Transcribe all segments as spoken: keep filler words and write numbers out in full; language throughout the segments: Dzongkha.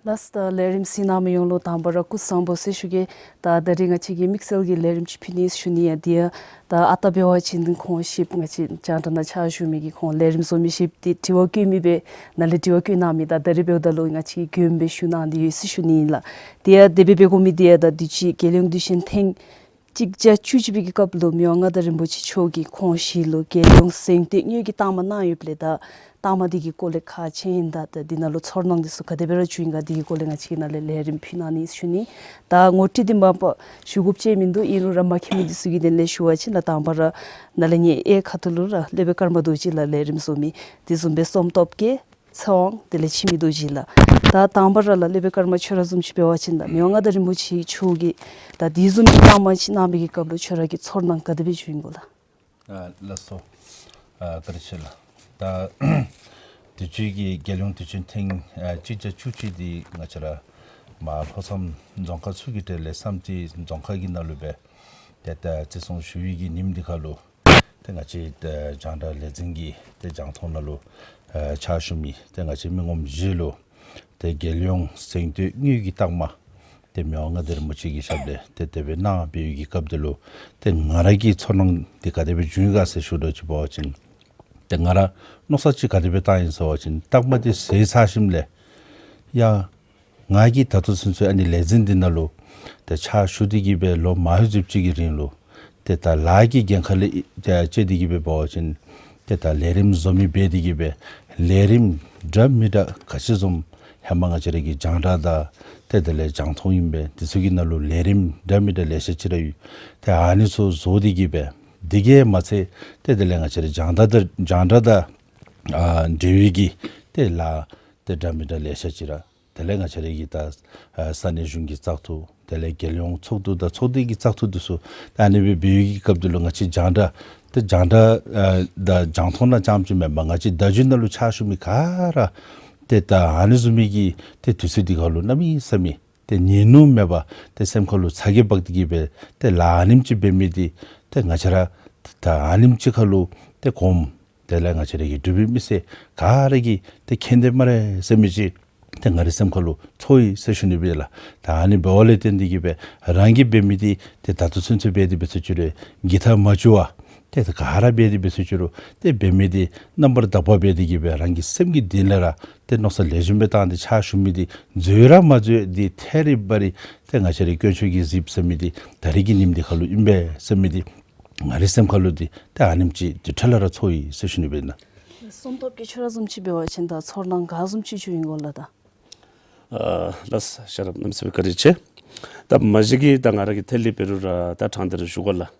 ལགས། ད་ལས་རིམ་གཟིགས་གནང་མི་ཡོངས་ལུ་དང་པ་ར་སྐུ་གཟུགས་བཟང་པོ་ཟེར་ཞུ་གེ། ད་ད་རིས་ང་བཅས་ཀྱིས་དམིགས་བསལ་གྱི་ལས་རིམ་ཅིག་ཕུལ་ནི་ཟེར་ཞུ་ནི་ཡང་འདི་ཡང་ད་ཨ་རྟག་འབད་བ་ཅིན་ཁོང་ཞིབ་ང་བཅས་རྒྱང་བསྒྲགས་ནང་ཕྱག་ཞུ་མི་གི་ཁོང་ལས་རིམ་བཟོ་མི་ཞིབ་འདི་དྲི་བ་བཀོད་མི་སྦེ་ནཱ་ལས་དྲི་བ་བཀོད་གནང་མི་ད་ད་རིས་འབདཝ་ད་ལུ་ང་བཅས་ཀྱིས་མགྱོནམ་སྦེ་ཞུ་གནང་སྟེ་ཡོད་ཟེར་ཞུ་ནི་ཨིན་ལགས། དེ་ཡང་དེ་སྦེ་འབད་དགོ་མི་འདི་ཡང་ད་དུས་ཅི་རྒྱལ་ཡོངས་དུས་ཆེན་ཐེངས་གཅིག་བརྒྱ་བཅུ་གཅིག་པའི་གི་སྐབས་ལུ་མི་དབང་མངའ་བདག་རིན་པོ་ཆེ་མཆོག་གིས་ཁོང་ཞི་ལུ་རྒྱལ་ཡོངས་གཟེངས་བསྟོད་དངུལ་གྱི་རྟགས་མ་གནང་ཡོདཔ་ལས་ད་རྟགས་མ་འདི་གི་སྐོར་ལས་ཁག་ཆེ་ཨིན། ད་ད་འདི་ནང་ལུ་ཚོར་སྣང་འདི་ཚུ་ག་དེ་སྦེ་ར་བྱུང་ཡི་ག་འདི་གི་སྐོར་ལས་ང་བཅས་ཀྱིས་ནཱ་ལས་ལས་རིམ་ཕུལ་གནང་ནི་ཟེར་ཞུ་ནི། ད་ངོ་སྤྲོད་འདི་མ་པ་ཞུ་དགོཔ་ཅིག་མིན་འདུག། ཨིན་རུང་ར་མ་མཁྱེན་མི་འདི་ཚུ་གི་དོན་ལས་ཞུ་བ་ཅིན་ལགས། དང་པ་ར་ནཱ་ལས་ངེའི་གཡས་ཁ་ཐུག་ལུ་ར་སློབ་དཔོན་ཀརྨ་རྡོ་རྗེ་ལགས་ལས་རིམ་བཟོ་མི། དེ་བཟུམ་སྦེ་གསུམ་ཐོབ་ཀྱི་ཚེ་དབང་དེ་ལས་འཆི་མེད་རྡོ་རྗེ་ལགས། ད་དང་པ་ར་ལགས་སློབ་དཔོན་ཀརྨ་ཁྱོད་ར་བཟུམ་ཅིག་འབད་བ་ཅིན་ལགས་མི་དབང་མངའ་བདག་རིན་པོ་ཆེ་མཆོག་གིས་ད་དེ་བཟུམ་གྱི་རྟགས་མ་ཅིག་གནང་བའི་གི་སྐབས་ལུ་ཁྱོད་ར་གི་ཚོར་སྣང་ག་དེ་སྦེ་བྱུང་ཡི་གོ་ལགས། ཨ་ལགས་སོ། ཨ་བཀའ་དྲིན་ཆེ་ལགས། ད་དུས་ཅི་གི་རྒྱལ་ཡོངས་དུས་ཆེན་ཐེངས་ཨ་གཅིག་བརྒྱ་བཅུ་གཅིག་འདི་ང་བཅས་ར་མར་ལྷོ་མཚམས་རྫོང་ཁག་ཚུ་གི་གྲས་ལས་བསམ་རྩེ་རྫོང་ཁག་གི་ནང་ལུ་སྦེ་ཏེ་ད་བརྩི་སྲུང་ཞུ་བའི་གི་ཉིནམ་འདི་ཁར་ལུ་ཏེ་ང་བཅས་ཏེ་རྒྱང་བསྒྲགས་ལས་འཛིན་གྱི་ཏེ་རྒྱང་མཐོང་ནང་ལུ་ཨ་ཕྱག་ཞུ་མི་ཏེ་ང་བཅས་མི་ངོམ་བཞི་ལུ་ཏེ་རྒྱལ་ཡོངས་གཟེངས་བསྟོད་དངུལ་གྱི་རྟགས་མ་ཏེ་མི་དབང་མངའ་བདག་རིན་པོ་ཆེ་གི་ཞབས་ལས་ཏེ་དེ་སྦེ་གནང་བའི་གི་སྐབས་འདི་ལུ་ཏེ་ང་ར་གི་ཚོར་སྣང་འདི་ག་དེ་སྦེ་བྱུང་ཡི་ག་ཟེར་ཞུ་དོ་ཅིག་འབད་བ་ཅིན་ཏེ་ང་ར་མནོ་བསམ་ཅིག་ག་དེ་སྦེ་བཏང་ཡི་ཟེར་བ་ཅིན་རྟགས་མ་འདི་བཟོ་ཚར་ཞིནམ་ལས་ཡང་ང་གིས་ད་ལྟོ་ཚུན་ཚོད་ཨ་ནི་ལས་འཛིན་འདི་ནང་ལུ་ཏེ་ཕྱག་ཞུ་སྟེ་གི་སྦེ་ལོ་མང་ཤོས་ཅིག་གི་རིང་ལུ་ཏེ་ད་ལཱ་གི་འགན་ཁག་ལས་ཏེ་བཅད་དེ་གི་སྦེ་འབད་བ་ཅིན་ཏེ་ད་ལས་རིམ་བཟོ་མི་འབད་དེ་གི་སྦེ་ལས་རིམ་འདྲ་མི་འདྲ་ག་ཅི་བཟུམ་ཧེ་མ་ང་བཅས་ར་གི་རྒྱང་བསྒྲགས་དང་ཏེ་དེ་ལས་རྒྱང་མཐོང་ཨིན་པས། འདི་ཚུ་གི་ནང་ལུ་ལས་རིམ་འདྲ་མི་འདྲ་ལེ་ཤ་ཅིག་ར་ཡོད། ཏེ་ཨ་ནི་ཚུ་བཟོ་སྟེ་གི་སྦེ་འདི་གིས་མ་ཚད་ཏེ་དེ་ལས་ང་བཅས་ར་རྒྱང་བསྒྲགས་དང་རྒྱང་བསྒྲགས་དང་ཨ་འབྲེལ་བའི་གི་ཏེ་ལཱ་ཏེ་འདྲ་མི་འདྲ་ལེ་ཤ་ཅིག་ར་དེ་ལས་ང་བཅས་ར་གི་ད་ཨ་ས་གནས་གཞུང་གི་བཙག་འཐུ་དེ་ལས་རྒྱལ་ཡོངས་ཚོགས་འདུ་དང་ཚོགས་སྡེ་གི་བཙག་འཐུ་འདི་ཚུ་ད་ཨ་ནི་སྦེ་འབད་བའི་གི་སྐབས་འདི་ལུ་ང་བཅས་རྒྱང་བསྒྲགས་ཏེ་རྒྱང་བསྒྲགས་ཨ་དང་རྒྱང་མཐོང་ནང་རྐྱངམ་ཅིག་མེན་པར་ང་བཅས་བརྡ་བརྒྱུད་ནང་ལུ་ཕྱག་ཞུ་མི་ག་ར་ཏེ་ད་ཨ་ནི་བཟུམ་མའི་གི་ཏེ་དུས་ཚོད་འདི་ཁར་ལུ་གནམ་མེད་ས་མེད་ཏེ་ཉིན་ནུབ་མེད་པར་ཏེ་སེམས་ཁར་ལུ་ཚ་གྱང་འབག་སྟེ་གི་སྦེ་ཏེ་ལཱ་ཨ་ནེམ་ཅིག་འབད་མི་འདི་ཏེ་ང་བཅས་ར་ད་ཨ་ནེམ་ཅིག་ཁར་ལུ་ཏེ་གོངམ་དེ་ལས་ང་བཅས་ར་གི་འབྲུག་པའི་མི་སེར་ག་ར་གིས་ཏེ་མཁྱེན་དེས་སྨ་རེ་ཟེར་མི་ཅིག་ཏེ་ང་རའི་སེམས་ཁར་ལུ་ཚོར་ཡི་ཟེར་ཞུ་ནི་སྦེ་ལགས། ད་ཨ་ནི་འབདཝ་ལས་བརྟེན་ཏེ་གི་སྦེ་རང་གིས་འབད་མི་འདི་ཏེ་ད་ལྟོ་ཚུན་ཚོད་འབད་དེ་འབད་ཚུགས་ཅི་རུང་གི་ཐ་མ་བཅུག་པར་ཏེ་ག་ར་འབད་དེ་འབད་ཚུགས་ཅི་རུང་ཏེ་འབད་མི་འདི་རྣམ་པར་དག་པ་འབད་དེ་གི་སྦེ་རང་གི་སེམས་ཀྱི་གཏིང་ལས་ར་ཏེ་མནོ་བསམ་ལེགས་ཤོམ་སྦེ་བཏང་སྟེ་ཕྱག་ཞུ་མི་འདི་འཛོལ་ར་མ་འཛོལ་འདི་ཐད་རི་བ་རི་ཏེ་ང་བཅས་རའི་དཀོན་མཆོག་གིས་གཟིགསཔ་ཟེར་མི་འདི་ད་རིས་ཀྱི་ཉིནམ་འདི་ཁར་ལུ་ཨིན་པས་ཟེར་མི་འདི་ང་རའི་སེམས་ཁར་ལུ་འདི་ཏེ་ཨ་ནེམ་ཅིག་འདི་འཕྲལ་ལས་ར་ཚོར་ཡི་ཟེར་ཞུ་ནི་སྦེ་ཨིན། གསུམ་ཐོབ་ཀྱི་ཁྱོད་ར་བཟུམ་ཅིག་འབད་བ་ཅིན་ད་ཚོར་སྣང་ག་བཟུམ་ཅིག་བྱུང་ཡི་གོ་ལགས་ད། ཨ་ལགས་ཤེས་རབ་རྣམ་སྲས་བཀའ་དྲིན་ཆེ། ད་མ་གཞི་གིས་ད་ང་ར་གིས་ཐད་རི་བ་རི་ར་ད་དྲང་སྟེ་ར་ཞུ་དགོ་ལགས།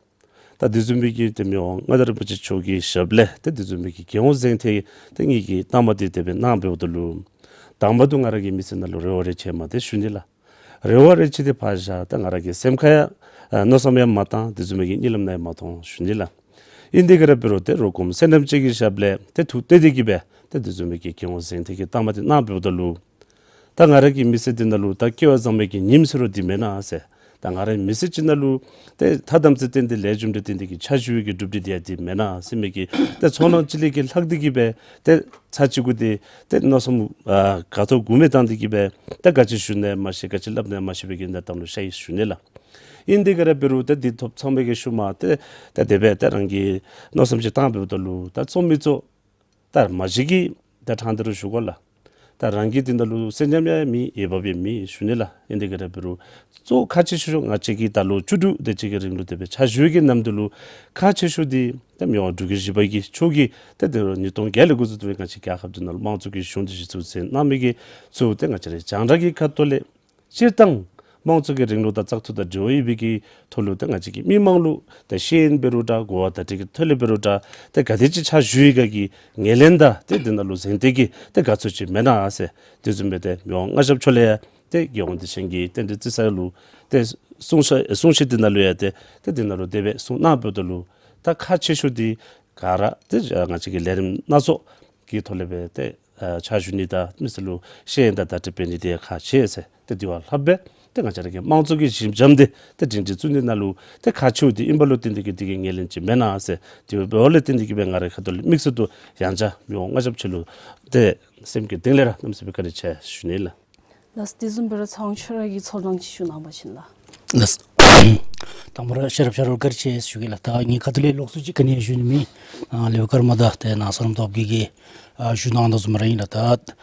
ད་དེ་བཟུམ་མའི་གི་ཏེ་མི་དབང་མངའ་བདག་རིན་པོ་ཆེ་མཆོག་གི་ཞབས་ལས་ཏེ་དེ་བཟུམ་མའི་གི་རྒྱལ་ཡོངས་གཟེངས་བསྟོད་ཏེ་ངེ་གི་རྟགས་མ་འདི་དེ་སྦེ་གནང་འབདཝ་ད་ལུ་དང་པ་འདི་ང་ར་གི་མི་ཚེ་ནང་ལུ་རེ་བ་རེ་ཆེ་མས་ཏེ་ཞུ་ནི་ལགས། རེ་བ་རེ་ཆེ་འདི་ཕར་བཞག་ད་ང་ར་གི་སེམས་ཁར་ཡང་མནོ་བསམ་ཡང་མ་བཏང་། དེ་བཟུམ་མའི་གི་གཉིད་ལམ་ནང་ཡང་མ་མཐོང་ཞུ་ནི་ལགས། ཨིན་དེ་ག་ར་འབད་རུང་ཏེ་རོགས་གོངམ་སེང་ལྕམ་ཅིག་གི་ཞབས་ལས་ཏེ་ཐུགས་གཏད་དེ་གི་སྦེ་ཏེ་དེ་བཟུམ་མའི་གི་རྒྱལ་ཡོངས་གཟེངས་བསྟོད་ཀྱི་རྟགས་མ་འདི་གནང་འབདཝ་ད་ལུ་ད་ང་ར་གི་མི་ཚེ་འདི་ནང་ལུ་ད་སྐལ་བ་བཟང་པོའི་གི་ཉིནམ་ཟེར་རུང་འདི་མེན་ན་ཟེར། ད་ང་རའི་མི་ཚེ་ཅིག་ནང་ལུ་ཏེ་ཐ་དམ་ཚིག་བསྟེན་ཏེ་ལེགས་ཤོམ་སྦེ་བསྟེན་ཏེ་གི་ཕྱག་ཞུ་བའི་གི་གྲུབ་འབྲས་འདི་ཡང་འདི་མེན་ན་ཟེར་མི་གི་ཏེ་ཚོར་སྣང་ཅིག་ལས་ཀྱི་ལྷག་སྟེ་གི་སྦེ་ཏེ་ཚར་གཅིག་གུ་ཏེ་ཏེ་མནོ་བསམ་ཨ་ག་ཐོབ་གུ་མེད་བཏང་སྟེ་གི་སྦེ་ཏེ་ག་ཅི་ཞུ་ནི་མ་ཤེས་ག་ཅི་སླབ་ནི་མ་ཤེས་པའི་གི་གནས་སྟངས་ལུ་ཤར་ཡི་ཞུ་ནི་ལགས། ཨིན་དེ་ག་ར་འབད་རུང་ཏེ་འདི་ཐོབ་ཚང་བའི་གི་ཤུལ་མ་ཏེ་ཏེ་དེ་སྦེ་ཏེ་རང་གིས་མནོ་བསམ་ཅིག་བཏང་འབདཝ་ད་ལུ་ད་གཙོ་མི་གཙོ་ད་མ་གཞི་གིས་ད་དྲང་སྟེ་ར་ཞུ་དགོ་ལགས། ད་རང་གི་འདི་ནང་ལུ་སེང་ལྕམ་ཡང་མེད་འོས་འབབ་ཡང་མེད་ཞུ་ནི་ལགས། ཨིན་དེ་ག་ར་འབད་རུང་གཙོ་ཁག་ཆེ་ཤོས་ང་བཅས་ཀྱིས་ད་ལོ་བཅུ་དྲུག་དེ་ཅིག་གི་རིང་ལུ་དེ་སྦེ་ཕྱག་ཞུ་བའི་གི་ནམ་དུས་ལུ་ཁག་ཆེ་ཤོས་འདི་ཏེ་མི་དབང་འབྲུག་རྒྱལ་བཞི་པ་གི་མཆོག་གིས་ཏེ་དེ་ཉིས་སྟོང་བརྒྱད་ལས་འགོ་བཙུགས་ཏེ་སྦེ་ང་བཅས་རྒྱལ་ཁབ་འདི་ནང་ལུ་དམངས་གཙོ་གི་གཞུང་འདི་གཞི་བཙུགས་མཛད་གནང་མི་གི་ཚུ་ཏེ་ང་བཅས་རའི་རྒྱང་བསྒྲགས་ཀྱི་ཁ་ཐུག་ལས་སྤྱིར་བཏང་དམངས་གཙོ་གི་རིང་ལུགས་དང་བཙག་འཐུ་དང་འབྲེལ་བ་ཡོད་པའི་གི་ཐོག་ལུ་ཏེ་ང་བཅས་ཀྱི་མི་མང་ལུ་ཏེ་ཤེས་ཡོན་འབད་རུང་འདྲ་གོ་བ་བརྡ་སྤྲོད་ཀྱི་ཐོག་ལས་འབད་རུང་འདྲ་ཏེ་ག་དེ་ཅིག་ཕྱག་ཞུ་ཡི་ག་གི་ངོས་ལེན་དང་ཏེ་འདི་ནང་ལུ་གཟེངས་བསྟོད་ཀྱི་ཏེ་དགའ་ཚོར་ཅིག་མེན་ན་ཟེར། དེ་བཟུམ་སྦེ་ཏེ་མི་དབང་མངའ་ཞབས་མཆོག་ལས་ཡང་ཏེ་རྒྱལ་ཡོངས་དུས་ཆེན་གྱི་རྟེན་འབྲེལ་བརྩི་ས་ལུ་ཏེ་གསུང་བཤད་གསུང་བཤད་འདི་ནང་ལུ་ཡང་ཏེ་ཏེ་འདི་ནང་ལུ་དེ་སྦེ་གསུང་གནང་འབདཝ་ད་ལུ་ད་ཁག་ཆེ་ཤོས་འདི་ག་ར་ཏེ་ང་བཅས་ཀྱི་ལས་རིམ་སྣ་ཚོགས་ཀྱི་ཐོག་ལས་སྦེ་ཏེ་ཨ་ཕྱག་ཞུ་ནི་དང་མི་སེར་ལུ་ཤེས་ཡོན་དང་བརྡ་སྤྲོད་འབད་ནི་འདི་ཁག་ཆེ་ཟེར། ཏེ་དེ་བ་ལྷག་སྦེ་ཏེ་ང་བཅས་ར་གི་དམངས་གཙོ་གི་གཞི་འགྱམ་འདི་ཏེ་སྒྲིང་སྒྲི་བཙུགས་ནི་ནང་ལུ་ཏེ་ཁག་ཆེཝ་འདི་ཨིན་པ་ལུ་བརྟེན་ཏེ་གི་འདི་གི་ངོས་ལེན་ཅིག་མེན་ན་ཟེར། དེ་འབདཝ་ལས་བརྟེན་ཏེ་གི་སྦེ་ང་རའི་ཁ་ཐུག་ལས་དམིགས་བསལ་དུ་ཡང་བསྐྱར་མི་དབང་མངའ་ཞབས་མཆོག་ལུ་ཏེ་སེམས་ཀྱི་གཏིང་ལས་ར་གནམ་མེད་ས་མེད་བཀའ་དྲིན་ཆེ་ཞུ་ནི་ལགས། ལགས། དེ་བཟུམ་སྦེ་ར་ཚེ་དབང་ཁྱོད་ར་གི་ཚོར་སྣང་ཅིག་ཞུ་གནང་བ་ཅིན་ལགས། ལགས། དང་པ་ར་ཤེས་རབ་ཤར་བ་བཀའ་དྲིན་ཆེ་ཟེར་ཞུ་གེ་ལགས། ད་ངེའི་ཁ་ཐུག་ལས་ལོགས་སུ་ཅིག་ག་ནི་ཡང་ཞུ་ནི་མེད། ཨ་ལེགས་པར་ཀརྨ་དང་ཏེ་ནཱ་བསོད་ནམས་སྟོབས་རྒྱས་ཀྱིས་ཨ་ཞུ་གནང་དོ་བཟུམ་ར་ཨིན་ལགས། ད་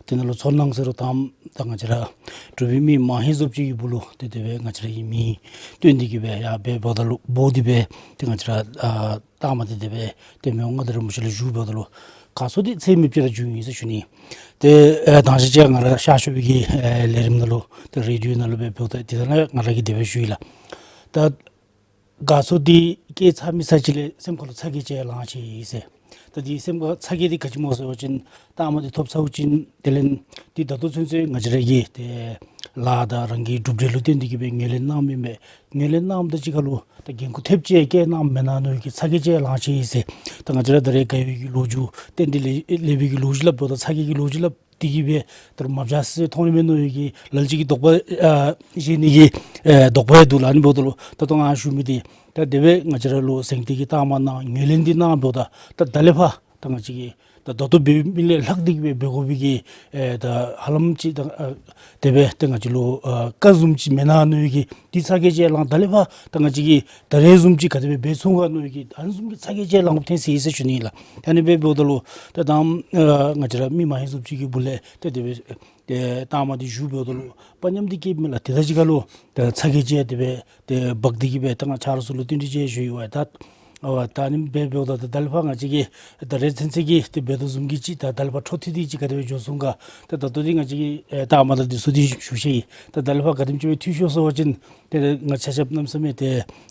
དེ་ནང་ལུ་ཚོར་སྣང་ཟེར་རུང་ད་ད་ང་བཅས་ར་འབྲུག་པའི་མི་མང་ཧེང་སུ་ཅིག་གི་སྦུག་ལུ་ཏེ་དེ་སྦེ་ང་བཅས་ར་གི་མིང་བཏོན་ཏེ་གི་སྦེ་ཡར་འབད་འབདཝ་ད་ལུ་འབོ་སྟེ་སྦེ་ཏེ་ང་བཅས་ར་ཨ་ལྟག་མ་འདི་དེ་སྦེ་ཏེ་མི་དབང་མངའ་བདག་རིན་པོ་ཆེ་ལུ་ཞུ་འབདཝ་ད་ལུ་ག་ཚོད་འདི་ཚད་མེདཔ་ཅིག་ར་བྱུང་ཡི་ཟེར་ཞུ་ནི། ཏེ་ཨེ་དང་ཞག་ཅིག་ང་ར་ཤར་ཕྱོགས་པའི་གི་ཨེ་ལས་རིམ་ནང་ལུ་ཏེ་རེ་ཌི་ཡོ་ནང་ལུ་སྦེ་འབདཝ་ད་དེ་ད་ལུ་ང་ར་གིས་དེ་སྦེ་ཞུ་ཡི་ལགས། ད་ག་ཚོད་འདི་སྐྱེས་ཚར་མི་ཚར་ཅིག་ལས་སེམས་ཁ་ལུ་ཚ་གྱང་ཅིག་ལངས་ཅི་ཟེར། ད་འདི་སེམས་ཁ་ཚ་གྱང་འདི་ག་ཅི་སྨོ་ཟེར་བ་ཅིན་ལྟག་མ་འདི་ཐོབ་ཚརཝ་ཅིག་དེ་ལས་འདི་ད་ལྟོ་ཚུན་ཚོད་ང་བཅས་ར་གིས་ཏེ་ལཱ་དང་རང་གི་གྲུབ་འབྲས་ལུ་བརྟེན་ཏེ་གི་སྦེ་ངོས་ལེན་གནངམ་ཨིན་པས། ངོས་ལེན་གནངམ་དང་གཅིག་ཁར་ལུ་ད་འགན་ཁུར་ཐེབས་ཅིག་བཀལ་གནངམ་མེན་ན་མནོ་བའི་གི་ཚ་གྱང་ཅིག་ལངས་ཅི་ཟེར། ད་ང་བཅས་ར་ད་རེས་དགའ་བའི་གི་ལོ་རྒྱུས་རྟེན་འབྲེལ་ལེགས་པའི་གི་ལོ་རྒྱུས་སླབ་འབདཝ་ད་ཚ་གྱང་གི་ལོ་རྒྱུས་སླབ་སྟེ་གི་སྦེ་ད་རུང་མ་བྱ་ཟེར་མཐོང་ནི་མས་མནོ་བའི་གི་ལ་ལུ་ཅིག་གིས་དོགས་པ་ཨ་བཞེས་ནི་གི་ཨེ་དོགས་པ་ཡང་འདུག་ལགས། ཨ་ནི་འབདཝ་ད་ལུ་ད་ལྟོ་ང་ཞུ་མི་འདི་ད་དེ་སྦེ་ང་བཅས་ར་ལུ་གཟེངས་བསྟོད་ཀྱི་རྟགས་མ་གནང་ངོས་ལེན་འདི་གནང་འབདཝ་ད་ད་ད་ལས་ཕར་ད་ང་བཅས་ཀྱིས་ད་ད་ལྟོ་འབད་མི་ལས་ལྷག་སྟེ་གི་སྦེ་འབད་དགོ་པའི་གི་ཨེ་ད་ཧ་ལམ་ཅིག་ད་ཨ་དེ་སྦེ་ད་ང་བཅས་ལུ་ཨ་བཀག་བཟུམ་ཅིག་མེན་ན་མནོ་བའི་གི་འདི་ཚ་གྱང་ཅིག་ལངས། ད་ལས་ཕར་ད་ང་བཅས་ཀྱིས་ད་རེས་བཟུམ་ཅིག་ག་དེ་སྦེ་འབད་ཚུགས་ག་མནོ་བའི་གི་ཨ་ནི་བཟུམ་གྱི་ཚ་གྱང་ཅིག་ལངས་ཐོན་ཅི་ཟེར་ཞུ་ནི་ལགས། ཨ་ནི་སྦེ་འབདཝ་ད་ལུ་ད་ད་ཨ་ང་བཅས་ར་མི་མང་ཧེང་སུ་ཅིག་གི་སྦུག་ལས་ད་དེ་སྦེ་ཏེ་རྟགས་མ་འདི་ཞུ་འབདཝ་ད་ལུ་དཔའ་ཉམས་འདི་སྐྱེཝ་མས་ལགས། ཏེ་ད་ཅི་ཁར་ལུ་ཏེ་ཚ་གྱང་ཅིག་དེ་སྦེ་ཏེ་འབག་སྟེ་གི་སྦེ་ད་ང་ཆ་རོགས་ཚུ་ལུ་བསྟུན་གྲོས་ཅིག་ཞུ་ཡི་པ། ད་ཨ་ད་ཨ་ནི་སྦེ་འབདཝ་ད་ད་ད་ལས་ཕར་ང་བཅས་ཀྱིས་ད་རེས་ཚུན་ཚོད་ཀྱི་ཏེ་འབད་དོ་བཟུམ་གྱི་ཅིག་ད་ད་ལས་ཕར་འཕྲོ་མཐུད་དེ་ཅིག་ག་དེ་སྦེ་འགྱོ་ཚུགས་ག། ད་ད་ལྟོ་འདི་ང་བཅས་ཀྱིས་ཨེ་རྟགས་མ་དང་འདི་ཚུ་འདི་ཞུ་ཞུ་ཡི། ད་ད་ལས་ཕར་ག་དེམ་ཅིག་སྦེ་འཐུས་ཤོར་སོང་པ་ཅིན་ཏེ་ང་ཆ་ཁྱབ་གནམ་མེད་ས་མེད་ཏེ་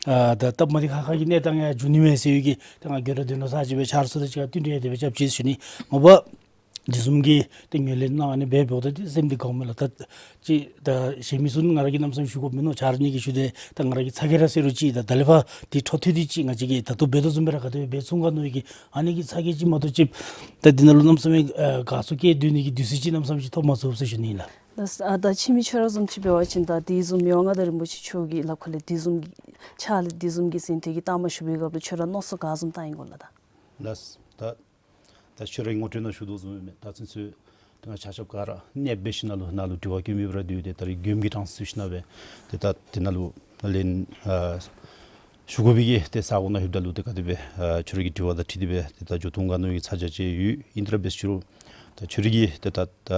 ཨ་ད་སྟབས་མ་བདེ་ཁག་ཁ་གི་གནས་སྟངས་ཡང་འགྱོ་ནི་མས་ཟེར་བའི་གི་ད་ང་གུ་ར་དོན་ལུ་ས་ཅིག་སྦེ་ཆ་རོགས་ཚུ་དང་གཅིག་ཁར་བསྟུན་གྲོས་དེ་སྦེ་རྐྱབ་ཅི་ཟེར་ཞུ་ནི། ངོ་མ་འདི་བཟུམ་གྱི་ཏེ་ངོས་ལེན་གནང་ཨ་ནི་སྦེ་འབདཝ་ད་ཏེ་སེམས་འདི་དགའཝ་མས་ལགས། ད་ཅིག་ད་གཞན་མི་ཚུ་ང་ར་གིས་གནམ་མེད་ས་མེད་ཞུ་དགོཔ་མིན་ནུག། ཆ་རོགས་གཉིས་ཀྱིས་ཞུ་སྟེ་ད་ང་ར་གི་ཚ་གྱང་ར་སེལ་རུང་ཅིག་ད་ད་ལས་ཕར་ཏེ་འཕྲོ་མཐུད་དེ་ཅིག་ང་བཅས་ཀྱིས་ད་ལྟོ་འབད་དོ་བཟུམ་སྦེ་ར་ག་དེ་སྦེ་འབད་ཚུགས་ག་མནོ་བའི་གི་ཨ་ནི་གི་ཚ་གྱང་ཅིག་མ་གཏོགས་ཅིག་ད་འདི་ནང་ལུ་གནམ་མེད་ས་མེད་ཨ་དགའ་ཚོར་བསྐྱེད་སྡོད་ནི་གི་དུས་ཚོད་ཅིག་གནམ་མེད་ས་མེད་ཅིག་ཐོབ་མ་ཚུགས་ཟེར་ཞུ་ནི་ཨིན་ལགས། ད་ཨ་ད་ཁྱིམ་མི་ཁྱོད་ར་བཟུམ་ཅིག་འབད་བ་ཅིན་ད་དེ་བཟུམ་མི་དབང་མངའ་བདག་རིན་པོ་ཆེ་མཆོག་གི་ལག་ཁར་ལས་དེ་བཟུམ་གྱི་ཕྱག་ལས་དེ་བཟུམ་གྱི་གཟེངས་བསྟོད་ཀྱི་རྟགས་མ་ཞུ་བའི་སྐབས་ལུ་ཁྱོད་ར་མནོ་བསམ་ག་བཟུམ་བཏང་ཡི་གོ་ལགས། ད་ལགས། ད་ད་ཁྱོད་ར་གིས་ངོ་སྤྲོད་ནང་ཞུ་དོ་བཟུམ་སྦེ་ད་ཚུན་ཚོད་ད་ང་ཆ་ཁྱབ་ག་ར་གནས་འབད་ཞིནམ་ལས་ནཱ་ལུ་དྲི་བ་བཀོད་མི་སྦེ་ར་སྡོད་དེ་ད་རིས་མགྱོནམ་གྱི་གྲངས་སུ་ཞིནམ་ལས་ཏེ་ད་དེ་ནང་ལུ་ལན་ཨ་ཞུ་དགོ་པའི་གི་ཏེ་ས་གོ་ནང་ལྷོདཔ་ད་ལུ་ཏེ་ག་དེ་སྦེ་ཨ་ཁྱོད་ར་གི་དྲི་བ་དང་འཁྲིལ་ཏེ་སྦེ་ཏེ་ད་འགྱོ་ཐོན་ག་མནོ་བའི་ཚ་གྱང་ཅིག་ཡོད། ཨིན་ཏེ་ར་འབད་ཞུ་རུང་ད་ཁྱོད་ར་གི་ཏེ་ད་ད་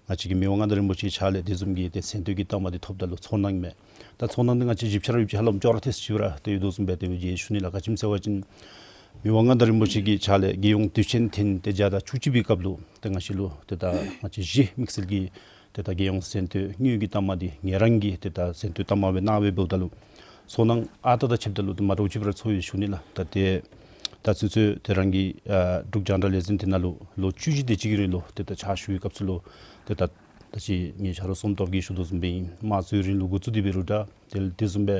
ང་བཅས་ཀྱི་མི་དབང་མངའ་བདག་རིན་པོ་ཆེའི་ཕྱག་ལས་དེ་བཟུམ་གྱི་ཏེ་གཟེངས་བསྟོད་ཀྱི་རྟགས་མ་འདི་ཐོབ་ད་ལུ་ཚོར་སྣང་མས། ད་ཚོར་སྣང་འདི་ང་བཅས་ཞིབ་ཆ་ར་ཡོདཔ་ཅིག་ཧ་ལམ་ཅོག་ར་འཐད་ཅིག་སྦེ་ར་ཏེ་ཡོད་དོ་བཟུམ་སྦེ་ཏེ་འབད་ཞུ་ནི་ལགས། ག་ཅི་སྨོ་ཟེར་བ་ཅིན་མི་དབང་མངའ་བདག་རིན་པོ་ཆེ་གི་ཕྱག་ལས་རྒྱལ་ཡོངས་དུས་ཆེན་ཐེངས་ཏེ་བརྒྱ་དང་བཅུ་གཅིག་པའི་སྐབས་ལུ་ཏེ་ང་བཅས་ལུ་ཏེ་ད་ང་བཅས་གཞིས་དམིགས་བསལ་གྱི་ཏེ་ད་རྒྱལ་ཡོངས་གཟེངས་བསྟོད་དངུལ་གྱི་རྟགས་མ་འདི་ངེད་རང་གིས་ཏེ་ད་གཟེངས་བསྟོད་རྟགས་མ་སྦེ་གནང་སྦེ་འབདཝ་ད་ལུ་ཚོར་སྣང་ཨ་རྟག་དང་ཕྱདཔ་ད་ལུ་ཏེ་མ་འདྲཝ་ཅིག་སྦེ་ར་ཚོར་ཡི་ཞུ་ནི་ལགས། ད་ཏེ་ད་ཚུན་ཚོད་ཏེ་རང་གི་ཨ་འབྲུག་རྒྱང་བསྒྲགས་ལས་འཛིན་དེ་ནང་ལུ་ལོ་བཅུ་བཞི་དེ་ཅིག་གི་རིང་ལུ་ཏེ་ད་ཕྱག་ཞུ་བའི་སྐབས་སུ་ལུ་ཏེ་ད་ད་ཅི་ངེའི་ཆ་རོགས་བསོད་ནམས་སྟོབས་རྒྱས་ཞུ་དོ་བཟུམ་སྦེ་ཨིན། དམངས་གཙོའི་རིང་ལུགས་འགོ་བཙུགས་ཏེ་འབད་རུང་འདྲ་ཏེ་དེ་བཟུམ་སྦེ་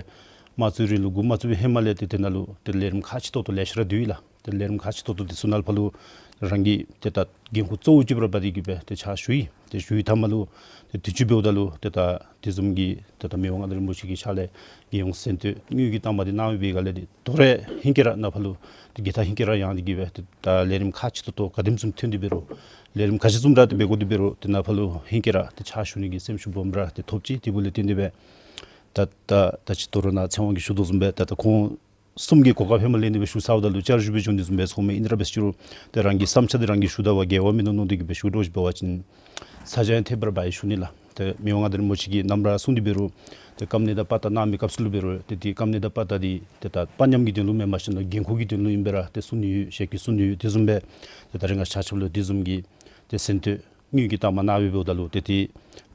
དམངས་གཙོའི་རིང་ལུགས་འགོ་མ་བཙུགས་པའི་ཧེ་མ་ལས་ཏེ་དེ་ནང་ལུ་ཏེ་ལས་རིམ་ཁག་ཆེ་ཏོག་ཏོ་ལེ་ཤ་ར་འདུག་ལགས། ཏེ་ལས་རིམ་ཁག་ཆེ་ཏོག་ཏོ་དེ་ཚུ་ནང་ཕར་ལུ་རང་གིས་ཏེ་ད་འགན་ཁུར་གཙོ་བོ་ཅིག་སྦེ་ར་འབག་སྟེ་གི་སྦེ་ཏེ་ཕྱག་ཞུ་ཡི། ཏེ་ཞུ་བའི་མཐའ་མ་ལུ་ཏེ་དུས་ཅི་འབདཝ་ད་ལུ་ཏེ་ད་དེ་བཟུམ་གྱི་ཏེ་ད་མི་དབང་མངའ་བདག་རིན་པོ་ཆེ་གི་ཕྱག་ལས་རྒྱལ་ཡོངས་གཟེངས་བསྟོད་དངུལ་གྱི་རྟགས་མ་འདི་གནང་བའི་སྒང་ལས་ཏེ་དོ་རུང་ཧིང་གིས་ར་ནཱ་ཕར་ལུ་ཏེ་དགའ་ཐག་ཧིང་གིས་ར་ཡངས་ཏེ་གི་སྦེ་ཏེ་ད་ལས་རིམ་ཁག་ཆེ་ཏོག་ཏོ་ག་དེམ་བཟུམ་ཐོན་ཏེ་འབད་རུང་ལས་རིམ་ག་ཅི་བཟུམ་ར་ཏེ་འབད་དགོ་སྟེ་འབད་རུང་ཏེ་ནཱ་ཕར་ལུ་ཧིང་གིས་ར་ཏེ་ཕྱག་ཞུ་ནི་གི་སེམས་ཤུགས་སྦོམ་ར་ཏེ་ཐོབ་ཅི། དེ་འབདཝ་ལས་བརྟེན་ཏེ་སྦེ་ད་ད་ད་ཅི་དོ་རུང་ནཱ་ཚེ་དབང་གིས་ཞུ་དོ་བཟུམ་སྦེ་ད་ད་ཁོང་གསུམ་གྱིས་གོ་སྐབས་ཧེ་མ་ལེན་ཏེ་སྦེ་ཞུ་ཚརཝ་ད་ལུ་བསྐྱར་ཞུ་སྦེ་བྱོན་དོ་བཟུམ་སྦེ་ཚོརཝ་མས། ཨིན་ར་འབད་ཞུ་རུང་ཏེ་རང་གི་བསམ་འཆར་འདི་རང་གིས་ཞུ་ད་པ་དགེ་བ་མིན་ནུག་མནོ་སྟེ་གི་སྦེ་ཞུ་དོ་ཅིག་འབད་བ་ཅིན་ཚ་གྱང་ཐེབས་པ་ར་འབད་ཡི་ཞུ་ནི་ལགས། ཏེ་མི་དབང་མངའ་བདག་རིན་པོ་ཆེ་གིས་ནམ་ར་གསུངས་ཏེ་འབད་རུང་ཏེ་བཀའ་མོལ་དང་པར་ད་གནང་མི་སྐབས་སུ་ལུ་འབད་རུང་ཏེ་ཏེ་བཀའ་མོལ་དང་པར་ད་འདི་ཏེ་ད་དཔའ་ཉམས་ཀྱི་དོན་ལུ་མེན་པར་ཞིནམ་ལས་འགན་ཁུར་གྱི་དོན་ལུ་ཨིན་པས་ར་ཏེ་གསུང་ནི་ཡོད། ཞལ་གྱིས་གསུང་ནི་ཡོད། དེ་བཟུམ་སྦེ་ཏེ་ད་རེས་ང་ཆ་ཁྱབ་ལུ་དེ་བཟུམ་གྱི་ཏེ་གཟེངས་བསྟོད་དངུལ་གྱི་རྟགས་མ་གནང་སྦེ་འབདཝ་ད་ལུ་ཏེ་ཏེ་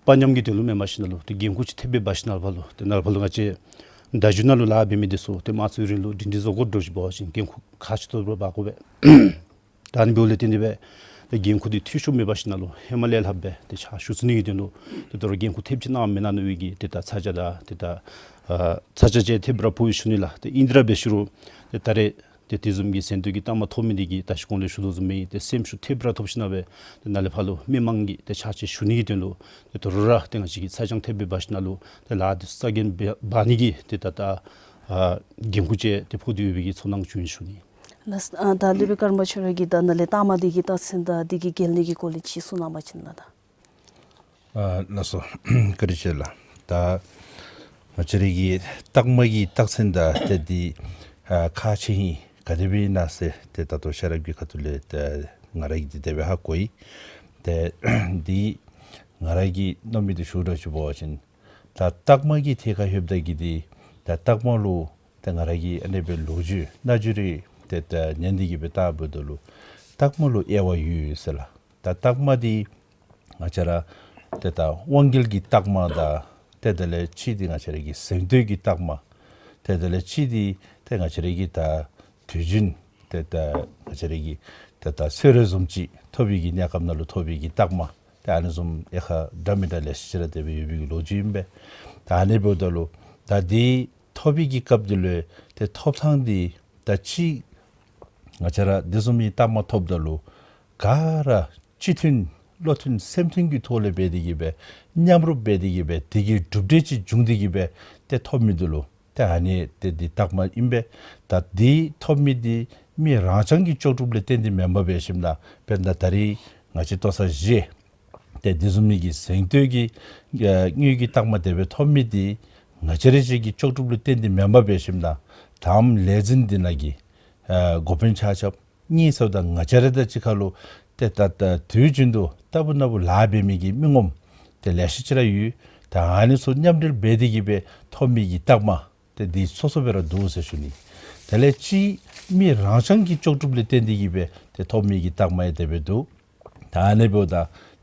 དཔའ་ཉམས་ཀྱི་དོན་ལུ་མེན་པར་ཞིནམ་ལས་ཏེ་འགན་ཁུར་ཅིག་ཐེབས་སྦེ་འབག་ཞིནམ་ལས་ཕར་ལུ་ཏེ་ནཱ་ཕར་ལུ་ང་བཅས་མདའ་གཞུ་ནང་ལུ་ལཱ་འབད་མི་དེ་ཚུ་ཏེ་དམངས་གཙོའི་རིང་ལུགས་སྒྲིང་སྒྲི་བཟོ་དགོ་འདྲཝ་ཅིག་འབད་བ་ཅིན་འགན་ཁུར་ཁག་ཆེ་ཏོག་ཏོ་སྦེ་འབག་དགོ་པས། ད་ཨ་ནི་འབདཝ་ལས་བརྟེན་ཏེ་སྦེ་ཏེ་འགན་ཁུར་འདི་འཐུས་ཤོར་མེད་པར་ཞིནམ་ལས་ཧེ་མ་ལས་ལྷགཔ་སྦེ་ཏེ་ཕྱག་ཞུ་ཚུགས་ནི་གི་དོན་ལུ་ཏེ་དོ་རུང་འགན་ཁུར་ཐེབས་ཅིག་གནངམ་མེན་ན་མནོ་བའི་གི་ཏེ་ད་ཚ་གྱང་དང་ཏེ་ད་ཨ་ཚ་གྱང་ཅིག་ཐེབས་པ་ར་ཕོག་ཡི་ཞུ་ནི་ལགས། ཏེ་ཨིན་ཏེ་ར་འབད་ཞུ་རུང་ཏེ་ད་རེས་ཏེ་དེ་བཟུམ་གྱི་གཟེངས་བསྟོད་ཀྱི་རྟགས་མ་ཐོབ་མི་འདི་གིས་ད་ཅི་གོང་ལས་ཞུ་དོ་བཟུམ་སྦེ་ཏེ་སེམས་ཤུགས་ཐེབས་ར་ཐོབ་ཞིནམ་ལས་སྦེ་ཏེ་ནཱ་ལས་ཕར་ལུ་མི་མང་གི་ཏེ་ཕྱག་ཕྱིད་ཞུ་ནི་གི་དོན་ལུ་ཏེ་དོ་རུང་ར་ཏེ་ང་བཅས་ཀྱིས་ཚ་གྱང་ཐེབས་སྦེ་འབག་ཞིནམ་ལས་ཏེ་ལཱ་འདི་ཚུ་རྩ་འགེངས་འབད་འབག་ནི་གི་ཏེ་ད་ད་ཨ་འགན་ཁུར་ཅིག་ཏེ་ཕོག་སྟེ་ཡོད་པའི་གི་ཚོར་སྣང་བྱུང་ཡི་ཞུ་ནི། ལགས། ཨ་ད་ལེགས་པའི་ཀརྨ་ཁྱོད་ར་གིས་ད་ནཱ་ལས་རྟགས་མ་འདི་གི་རྟགས་མཚན་དང་འདི་གི་འགན་ལེན་གྱི་སྐོར་ལས་ཅིག་གསུང་གནང་བ་ཅིན་ལགས། ད་ ཨ་ལགས་སོ། བཀའ་དྲིན་ཆེ་ལགས། ད་ང་བཅས་ར་གི་རྟགས་མ་གི་རྟགས་མཚན་དང་ཏེ་འདི་ཨ་ཁག་ཆེ་ཧིང་ག་དེ་སྦེ་ཨིན་ན་ཟེར་ཏེ་ད་ལྟོ་ཤེས་རབ་ཀྱི་ཁ་ཐུག་ལས་ཏེ་ང་ར་གིས་འདི་དེ་སྦེ་ཧ་གོ་ཡི། ཏེ་འདི་ང་ར་གིས་མནོ་མི་འདི་ཞུ་དགོཔ་ཅིག་འབད་བ་ཅིན་ད་རྟགས་མ་གི་ཐད་ཁར་ལྷོདཔ་ད་གི་འདི་ད་རྟགས་མ་ལུ་ཏེ་ང་ར་གིས་ཨ་ནི་སྦེ་ལོ་རྒྱུས་ནང་འགྱུར་རེ་ཏེ་ད་ཉན་ཏེ་གི་སྦེ་བལྟཝ་ད་ལུ་རྟགས་མ་ལུ་དབྱེ་བ་ཡོད་ཟེར་ལགས། ད་རྟགས་མ་འདི་ང་བཅས་ར་ཏེ་ད་དབང་རྒྱལ་གྱི་རྟགས་མ་དང་ཏེ་དེ་ལས་གཅིག་འདི་ང་བཅས་ར་གི་གཟེངས་བསྟོད་ཀྱི་རྟགས་མ། ཏེ་དེ་ལས་གཅིག་འདི་ཏེ་ང་བཅས་ར་གི་ད་དུས་རྒྱུན་ཏེ་ད་ང་བཅས་ར་གི་ཏེ་ད་གསོལ་རས་བཟུམ་ཅིག་ཐོབ་པའི་གི་གནས་སྐབས་ནང་ལུ་ཐོབ་པའི་གི་རྟགས་མ། ཏེ་ཨ་ནི་བཟུམ་དབྱེ་ཁག་འདྲ་མི་འདྲ་ལེ་ཤ་ཅིག་ར་དེ་སྦེ་ཡོད་པའི་གི་ལོ་རྒྱུས་ཨིན་པས། ད་ཨ་ནི་འབདཝ་ད་ལུ་ད་འདི་ཐོབ་པའི་གི་སྐབས་འདི་ལུ་ཏེ་ཐོབ་ཐངས་འདི་ད་ཅི་ང་བཅས་ར་འདི་བཟུམ་མའི་རྟགས་མ་ཐོབ་ད་ལུ་ག་ར་སྤྱི་མཐུན་བློ་མཐུན་སེམས་མཐུན་གྱི་ཐོག་ལས་འབད་དེ་གི་སྦེ་མཉམ་རུབ་འབད་དེ་གི་སྦེ་དེ་གི་གྲུབ་འབྲས་ཅིག་བྱུང་སྟེ་གི་སྦེ་ཏེ་ཐོབ་མི་འདི་ལུ་ཏེ་ཨ་ནི་ཏེ་འདི་རྟགས་མ་ཨིན་པས། ད་འདི་ཐོབ་མི་འདི་མི་རང་རྐྱང་གི་ལྕོགས་གྲུབ་ལས་བརྟེན་ཏེ་མེན་པར་འབད་ཞིནམ་ད་དཔེར་ན་ད་རིས་ང་བཅས་ལྟོ་ཚང་བཞི་ཏེ་འདི་བཟུམ་མའི་གི་གཟེངས་བསྟོད་ཀྱི་ཨ་དངུལ་གྱི་རྟགས་མ་དེ་སྦེ་ཐོབ་མི་འདི་ང་བཅས་ར་བཞི་གི་ལྕོགས་གྲུབ་ལུ་བརྟེན་ཏེ་མེན་པར་འབད་ཞིནམ་ད་དང་པ་ལས་འཛིན་འདི་ནང་གི་ཨ་འགོ་དཔོན་ཆ་ཁྱབ། གཉིས་ཟེརཝ་ད་ང་བཅས་ར་དང་གཅིག་ཁར་ལུ་ཏེ་ད་ད་དུས་རྒྱུན་དུ་ལྟ་བུ་ན་བུ་ལཱ་འབད་མི་གི་མི་ངོམ་ཏེ་ལེ་ཤ་ཅིག་ར་ཡོད། ད་ཨ་ནི་ཚུ་མཉམ་འབྲེལ་འབད་དེ་གི་སྦེ་ཐོབ་མི་གི་རྟགས་མ་ཏེ་འདི་སོ་སོ་སྦེ་ར་འདུག་ཟེར་ཞུ་ནི། དེ་ལས་གཅིག་མི་རང་རྐྱང་གི་ལྕོགས་གྲུབ་ལས་བརྟེན་ཏེ་གི་སྦེ་ཏེ་ཐོབ་མི་གི་རྟགས་མ་ཡང་དེ་སྦེ་འདུག། ད་ཨ་ནི་འབདཝ་ད་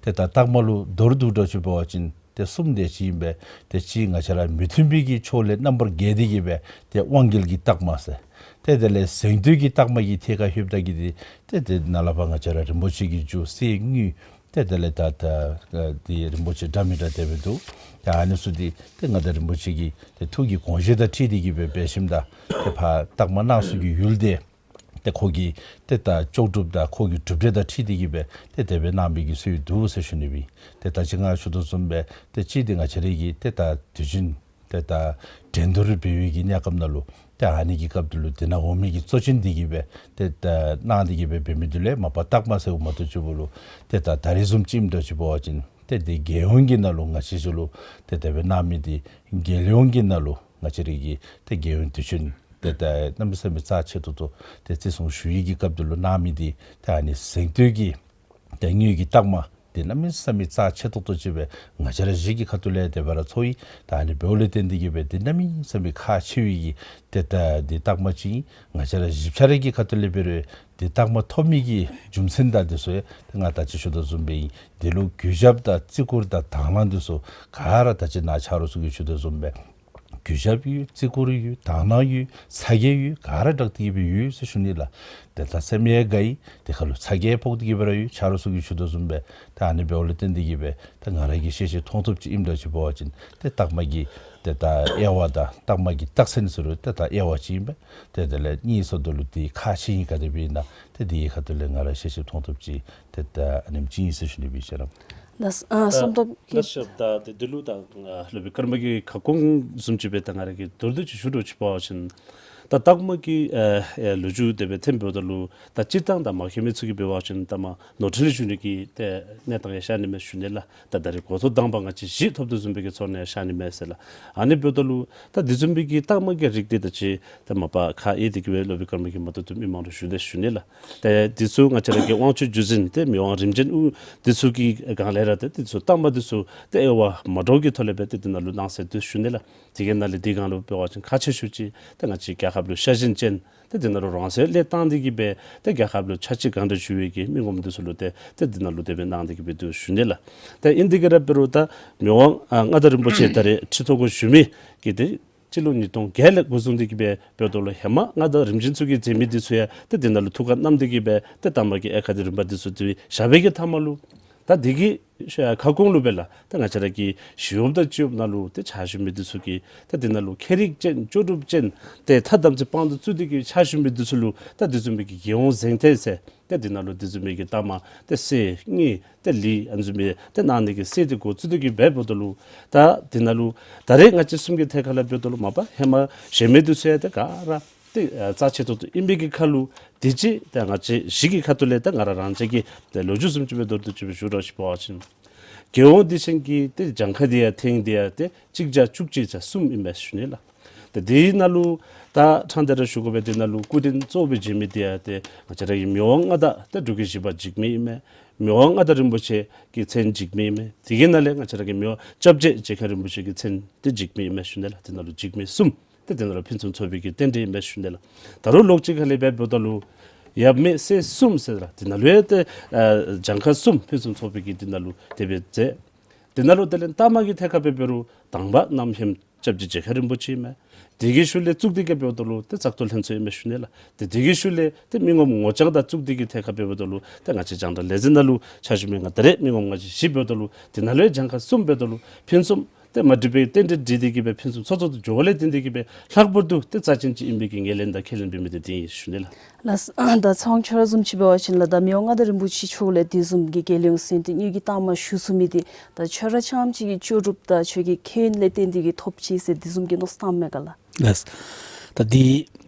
ཏེ་ད་རྟགས་མ་ལུ་མདོར་བསྡུ་དགོཔ་ཅིག་འབད་བ་ཅིན་ཏེ་གསུམ་དེ་ཅིག་ཨིན་པས། ཏེ་གཅིག་ང་བཅས་ར་མི་མཐུན་པའི་གི་ཕྱོགས་ལས་རྣམ་པར་རྒྱལ་ཏེ་གི་སྦེ་ཏེ་དབང་རྒྱལ་གྱི་རྟགས་མ་ཟེར། ཏེ་དེ་ལས་གཟེངས་བསྟོད་ཀྱི་རྟགས་མ་གི་ཐད་ཁར་ལྷོདཔ་ད་གི་འདི་ཏེ་དེ་ནང་ལས་ཕར་ང་བཅས་ར་རིན་པོ་ཆེ་གི་རྒྱུ་གསེར་དངུལ་ཏེ་དེ་ལས་ད་ད་ཨ་འདི་རིན་པོ་ཆེ་འདྲ་མི་འདྲ་དེ་སྦེ་འདུག། ཏེ་ཨ་ནི་ཚུ་འདི་ཏེ་མངའ་བདག་རིན་པོ་ཆེ་གི་ཏེ་ཐུགས་ཀྱི་དགོངས་བཞེད་དང་འཁྲིལ་ཏེ་གི་སྦེ་འབད་ཞིནམ་ད་ཏེ་ཕར་རྟགས་མ་གནང་ས་གི་ཡུལ་དེ་ཏེ་ཁོ་གི་ཏེ་ད་ལྕོགས་གྲུབ་དང་ཁོ་གི་གྲུབ་འབྲས་དང་འཁྲིལ་ཏེ་གི་སྦེ་ཏེ་དེ་སྦེ་གནང་མི་གི་སྲོལ་འདུག་ཟེར་ཞུ་ནི་སྦེ། ཏེ་ད་ཅི་ང་ཞུ་དོ་བཟུམ་སྦེ་ཏེ་གཅིག་འདི་ང་བཅས་ར་གི་ཏེ་ད་དུས་རྒྱུན་ཏེ་ད་འགྲན་བསྡུར་འབད་བའི་གི་གནས་སྐབས་ནང་ལུ་ཏེ་ཨ་ནི་གི་སྐབས་འདི་ལུ་དེ་ནང་འོང་མི་གི་གཙོ་ཅན་འདི་གིས་སྦེ་ཏེ་ད་གནང་སྟེ་གི་སྦེ་འབད་མི་འདི་ལས་མ་པ་རྟགས་མ་ཟེརཝ་མ་གཏོགས་ཅིག་འབདཝ་ལུ་ཏེ་ད་ད་རིས་བཟུམ་ཅིག་ཨིནམ་འདྲཝ་ཅིག་འབད་བ་ཅིན་ཏེ་འདི་རྒྱལ་ཡོངས་ཀྱི་ནང་ལུ་ང་བཅས་ཚུ་ལུ་ཏེ་དེ་སྦེ་གནང་མི་འདི་རྒྱལ་ཡོངས་ཀྱི་ནང་ལུ་ང་བཅས་ར་གི་ཏེ་རྒྱལ་ཡོངས་དུས་ཆེན་ཏེ་ད་གནམ་མེད་ས་མེད་རྩ་ཆེ་ཏོག་ཏོ་ཏེ་བརྩི་སྲུང་ཞུ་ནི་གི་སྐབས་འདི་ལུ་གནང་མི་འདི་ཏེ་ཨ་ནི་གཟེངས་བསྟོད་ཀྱི་ཏེ་དངུལ་གྱི་རྟགས་མ་འདི་གནམ་མེད་ས་མེད་རྩ་ཆེ་ཏོག་ཏོ་ཅིག་སྦེ་ང་བཅས་ར་བཞི་གི་ཁ་ཐུག་ལས་དེ་སྦེ་ར་ཚོར་ཡི། ད་ཨ་ནི་འབདཝ་ལས་བརྟེན་ཏེ་གི་སྦེ་འདི་གནམ་མེད་ས་མེད་ཁག་ཆེ་བའི་གི་ཏེ་ད་འདི་རྟགས་མ་ཅིག་ཨིན། ང་བཅས་ར་བཞི་ཆ་ར་གི་ཁ་ཐུག་ལས་འབད་རུང་འདི་རྟགས་མ་ཐོབ་མི་གི་རྒྱུ་མཚན་དང་འདི་ཚུ་ཡང་ཏེ་ང་ད་ཅི་ཞུ་དོ་བཟུམ་སྦེ་ཨིན། འདི་ལུ་གུས་ཞབས་དང་བརྩི་བཀུར་དང་དང་བླངས་འདི་ཚུ་ག་ར་ད་ཅི་ནཱ་ཆ་རོགས་ཚུ་གིས་ཞུ་དོ་བཟུམ་སྦེ་གུས་ཞབས་ཡོད། བརྩི་བཀུར་ཡོད། དང་བླངས་ཡོད། ཚ་གྱང་ཡོད། ག་ར་དྲག་སྟེ་གི་སྦེ་ཡོད་ཟེར་ཞུ་ནི་ལགས། ཏེ་ད་སེམས་ཡང་དགའ་ཡི། དེ་ཁར་ལུ་ཚ་གྱང་ཕོག་སྟེ་གི་སྦེ་ར་ཡོད། ཆ་རོགས་ཚུ་གིས་ཞུ་དོ་བཟུམ་སྦེ་ད་ཨ་ནི་འབདཝ་ལས་བརྟེན་ཏེ་གི་སྦེ་ད་ང་ར་གིས་ཤེས་ཤེས་མཐོང་ཐོབ་ཅིག་ཨིནམ་འདྲཝ་ཅིག་འབད་བ་ཅིན་ཏེ་རྟགས་མ་གི་ཏེ་ད་དབྱེ་བ་དང་རྟགས་མ་གི་རྟགས་མཚན་ཟེར་རུང་ཏེ་ད་དབྱེ་བ་ཅིག་ཨིན་པས། ཏེ་དེ་ལས་གཉིས་ཟེརཝ་ད་ལུ་འདི་ཁག་ཆེ་ཧིང་ག་དེ་སྦེ་ཨིན་ན་ཏེ་འདི་གི་ཁ་ཐུག་ལས་ང་ར་ཤེས་ཤེས་མཐོང་ཐོབ་ཅིག་ཏེ་ད་ཨ་ནེམ་ཅིག་ཨིན་ཟེར་ཞུ་ནི་སྦེ་ཤེས་ར། ལགས་སོ། ཨ་ད་བསོད་ནམས་ཀྱིས། ད་ཞབས་ད་ཏེ་འདི་ལུ་ད་ཨ་སློབ་དཔོན་ཀརྨ་གིས་ཁ་སྐོང་བཟུམ་ཅིག་སྦེ་ད་ང་ར་གིས་མདོར་བསྡུས་ཅིག་ཞུ་དགོཔ་ཅིག་འབད་བ་ཅིན་ད་རྟགས་མ་གི་ཨ་ཨ་ལོ་རྒྱུས་དེ་སྦེ་ཐོནམ་འབདཝ་ད་ལུ་ད་སྤྱིར་བཏང་ད་མ་མཁྱེན་མི་ཚུ་གིས་འབད་བ་ཅིན་ད་མ་ནོར་འཁྲུལ་ཞུ་ནི་གི་ཏེ་གནས་སྟངས་ཡང་ཤར་ནི་མས་ཞུ་ནི་ལགས། ད་ད་རིས་འགོ་ཐོག་དང་པ་ང་བཅས་གཞི་ཐོབ་དོ་བཟུམ་སྦེ་གི་ཚོར་སྣང་ཤར་ནི་མས་ཟེར་ལགས། ཨ་ནི་འབདཝ་ད་ལུ་ད་འདི་བཟུམ་སྦེ་གི་རྟགས་མ་གི་རིགས་འདི་ད་ཅི་ད་མ་པ་ཁག་དབྱེ་སྟེ་གི་སྦེ་སློབ་དཔོན་ཀརྨ་གིས་མ་ཏོག་ཏོ་མི་མང་ལུ་ཞུ་དེས་ཞུ་ནི་ལགས། ཏེ་འདི་ཚུ་ང་བཅས་ར་གི་དབང་ཕྱུག་བརྒྱུད་འཛིན་ཏེ་མི་དབང་རིམ་བྱོན་དབུ་འདི་ཚུ་གི་སྒང་ལས་ར་ཏེ་འདི་ཚུ་རྟགས་མ་འདི་ཚུ་ཏེ་དབྱེ་བ་མ་འདྲཝ་གི་ཐོག་ལས་སྦེ་ཏེ་འདི་ནང་ལུ་གནང་ཟེར་དེས་ཞུ་ནི་ལགས། དེ་གི་ནང་ལས་འདི་སྒང་ལུ་འབད་བ་ཅིན་ཁག་ཆེ་ཤོས་ཅིག་ཏེ་ང་བཅས་རྒྱལ་ཁབ་ལུ་ཤ་ཞེན་ཅན་ཏེ་འདི་ནང་ལུ་རང་སྲོག་བློས་བཏང་སྟེ་གི་སྦེ་ཏེ་རྒྱལ་ཁབ་ལུ་ཕྱག་ཕྱིད་གང་དྲག་ཞུ་བའི་གི་མི་ངོམ་འདི་ཚུ་ལུ་ཏེ་ཏེ་འདི་ནང་ལུ་དེ་སྦེ་གནང་སྟེ་གི་སྦེ་དེས་ཞུ་ནི་ལགས། ཏེ་ཨིན་ཏེ་གི་ར་འབད་རུང་ད་མི་དབང་ཨ་མངའ་བདག་རིན་པོ་ཆེ་ད་རིས་ཁྲི་ཐོག་གུ་བཞུགས་མི་གི་ཏེ་སྤྱི་ལོ་ཉིས་སྟོང་བརྒྱད་ལས་འགོ་བཟུང་སྟེ་གི་སྦེ་འབདཝ་ད་ལུ་ཧེ་མ་མངའ་བདག་རིམ་བྱོན་ཚུ་གིས་མཛད་མི་འདི་ཚུ་ཡང་ཏེ་འདི་ནང་ལུ་ཐུགས་ཁར་བསྣམས་ཏེ་གི་སྦེ་ཏེ་རྟགས་མ་གི་དབྱེ་ཁག་འདི་རིམ་པ་འདི་ཚུ་ཏེ་བཞག་པའི་གི་མཐའ་མ་ལུ་ད་འདི་གི་ཁ་སྐོང་ལུ་སྦེ་ལགས་ད་ང་བཅས་ར་གི་ཞི་གཡོགཔ་དང་སྤྱི་གཡོགཔ་ནང་ལུ་ཏེ་ཕྱག་ཞུ་མི་འདི་ཚུ་གིས་ད་འདི་ནང་ལུ་མཁས་རིག་ཅན་ལྕོགས་གྲུབ་ཅན་ཏེ་ཐ་དམ་ཚིག་དཔང་དུ་བཙུགས་ཏེ་གི་ཕྱག་ཞུ་མི་འདི་ཚུ་ལུ་ད་འདི་བཟུམ་མའི་གི་རྒྱལ་ཡོངས་གཟེངས་བསྟོད་ཟེར་ཏེ་འདི་ནང་ལུ་འདི་བཟུམ་མའི་གི་རྟགས་མ་ཏེ་གསེར་དངུལ་ཏེ་ལི་ཨ་ནི་བཟུམ་མའི་ཏེ་གནང་ནི་གི་སྲོལ་འདི་འགོ་བཙུགས་ཏེ་གི་སྦེ་འབདཝ་ད་ལུ་ད་འདི་ནང་ལུ་ད་རེས་ང་བཅས་གསུམ་གྱི་ཐད་ཁར་ལས་འབདཝ་ད་ལུ་མ་པ་ཧེ་མ་བཞེས་མི་འདི་ཚུ་ཡང་ཏེ་ག་ར་ཏེ་ཨ་རྩ་ཆེ་ཏོག་ཏོ་ཨིན་པའི་གི་ཁར་ལུ་དེ་ཅིག་ཏེ་ང་བཅས་བཞི་གི་ཁ་ཐུག་ལས་ཏེ་ང་ར་རང་བཅས་ཀྱི་ཏེ་ལོ་རྒྱུས་བཟུམ་ཅིག་སྦེ་མདོར་བསྡུས་ཅིག་སྦེ་ཞུ་དགོཔ་ཅིག་འབད་བ་ཅིན་ རྒྱལ་ཡོངས་དུས་ཆེན་གྱི་ཏེ་གྱངས་ཁ་འདི་ཡང་ཐེངས་འདི་ཡང་ཏེ་གཅིག་བརྒྱ་བཅུ་གཅིག་བརྒྱ་གསུམ་ཨིན་པས་ཞུ་ནི་ལགས། ཏེ་དེའི་ནང་ལུ་ད་ཕྲང་སྟེ་ར་ཞུ་དགོ་པས། དེ་ནང་ལུ་སྐུ་མགྲོན་གཙོ་བོ་སྦེ་བྱིན་མི་འདི་ཡང་ཏེ་ང་བཅས་ར་གི་མི་དབང་མངའ་བདག་ཏེ་འབྲུག་རྒྱལ་བཞི་པ་འཇིགས་མེད་ཨིན་མས། མི་དབང་མངའ་བདག་རིན་པོ་ཆེ་གི་མཚན་འཇིགས་མེད་ཨིན་མས། དེ་གི་ནང་ལས་ང་བཅས་ར་གི་མི་དབང་སྐྱབས་རྗེ་རྒྱལ་མཁན་རིན་པོ་ཆེ་གི་མཚན་ཏེ་འཇིགས་མེད་ཨིན་མས་ཞུ་ནི་ལགས། དེ་ནང་ལུ་འཇིགས་མེད་གསུམ་ཏེ་དེ་ནང་ལུ་ཕུན་སུམ་ཚོགས་པའི་གི་རྟེན་འབྲེལ་ཨིན་པས་ཞུ་ནི་ལགས། ད་རུང་ལོགས་གཅིག་ཁ་ལས་འབད་འབདཝ་ད་ལུ་ཡབ་མེས་སྲས་གསུམ་ཟེར་ལགས། དེ་ནང་ལུ་ཡང་ཏེ་ཨ་གྱངས་ཁ་གསུམ་ཕུན་སུམ་ཚོགས་པའི་གི་དེ་ནང་ལུ་དེ་སྦེ་མཛད། དེ་ནང་ལུ་དེ་ལས་མཐའ་མ་གི་ཐད་ཁར་འབད་འབད་རུང་དང་པ་རྣམ་གཡེང་སྐྱབས་རྗེ་རྒྱལ་མཁན་རིན་པོ་ཆེ་ཨིན་མས། དེ་གི་ཤུལ་ལས་བཙུགས་ཏེ་གི་འབདཝ་ད་ལུ་ཏེ་བཙག་འཐུ་ལྷན་ཚོགས་ཨིན་མས་ཞུ་ནི་ལགས། ཏེ་དེ་གི་ཤུལ་ལས་ཏེ་མི་ངོམ་ངོ་རྐྱང་དང་བཙུགས་ཏེ་གི་ཐད་ཁར་འབད་འབདཝ་ད་ལུ་ཏེ་ང་བཅས་རྒྱང་བསྒྲགས་ལས་འཛིན་ནང་ལུ་ཕྱག་ཞུ་མི་ང་ད་རེས་མི་ངོམ་ང་བཅས་བཞི་འབདཝ་ད་ལུ་དེ་ནང་ལུ་ཡང་གྱངས་ཁ་གསུམ་འབདཝ་ད་ལུ་ཕུན་སུམ་ཏེ་མ་འགྲིག་པའི་རྟེན་འབྲེལ་འགྲིག་སྟེ་གི་སྦེ་ཕུན་སུམ་ཚོགས་ཚོགས་སུ་འགྱོ་བ་ལས་བརྟེན་ཏེ་གི་སྦེ་ལྷག་པར་དུ་ཏེ་རྩ་ཅན་ཅིག་ཨིན་པའི་གི་ངོས་ལེན་དང་ཁས་ལེན་འབད་མི་འདི་དེ་ཨིན་ཞུ་ནི་ལགས། ལགས། ད་ཚེ་དབང་ཁྱོད་ར་བཟུམ་ཅིག་འབད་བ་ཅིན་ལགས་ད་མི་དབང་མངའ་བདག་རིན་པོ་ཆེ་མཆོག་ལས་དེ་བཟུམ་གྱི་རྒྱལ་ཡོངས་སྲིད་དོན་དངུལ་གྱི་རྟགས་མ་ཞུ་ཚུགས་མི་འདི་ད་ཁྱོད་ར་རྐྱངམ་ཅིག་གི་ལྕོགས་གྲུབ་དང་ཁྱོད་ཀྱི་ཁེ་ཕན་ལས་བརྟེན་ཏེ་གི་ཐོབ་ཅི་ཟེར་དེ་བཟུམ་གྱི་མནོ་བསམ་བཏངམ་མས་ག་ལགས། ལགས། ད་འདི་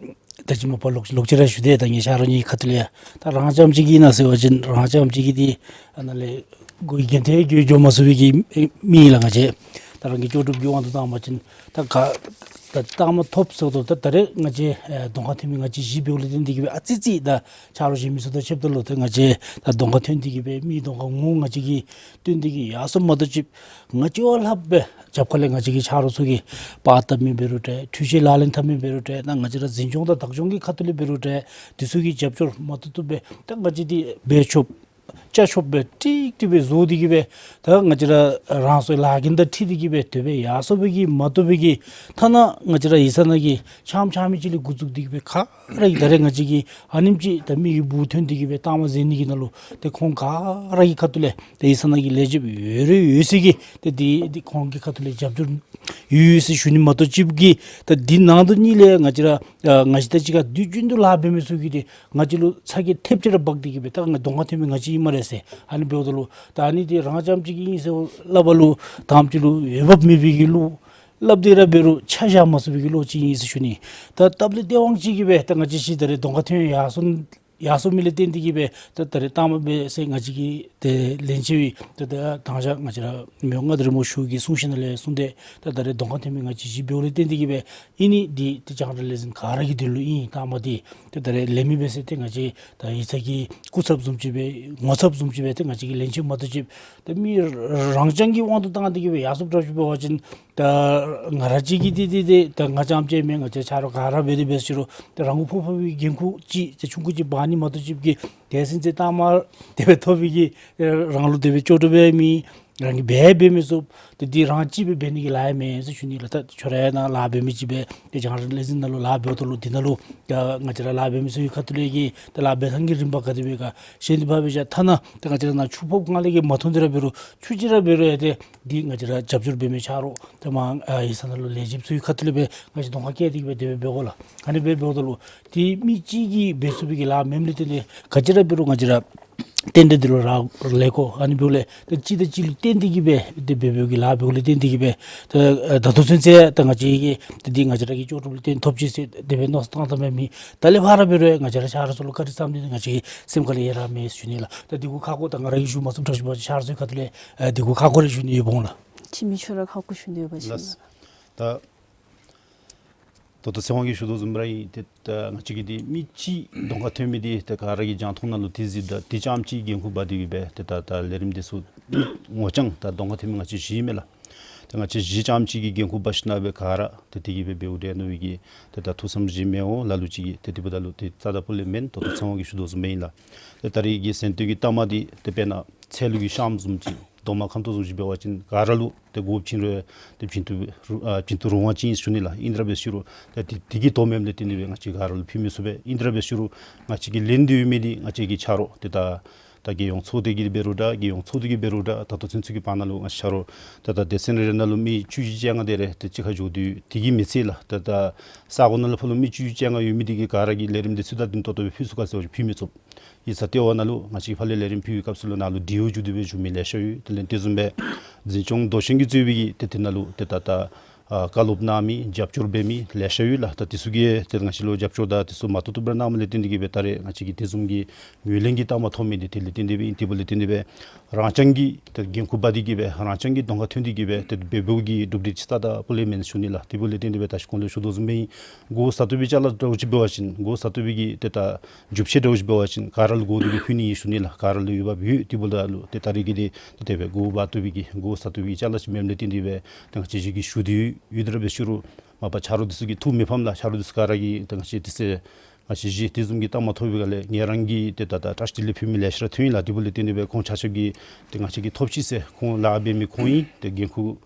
ད་ཅི་མ་པ་ལོག་ལོག་ཅི་ར་ཞུ་དེས། ད་ངེའི་ཆ་རོགས་གཉིས་ཁ་ཐུག་ལས་ཡང་ད་རང་རྐྱངམ་ཅིག་གིས་ཨིན་ན་ཟེར་བ་ཅིན་རང་རྐྱངམ་ཅིག་གིས་འདི་ཨ་ནཱ་ལས་གོ་གི་འགན་ཐེ་གི་འགྱོ་མ་ཚུགས་པའི་གི་མི་ལགས། ང་བཅས་ད་རང་གི་ལྕོགས་གྲུབ་ཀྱི་དབང་དུ་བཏང་བ་ཅིན་ད་ག་ད་རྟགས་མ་ཐོབ་ཟེརཝ་ད་ད་ད་རེས་ང་བཅས་ཨེ་གདོང་ཁར་ཐོན་མི་ང་བཅས་བཞི་འབདཝ་ལས་བརྟེན་ཏེ་གི་སྦེ་ཨ་ཙི་ཙི་ད་ཆ་རོགས་གཞན་མི་ཚུ་དང་ཕྱདཔ་ད་ལུ་ད་ང་བཅས་ད་གདོང་ཁར་ཐོན་ཏེ་གི་སྦེ་མི་གདོང་ཁར་ངོ་ང་བཅས་ཀྱིས་སྟོན་ཏེ་གི་ཡར་སོངམ་མ་གཏོགས་ཅིག་ང་བཅས་བ་ལྷགཔ་སྦེ་རྒྱབ་ཁ་ལས་ང་བཅས་ཀྱི་ཆ་རོགས་ཚུ་གིས་པར་བཏབ་མི་འབད་རུང་འདྲ། འཕྲུལ་ཆས་ལག་ལེན་འཐབ་མི་འབད་རུང་འདྲ། ད་ང་བཅས་ར་འཛིན་སྐྱོང་དང་བདག་སྐྱོང་གི་ཁ་ཐུག་ལས་འབད་རུང་འདྲ། དེ་ཚུ་གི་རྒྱབ་སྐྱོར་མ་ཐུབ་ཐུབ་སྦེ་ད་ང་བཅས་འདི་འབད་ཆོགཔ་ཅ་ཆོགཔ་སྦེ་ཀྲིག་ཀྲི་སྦེ་བཟོ་སྟེ་གི་སྦེ་ད་ང་བཅས་ར་རང་སོའི་ལཱ་འགན་དང་འཁྲིལ་ཏེ་གི་སྦེ་དེ་སྦེ་ཡར་སོང་བའི་གི་མ་གཏོགས་པའི་གི་ཐ་ན་ང་བཅས་ར་ཡིག་ཚང་ནང་གི་ཕྱགམ་ཕྱག་མི་ཅིག་ལས་འགོ་བཙུགས་ཏེ་གི་སྦེ་ག་ར་གིས་ད་རེས་ང་བཅས་ཀྱིས་ཨ་ནེམ་ཅིག་ད་མི་གི་སྦུག་ཐོན་ཏེ་གི་སྦེ་རྟགས་མ་མཛད་ནི་གི་ནང་ལུ་ཏེ་ཁོང་ག་ར་གི་ཁ་ཐུག་ལས་ཏེ་ཡིག་ཚང་ནང་གི་ལས་བྱེདཔ་ཡོད་རེ་ཡོད་ཟེར་གི་ཏེ་འདི་འདི་ཁོང་གི་ཁ་ཐུག་ལས་རྒྱབ་སྐྱོར་ཡོད་ཡོད་ཟེར་ཞུ་ནི་མ་གཏོགས་ཅིག་གི་ད་འདི་ནང་དོན་གཉིས་ལས་ང་བཅས་ར་ཨ་ང་བཅས་དང་གཅིག་ཁར་དུས་རྒྱུན་དུ་ལཱ་འབད་མི་ཚུ་གིས་ཏེ་ང་བཅས་ལུ་ཚ་གྱང་ཐེབས་ཅིག་ར་འབག་སྟེ་གི་སྦེ་ད་ང་གདོང་ཁར་ཐོན་མི་ང་བཅས་ཨིན་སྨ་རེ་ཟེར་ཨ་ནི་འབདཝ་ད་ལུ་ད་ཨ་ནི་འདི་རང་རྐྱངམ་ཅིག་གིས་ཨིན་ཟེར་སླབ་པ་ལུ་དང་པ་ཅིག་ལུ་འོས་འབབ་མེད་པའི་གི་བློ་སླབ་སྟེ་ར་འབད་རུང་ཆ་བཞག་མ་ཚུགས་པའི་གི་བློ་ཅིག་ཨིན་ཟེར་ཞུ་ནི། ད་སྟབས་ལེགས་སྟེས་དབང་ཅིག་གིས་སྦེ་ད་ང་བཅས་ཅིག་ད་རེས་གདོང་ཁར་ཐོན་ཡར་སོང་ཡར་སོང་མི་ལས་བརྟེན་ཏེ་གི་སྦེ་ད་ད་རེས་རྟགས་མ་འབད་ཟེར་ང་བཅས་ཀྱིས་ཏེ་ལན་ཆེ་བའི་ད་ད་དང་ཞག་ང་བཅས་ར་མི་དབང་མངའ་བདག་རིན་པོ་ཆེ་གི་གསུང་བཤད་ནང་ལས་གསུངས་ཏེ་ད་ད་རེས་གདོང་ཁར་ཐོན་མི་ང་བཅས་བཞི་འབདཝ་ལས་བརྟེན་ཏེ་གི་སྦེ་ཨིན་ནི་འདི་ཏེ་རྒྱང་བསྒྲགས་ལས་འཛིན་ག་ར་གི་དོན་ལུ་ཨིན། རྟགས་མ་འདི་ཏེ་ད་རེས་ལེན་མི་འབད་ཟེར་ཏེ་ང་བཅས་ད་ཡིག་ཚང་གི་སྐུ་ཚབ་བཟུམ་ཅིག་སྦེ་ངོ་ཚབ་བཟུམ་ཅིག་སྦེ་ཏེ་ང་བཅས་ཀྱིས་ལན་ཆེཝ་མ་གཏོགས་ཅིག་ད་མི་རང་རྐྱང་གི་དབང་དུ་བཏང་སྟེ་གི་སྦེ་ཡར་སོངམ་འདྲཝ་ཅིག་འབད་བ་ཅིན་ད་ང་ར་གཅིག་གིས་འདི་འདི་འདི་ད་ང་རྐྱངམ་ཅིག་མེན། ང་བཅས་ཆ་རོགས་ག་ར་འབད་དེ་འབད་ཟེར་རུང་ད་རང་མགོ་ཕོག་ཕོག་པའི་འགན་ཁུར་ཅིག་ཏེ་ཆུང་ཀུ་ཅིག་འབག་ནི་མ་གཏོགས་ཅིག་གི་དེ་ཟེར་ཏེ་རྟགས་མ་དེ་སྦེ་ཐོབ་པའི་གི་རང་ལུ་དེ་སྦེ་ལྕོགས་གྲུབ་སྦེ་མེད། རང་གིས་འབད་འབད་མི་ཚུགས། ཏེ་འདི་རང་གཅིག་སྦེ་འབད་ནི་གི་ལཱ་ཡང་མེན་ཟེར་ཞུ་ནི་ལགས། ད་ཁྱོད་ར་ཡང་ནཱ་ལཱ་འབད་མི་ཅིག་སྦེ་ཏེ་རྒྱང་བསྒྲགས་ལས་འཛིན་ནང་ལུ་ལཱ་འབདཝ་ད་ལུ་འདི་ནང་ལུ་ད་ང་བཅས་ར་ལཱ་འབད་མི་ཚུ་གི་ཁ་ཐུག་ལས་ཀྱི་ད་ལཱ་འབད་ཐངས་ཀྱི་རིམ་པ་ག་དེ་སྦེ་ག་ཞེ་འདི་ཕར་སྦེ་བཞག། ཐ་ན་ད་ང་བཅས་ར་ནཱ་ཆུ་ཕོརཔ་ཁ་ལས་ཀྱི་མ་ཐོན་ཏེ་ར་འབད་རུང་ཆུ་ཅིག་ར་འབད་རུང་ཡང་ཏེ་འདི་ང་བཅས་ར་རྒྱབ་སྐྱོར་འབད་མི་ཆ་རོགས་ད་མར་ཨ་ཡིག་ཚང་ནང་ལུ་ལས་བྱེདཔ་ཚུ་གི་ཁ་ཐུག་ལས་སྦེ་ང་བཅས་གདོང་ཁར་བཀལ་ཏེ་གི་སྦེ་དེ་སྦེ་འབད་དགོ་ལགས། ཨ་ནི་སྦེ་འབདཝ་ད་ལུ་ཏེ་མི་གཅིག་གིས་འབད་ཚུགས་པའི་གི་ལཱ་མེནམ་ལས་བརྟེན་ཏེ་ག་ཅི་ར་འབད་རུང་ང་བཅས་ར་རྟེན་འབྲེལ་འདི་ལུ་རག་ལས་དགོ། ཨ་ནི་འབདཝ་ལས་ཏེ་གཅིག་དང་གཅིག་ལུ་བརྟེན་ཏེ་གི་སྦེ་ཏེ་འབད་འབདཝ་གི་ལཱ་འབདཝ་ལས་བརྟེན་ཏེ་གི་སྦེ་ཏེ་ད་ལྟོ་ཚུན་ཚོད་ད་ང་བཅས་ཀྱིས་ཏེ་འདི་ང་བཅས་ར་གི་ལྕོགས་གྲུབ་ལུ་བརྟེན་ཐོབ་ཅི་ཟེར་དེ་སྦེ་མནོ་བསམ་བཏང་བཏངམ་མེད། ད་ལས་ཕར་འབད་རུང་ང་བཅས་ར་ཆ་རོགས་ཚུ་ལུ་བཀའ་དྲིན་བསམ་སྟེ་ང་བཅས་ཀྱི་སེམས་ཁ་ལས་ཡང་ར་མེད་ཟེར་ཞུ་ནི་ལགས། ད་འདི་གུ་ཁ་སྐོང་ད་ང་ར་གིས་ཞུ་མ་ཚུགསཔ་འདྲཝ་ཅིག་འབད་བ་ཅིན་ཆ་རོགས་ཚུ་གི་ཁ་ཐུག་ལས་ཨ་འདི་གུ་ཁ་སྐོང་རེ་ཞུ་ནི་ཡོདཔ་འོང་ལགས། འཆི་མེད་ཁྱོད་ར་ཁ་སྐོང་ཞུ་ནི་ཡོད་པ་ཅིན། ལགས། ད་ད་ལྟོ་ཚེ་དབང་གིས་ཞུ་དོ་བཟུམ་ར་ཨིན། ཏེ་ད་ང་བཅས་ཀྱིས་འདི་མི་གཅིག་གདོང་ཁར་ཐོན་མི་འདི་ཏེ་ག་ར་གི་རྒྱང་མཐོང་ནང་ལུ་ཏེ་གཟིགསཔ་ད་ཏེ་རྐྱངམ་གཅིག་འགན་ཁུར་འབག་སྟེ་གི་སྦེ་ཏེ་ད་ད་ལས་རིམ་འདི་ཚུ་ངོ་རྐྱང་ད་གདོང་ཁར་ཐོན་མི་ང་བཅས་བཞི་མས་ལགས། ཏེ་ང་བཅས་བཞི་རྐྱངམ་གཅིག་གིས་འགན་ཁུར་འབག་ཞིནམ་སྦེ་ག་ར་ཏེ་དེ་གི་སྦེ་འབདཝ་འདྲས་མནོ་བའི་གི་ཏེ་ད་ཐུགས་བསམ་བཞེས་མི་འོང་ལ་ལུ་ཅིག་གིས། ཏེ་དེ་འབདཝ་ད་ལུ་ཏེ་རྩ་དང་པོ་ལས་མེན། ད་ལྟོ་ཚེ་དབང་གིས་ཞུ་དོ་བཟུམ་སྦེ་ཨིན་ལགས། ཏེ་ད་རེས་ཀྱི་སེམས་རྟོགས་ཀྱི་རྟགས་མ་འདི་ཏེ་དཔེར་ན་ཚལ་ལུ་གི་ཤམ་བཟུམ་ཅིག་རྡོག་མ་ཁམ་ཏོག་བཟུམ་ཅིག་འབད་བ་ཅིན་ག་ར་ལུ་ཏེ་མགུ་བཅིངས་རུང་ཏེ་བྱིན་དུ་རུང་ཨ་བྱིན་དུ་རུང་བ་ཅིག་ཨིན་ཟེར་ཞུ་ནི་ལགས། ཨིན་དེ་ར་འབད་ཟེར་རུང་ཏེ་དེ་དེ་གི་དོ་མེནམ་ལས་བརྟེན་ཏེ་སྦེ་ང་བཅས་ག་ར་ལུ་ཕུལ་མི་ཚུགས་པས། ཨིན་དེ་ར་འབད་ཟེར་རུང་ང་བཅས་ཀྱིས་ལེན་ཏེ་ཡོད་མི་འདི་ང་བཅས་ཀྱི་ཆ་རོགས་ཏེ་ད་ད་རྒྱལ་ཡོངས་ཚོགས་སྡེ་གི་འབད་རུང་འདྲ་རྒྱལ་ཡོངས་ཚོགས་འདུ་གི་འབད་རུང་འདྲ་ད་ལྟོ་ཚུན་ཚོད་ཀྱི་བར་ན་ལུ་ང་བཅས་ཆ་རོགས་ད་ད་སྡེ་ཚན་རེ་རེ་ནང་ལུ་མི་བཅུ་བཞི་བཅོ་ལྔ་དེ་རེ་ཏེ་གཅིག་ཁར་འགྱོ་སྟེ་དེ་གིས་མི་ཚད་ལགས། ད་ད་ས་གོ་ནང་ལུ་ཕར་ལུ་མི་བཅུ་བཞི་བཅོ་ལྔ་ཡོད་མི་འདི་གིས་ག་ར་གིས་ལས་རིམ་འདི་ཚུ་ད་བདུན་ཏོག་ཏོ་སྦེ་ཕུལ་ཚུགས་ག་ཟེར་བ་ཅིན་ཕུལ་མི་ཚུགས། ཡིག་ཚང་ལྟེ་བ་ནང་ལུ་ང་བཅས་ཕར་ལས་ལས་རིམ་ཕུལ་བའི་སྐབས་སུ་ལུ་ནཱ་ལུ་འབྲེལ་ཡོད་བརྒྱུད་དེ་སྦེ་བཞུགས་མི་ལེ་ཤ་ཡོད། དེ་ལས་དེ་བཟུམ་སྦེ་འཛིན་སྐྱོང་མདོ་ཆེན་གྱིས་གཙོས་པའི་གི་ཏེ་དེ་ནང་ལུ་ཏེ་ད་ད་ ཨ་བཀའ་སློབ་གནང་མི་རྒྱབ་སྐྱོར་འབད་མི་ལེ་ཤ་ཡོད་ལགས། ད་དེ་ཚུ་གིས་ཏེ་ང་བཅས་ལུ་རྒྱབ་སྐྱོར་དང་དེ་ཚུ་མ་བཏུབ་བཏུབ་སྦེ་ར་གནངམ་ལས་བརྟེན་ཏེ་གིས་སྦེ་ད་རེས་ང་བཅས་ཀྱིས་དེ་བཟུམ་གྱི་ངོས་ལེན་གྱི་རྟགས་མ་ཐོབ་མི་འདི་དེ་ལས་བརྟེན་ཏེ་སྦེ་ཨིན། དེ་འབདཝ་ལས་བརྟེན་ཏེ་སྦེ་རང་རྐྱང་གི་ཏེ་འགན་ཁུར་འབག་སྟེ་གིས་སྦེ་རང་རྐྱང་གི་གདོང་ཁར་ཐོན་ཏེ་གིས་སྦེ་ཏེ་འབད་འབདཝ་གི་གྲུབ་འབྲས་ཅིག་རྩ་དང་སྤུ་ལས་མེན་ཞུ་ནི་ལགས། དེ་འབདཝ་ལས་བརྟེན་ཏེ་སྦེ་ད་ཅི་གོང་ལུ་ཞུ་དོ་བཟུམ་སྦེ་ཨིན། སྒོ་ཟ་བཏུབ་པའི་ཅ་ལ་འདྲཝ་ཅིག་འབད་བ་ཅིན་སྒོ་ཟ་བཏུབ་པའི་གི་ཏེ་ད་རྒྱུ་ཆ་འདྲཝ་ཅིག་འབད་བ་ཅིན་ག་ར་ལུ་སྒོ་འདི་ཕུལ་ནི་ཨིན་ཞུ་ནི་ལགས། ག་ར་ལུ་འོས་འབབ་ཡོད། དེ་འབདཝ་ད་ལུ་ཏེ་ད་རེས་ཀྱི་འདི་ཏེ་དེ་སྦེ་སྒོ་འབག་བཏུབ་པའི་གི་སྒོ་ཟ་བཏུབ་པའི་གི་ཅ་ལ་ཅིག་མེནམ་ལས་བརྟེན་ཏེ་སྦེ་ཏེ་ང་བཅས་ཅིག་གིས་ཞུ་སྟེ་ཡོད། དེ་ར་འབད་ཞུ་རུང་མ་པ་ཆ་རོགས་འདི་ཚུ་གིས་ཐུགས་མི་ཕམ་ལགས། ཆ་རོགས་འདི་ཚུ་ག་ར་གིས་ཏེ་ང་བཅས་དེ་ཚེ་ང་བཅས་གཞི་དེ་བཟུམ་གྱི་རྟགས་མ་ཐོབ་པའི་སྒང་ལས་ངལ་རངས་ཀྱིས་ཏེ་ད་ད་བཀྲིས་བདེ་ལེགས་ཕུལ་མི་ལེ་ཤ་ར་ཐོན་ཡི་ལགས། དེ་འབདཝ་ལས་བརྟེན་ཏེ་སྦེ་ཁོང་ཆ་ཁྱབ་ཀྱིས་ཏེ་ང་བཅས་ཀྱིས་ཐོབ་ཅི་ཟེར། ཁོང་ལཱ་འབད་མི་ཁོང་ཨིན། ཏེ་འགན་ཁུར་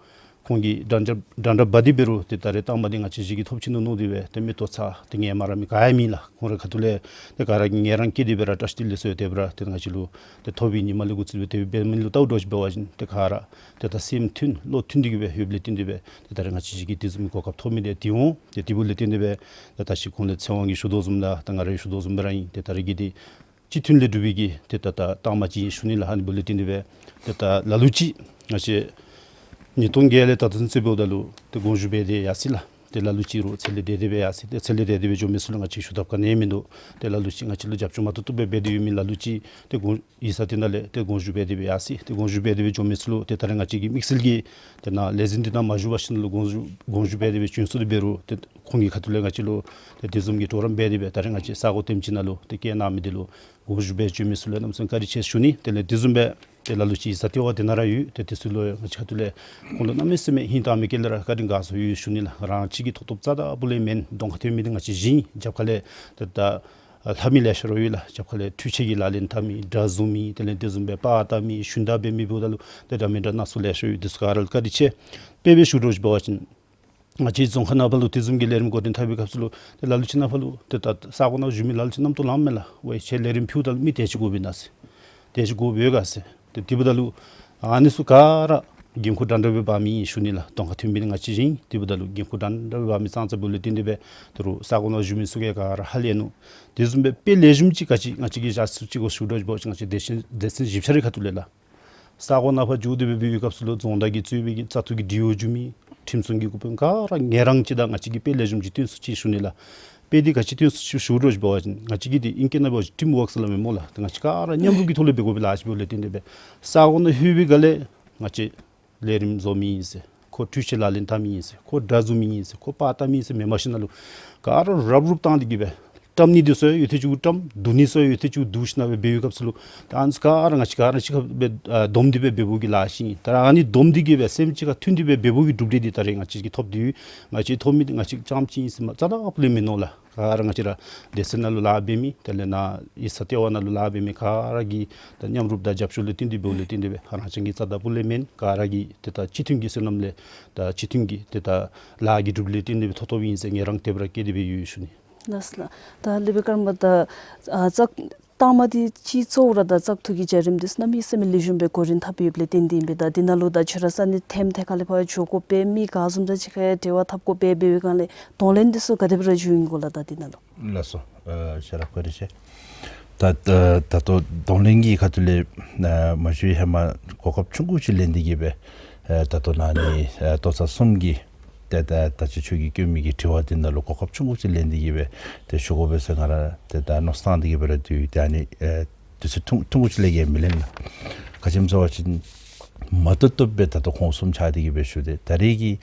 ཁོང་གིས་འདྲ་འདྲ་འདྲ་འདྲ་འབག་སྟེ་འབད་རུང་ཏེ་ད་རེས་རྟགས་མ་འདི་ང་བཅས་ཅིག་གིས་ཐོབ་ཅི་ནུག་མནོ་སྟེ་སྦེ་ཏེ་མི་ལྟོ་ཚང་ཏེ་ངལ་མ་རངས་མི་ག་ཡང་མེད་ལགས། ཁོང་རའི་ཁ་ཐུག་ལས་ཏེ་ག་ར་གིས་ངལ་རངས་བསྐྱེད་དེ་སྦེ་ར་བཀྲིས་བདེ་ལེགས་ཟེར་དེ་སྦེ་ར་ཏེ་ང་བཅས་ལུ་ཏེ་ཐོབ་པའི་ཉིནམ་ལས་འགོ་བཙུགས་སྦེ་དེ་སྦེ་འབད་མི་ལུ་བལྟཝ་འདྲཝ་ཅིག་འབད་བ་ཅིན་ཏེ་ག་ར་ཏེ་ད་སེམས་མཐུན་བློ་མཐུན་ཏེ་གིས་སྦེ་ཡོདཔ་ལས་བརྟེན་ཏེ་སྦེ་ཏེ་ད་རེས་ང་བཅས་ཅིག་གིས་དེ་བཟུམ་གྱི་གོ་སྐབས་ཐོབ་མི་འདི་ཏེ་འོང་། ཏེ་དེ་འབདཝ་ལས་བརྟེན་ཏེ་སྦེ་ཏེ་ད་ཅི་གོང་ལས་ཚེ་དབང་གིས་ཞུ་དོ་བཟུམ་དང་ད་ང་ར་ཞུ་དོ་བཟུམ་སྦེ་ར་ཨིན། ཏེ་ད་རེས་ཀྱི་འདི་སྤྱི་མཐུན་ལས་གྲུབ་པའི་གི་ཏེ་ད་ད་རྟགས་མ་ཅིག་ཨིན་ཞུ་ནི་ལགས། ཨ་ནི་འབདཝ་ལས་བརྟེན་ཏེ་སྦེ་ཏེ་ད་ལ་ལུ་ཅིག་ང་བཅས་ཉིས་སྟོང་བརྒྱད་ལས་ད་ལྟོ་ཚུན་ཚོད་འབདཝ་ད་ལུ་ཏེ་དགོངས་ཞུ་འབད་དེ་ཡར་སོ་ཡི་ལགས། ཏེ་ལ་ལུ་ཅིག་རུང་ཚེ་ལས་འདས་ཏེ་སྦེ་ཡར་སོ་ཡི། ཏེ་ཚེ་ལས་འདས་ཏེ་སྦེ་འགྱོ་མི་ཚུ་ལུ་ང་བཅས་ཞུ་ཐབས་ག་ནི་ཡང་མིན་འདུག། ཏེ་ལ་ལུ་ཅིག་ང་བཅས་ལུ་རྒྱབ་སྐྱོར་མ་བཏུབ་བཏུབ་སྦེ་འབད་དེ་ཡོད་མི་ལ་ལུ་ཅིག་ཏེ་དགོངས་ཡིག་ཚང་འདི་ནང་ལས་ཏེ་དགོངས་ཞུ་འབད་དེ་སྦེ་ཡར་སོ་ཡི། ཏེ་དགོངས་ཞུ་འབད་དེ་སྦེ་འགྱོ་མི་ཚུ་ལུ་ཏེ་ད་རེས་ང་བཅས་ཀྱིས་དམིགས་བསལ་གྱིས་ཏེ་ནཱ་ལས་འཛིན་འདི་ནང་མ་བཞུགས་པ་ཅིན་ལུ་དགོངས་ཞུ་དགོངས་ཞུ་འབད་དེ་སྦེ་བྱོན་སོང་སྟེ་འབད་རུང་ཏེ་ཁོང་གི་ཁ་ཐུག་ལས་ང་བཅས་ལུ་ཏེ་དེ་བཟུམ་གྱི་གྲོགས་རམ་འབད་དེ་སྦེ་ད་རེས་ང་བཅས་ས་གོ་དེམ་ཅིག་ནང་ལུ་ཏེ་བསྐྱལ་གནང་མི་འདི་ལུ་དགོངས་ཞུ་འབད་བྱོན་མི་ཚུ་ལུ་གནམ་མེད་ས་མེད་བཀའ་དྲིན་ཆེ་ཞུ་ནི། དེ་ལས་དེ་བཟུམ་སྦེ་ཏེ་ལ་ལུ་ཅིག་ཡིག་ཚང་ལྟེ་བ་འདི་ནང་ར་ཡོད། ཏེ་དེ་ཚུ་ལུ་ཡང་ང་བཅས་ཁ་ཐུག་ལས་ཁོང་ལུ་གནམ་མེད་ས་མེད་ཧིང་དྭངས་མའི་དཀྱིལ་ལས་ར་བཀའ་དྲིན་དགའ་ཚོར་ཡོད་ཞུ་ནི་ལགས། རང་གཅིག་གི་ཐོབ་ཐོབ་རྩ་དང་སྤུ་ལས་མེན། གདོང་ཁར་ཐོན་མི་འདི་ང་བཅས་གཞི་ཨིན། རྒྱབ་ཁ་ལས་ཏེ་ད་ལྷབ་མི་ལེ་ཤ་ར་ཡོད་ལགས། རྒྱབ་ཁ་ལས་འཕྲུལ་ཆས་ཀྱི་ལག་ལེན་འཐབ་མི་དྲ་བཟུང་མི་དེ་ལས་དེ་བཟུམ་སྦེ་པར་བཏབ་མི་ཞུན་དག་འབད་མི་འབདཝ་ད་ལུ་ཏེ་འདྲ་མི་འདྲ་སྣ་ཚོགས་ལེ་ཤ་ཡོད། དེ་ཚུ་ག་ར་ལུ་བཀའ་དྲིན་ཆེ། དཔེ་སྦེ་ཞུ་དོ་ཅིག་འབད་བ་ཅིན་ང་བཅས་རྫོང་ཁག་ནང་ཕར་ལུ་དེ་བཟུམ་གྱི་ལས་རིམ་འགོ་འདྲེན་འཐབ་པའི་སྐབས་སུ་ལུ་ཏེ་ལ་ལུ་ཅིག་ནང་ཕར་ལུ་ཏེ་ད་ས་གོ་ནང་བཞུགས་མི་ལ་ལུ་ཅིག་རྣམ་རྟོག་ལངམ་མས་ལགས། ཝའེ་ཁྱེད་ལས་རིམ་ཕུལཝ་ད་ལུ་མི་དེ་ཅིག་དགོཔ་ཨིན་ན་ཟེར། དེ་ཅིག་དགོཔ་ཡོད་ག་ཟེར། ཏེ་དེ་འབདཝ་ད་ལུ་ཨ་ནི་ཚུ་ག་ར་འགན་ཁུར་འདྲ་འདྲ་སྦེ་འབག་མི་ཨིན་ཞུ་ནི་ལགས། གདོང་ཁར་ཐོན་མི་འདི་ང་བཅས་གཞི་ཨིན། དེ་འབདཝ་ད་ལུ་འགན་ཁུར་འདྲ་འདྲ་སྦེ་འབག་མི་ཙང་ཙ་འབདཝ་ལས་བརྟེན་ཏེ་སྦེ་ད་རུང་ས་གོ་ནང་བཞུགས་མི་ཚུ་གིས་ག་ར་ཧ་ལས་ནུག། དེ་བཟུམ་སྦེ་དཔེ་ལེགས་ཤོམ་ཅིག་ག་ཅི་ང་བཅས་ཀྱིས་བཞག་ཚུགས་ཅི་གོ་ཞུ་དོ་ཅིག་འབད་བ་ཅིན་ང་བཅས་སྡེ་ཚན་སྡེ་ཚན་བཞི་ཆ་རའི་ཁ་ཐུག་ལས་ལགས། ས་གོ་ནང་ཕར་འགྱོ་སྟེ་སྦེ་འབད་བའི་སྐབས་སུ་ལུ་རྫོང་བདག་གིས་གཙོས་པའི་གི་བཙག་འཐུ་གི་ཌི་ཨོ་འགྱོ་མི་ཁྲིམས་སྲུང་གི་འགོ་དཔོན་ག་ར་ངལ་རངས་ཅིག་དང་ང་བཅས་ཀྱིས་དཔེ་ལེགས་ཤོམ་ཅིག་སྟོན་ཚུགས་ཅི་ཞུ་ནི་ལགས། དཔེ་འདི་ག་ཅི་སྟོན་ཚུགས་ཅི་ཞུ་དོ་ཅིག་འབད་བ་ཅིན་ང་བཅས་ཀྱིས་འདི་ཨིང་སྐད་ནང་འབད་བ་ཅིན་ཊིམ་ཝརཀ་ཟེར་སླབ་མས་སྨོ་ལགས། ཏེ་ང་བཅས་ག་ར་མཉམ་རུབ་ཀྱི་ཐོག་ལས་འབད་དགོ་པས་ལགས། ཨ་ཙི་འབདཝ་ལས་བརྟེན་ཏེ་སྦེ་ས་གོ་ནང་ལྷོད་པའི་སྒང་ལས་ང་བཅས་ལས་རིམ་བཟོ་མི་ཨིན་ཟེར། ཁོ་འཕྲུལ་ཆས་ལག་ལེན་འཐབ་མི་ཨིན་ཟེར། ཁོ་དྲ་བཟུང་མི་ཨིན་ཟེར། ཁོ་པར་བཏབ་མི་ཨིན་ཟེར། མེན་པར་ཞིནམ་ལས་ག་ར་རབ་རུབ་བཏང་སྟེ་གིས་སྦེ་བཀྲམ་ནི་འདི་ཚུ་ཡང་ཡོད་ཚད་ཅིག་བཀྲམ། བསྡུ་ནི་ཚུ་ཡང་ཡོད་ཚད་ཅིག་བསྡུ་ཞིནམ་སྦེ་འབད་བའི་སྐབས་སུ་ལུ་ད་ཨ་ནི་ཚུ་ག་ར་ང་བཅས་ག་ར་གཅིག་ཁར་སྦེ་ཨ་བསྡོམས་ཏེ་སྦེ་འབད་བའི་གི་ལཱ་ཅིག་ཨིན། ད་ར་ཨ་ནི་བསྡོམས་ཏེ་གིས་སྦེ་སེམས་གཅིག་ཁར་མཐུན་ཏེ་སྦེ་འབད་བའི་གི་གྲུབ་འབྲས་འདི་ད་རེས་ང་བཅས་ཀྱིས་ཐོབ་སྟེ་ཡོད། ང་བཅས་ཐོབ་མི་འདི་ང་བཅས་རྐྱངམ་ཅིག་ཨིན་ཟེར་མ་རྩ་དང་སྤུ་ལས་མིན་ནུག་ལགས། ག་ར་ང་བཅས་ར་སྡེ་ཚན་ནང་ལུ་ལཱ་འབད་མི་དེ་ལས་ནཱ་ཡིག་ཚང་ལྟེ་བ་ནང་ལུ་ལཱ་འབད་མི་ག་ར་གི་ད་མཉམ་རུབ་དང་རྒྱབ་སྐྱོར་ལས་བརྟེན་ཏེ་འབདཝ་ལས་བརྟེན་ཏེ་སྦེ་རང་རྐྱང་གི་རྩ་དང་སྤུ་ལས་མེན། ག་ར་གི་ཏེ་ད་སྤྱི་མཐུན་གྱི་བསོད་ནམས་ལས་ད་སྤྱི་མཐུན་གྱི་ཏེ་ད་ལཱ་གི་གྲུབ་འབྲས་ལས་བརྟེན་ཏེ་སྦེ་ཐོབ་ཐོབ་ཨིན་ཟེར་ངལ་རངས་དེ་སྦེ་ར་བསྐྱེད་དེ་སྦེ་ཡོད་ཞུ་ནི། ལགས་སོ་ལགས། ད་ལས་སྦེ་ཀརྨ་ད་ཨ་བཙག་རྟགས་མ་འདི་སྤྱི་གཙོ་བོ་ར་ད་བཙག་འཐུ་གི་བྱ་རིམ་འདི་གནམ་མེད་ས་མེད་ལེགས་ཤོམ་སྦེ་འགོ་འདྲེན་འཐབ་ཡོདཔ་ལས་བརྟེན་ཏེ་ཨིན་པས། ད་འདི་ནང་ལུ་ད་ཁྱོད་ར་ས་གནས་ཐེམ་ཐེ་ཁ་ལས་ཕར་འགྱོ་དགོ་པས། མི་ག་བཟུམ་ཅིག་ཁར་འབྲེལ་བ་འཐབ་དགོ་པས། འབད་བའི་སྒང་ལས་གདོང་ལེན་འདི་ཚུ་ག་དེ་སྦེ་ར་འགྱོཝ་ཨིན་གོ་ལགས་ད་འདི་ནང་ལུ། ལགས་སོ། ཨ་ཁྱོད་ར་བཀའ་དྲིན་ཆེ། ད་ད་ད་ལྟོ་གདོང་ལེན་གྱི་ཁ་ཐུག་ལས་ཨ་མ་ཞུ་བའི་ཧེ་མ་གོ་སྐབས་ཆུང་ཀུ་ཅིག་ལེན་ཏེ་གིས་སྦེ་ཨ་ད་ལྟོ་ནཱ་ནི་ཨ་ལྟོ་ཚང་གསུམ་གྱིས་ཏེ་ད་ད་ཅི་ཁྱོད་ཀྱིས་བཀོད་མི་གི་དྲི་བ་འདི་ནང་ལུ་གོ་སྐབས་ཆུང་ཀུ་ཅིག་ལེན་ཏེ་གིས་སྦེ་ཏེ་ཞུ་དགོ་པས་ཟེར་ང་ར་ཏེ་ད་མནོ་བསམ་བཏང་སྟེ་གིས་སྦེ་ར་སྡོད་ཡི། ཏེ་ཨ་ནི་ཨ་དུས་ཚོད་ཐུང་ཐུང་ཀུ་ཅིག་ལས་བརྒལ་མི་ལེན་ལགས། ག་ཅི་སྨོ་ཟེར་བ་ཅིན་མ་བཏུབ་བཏུབ་སྦེ་ད་ལྟོ་ཁོང་གསུམ་ཆ་སྟེ་གིས་སྦེ་ཞུ་སྟེ་ད་རེས་ཀྱི་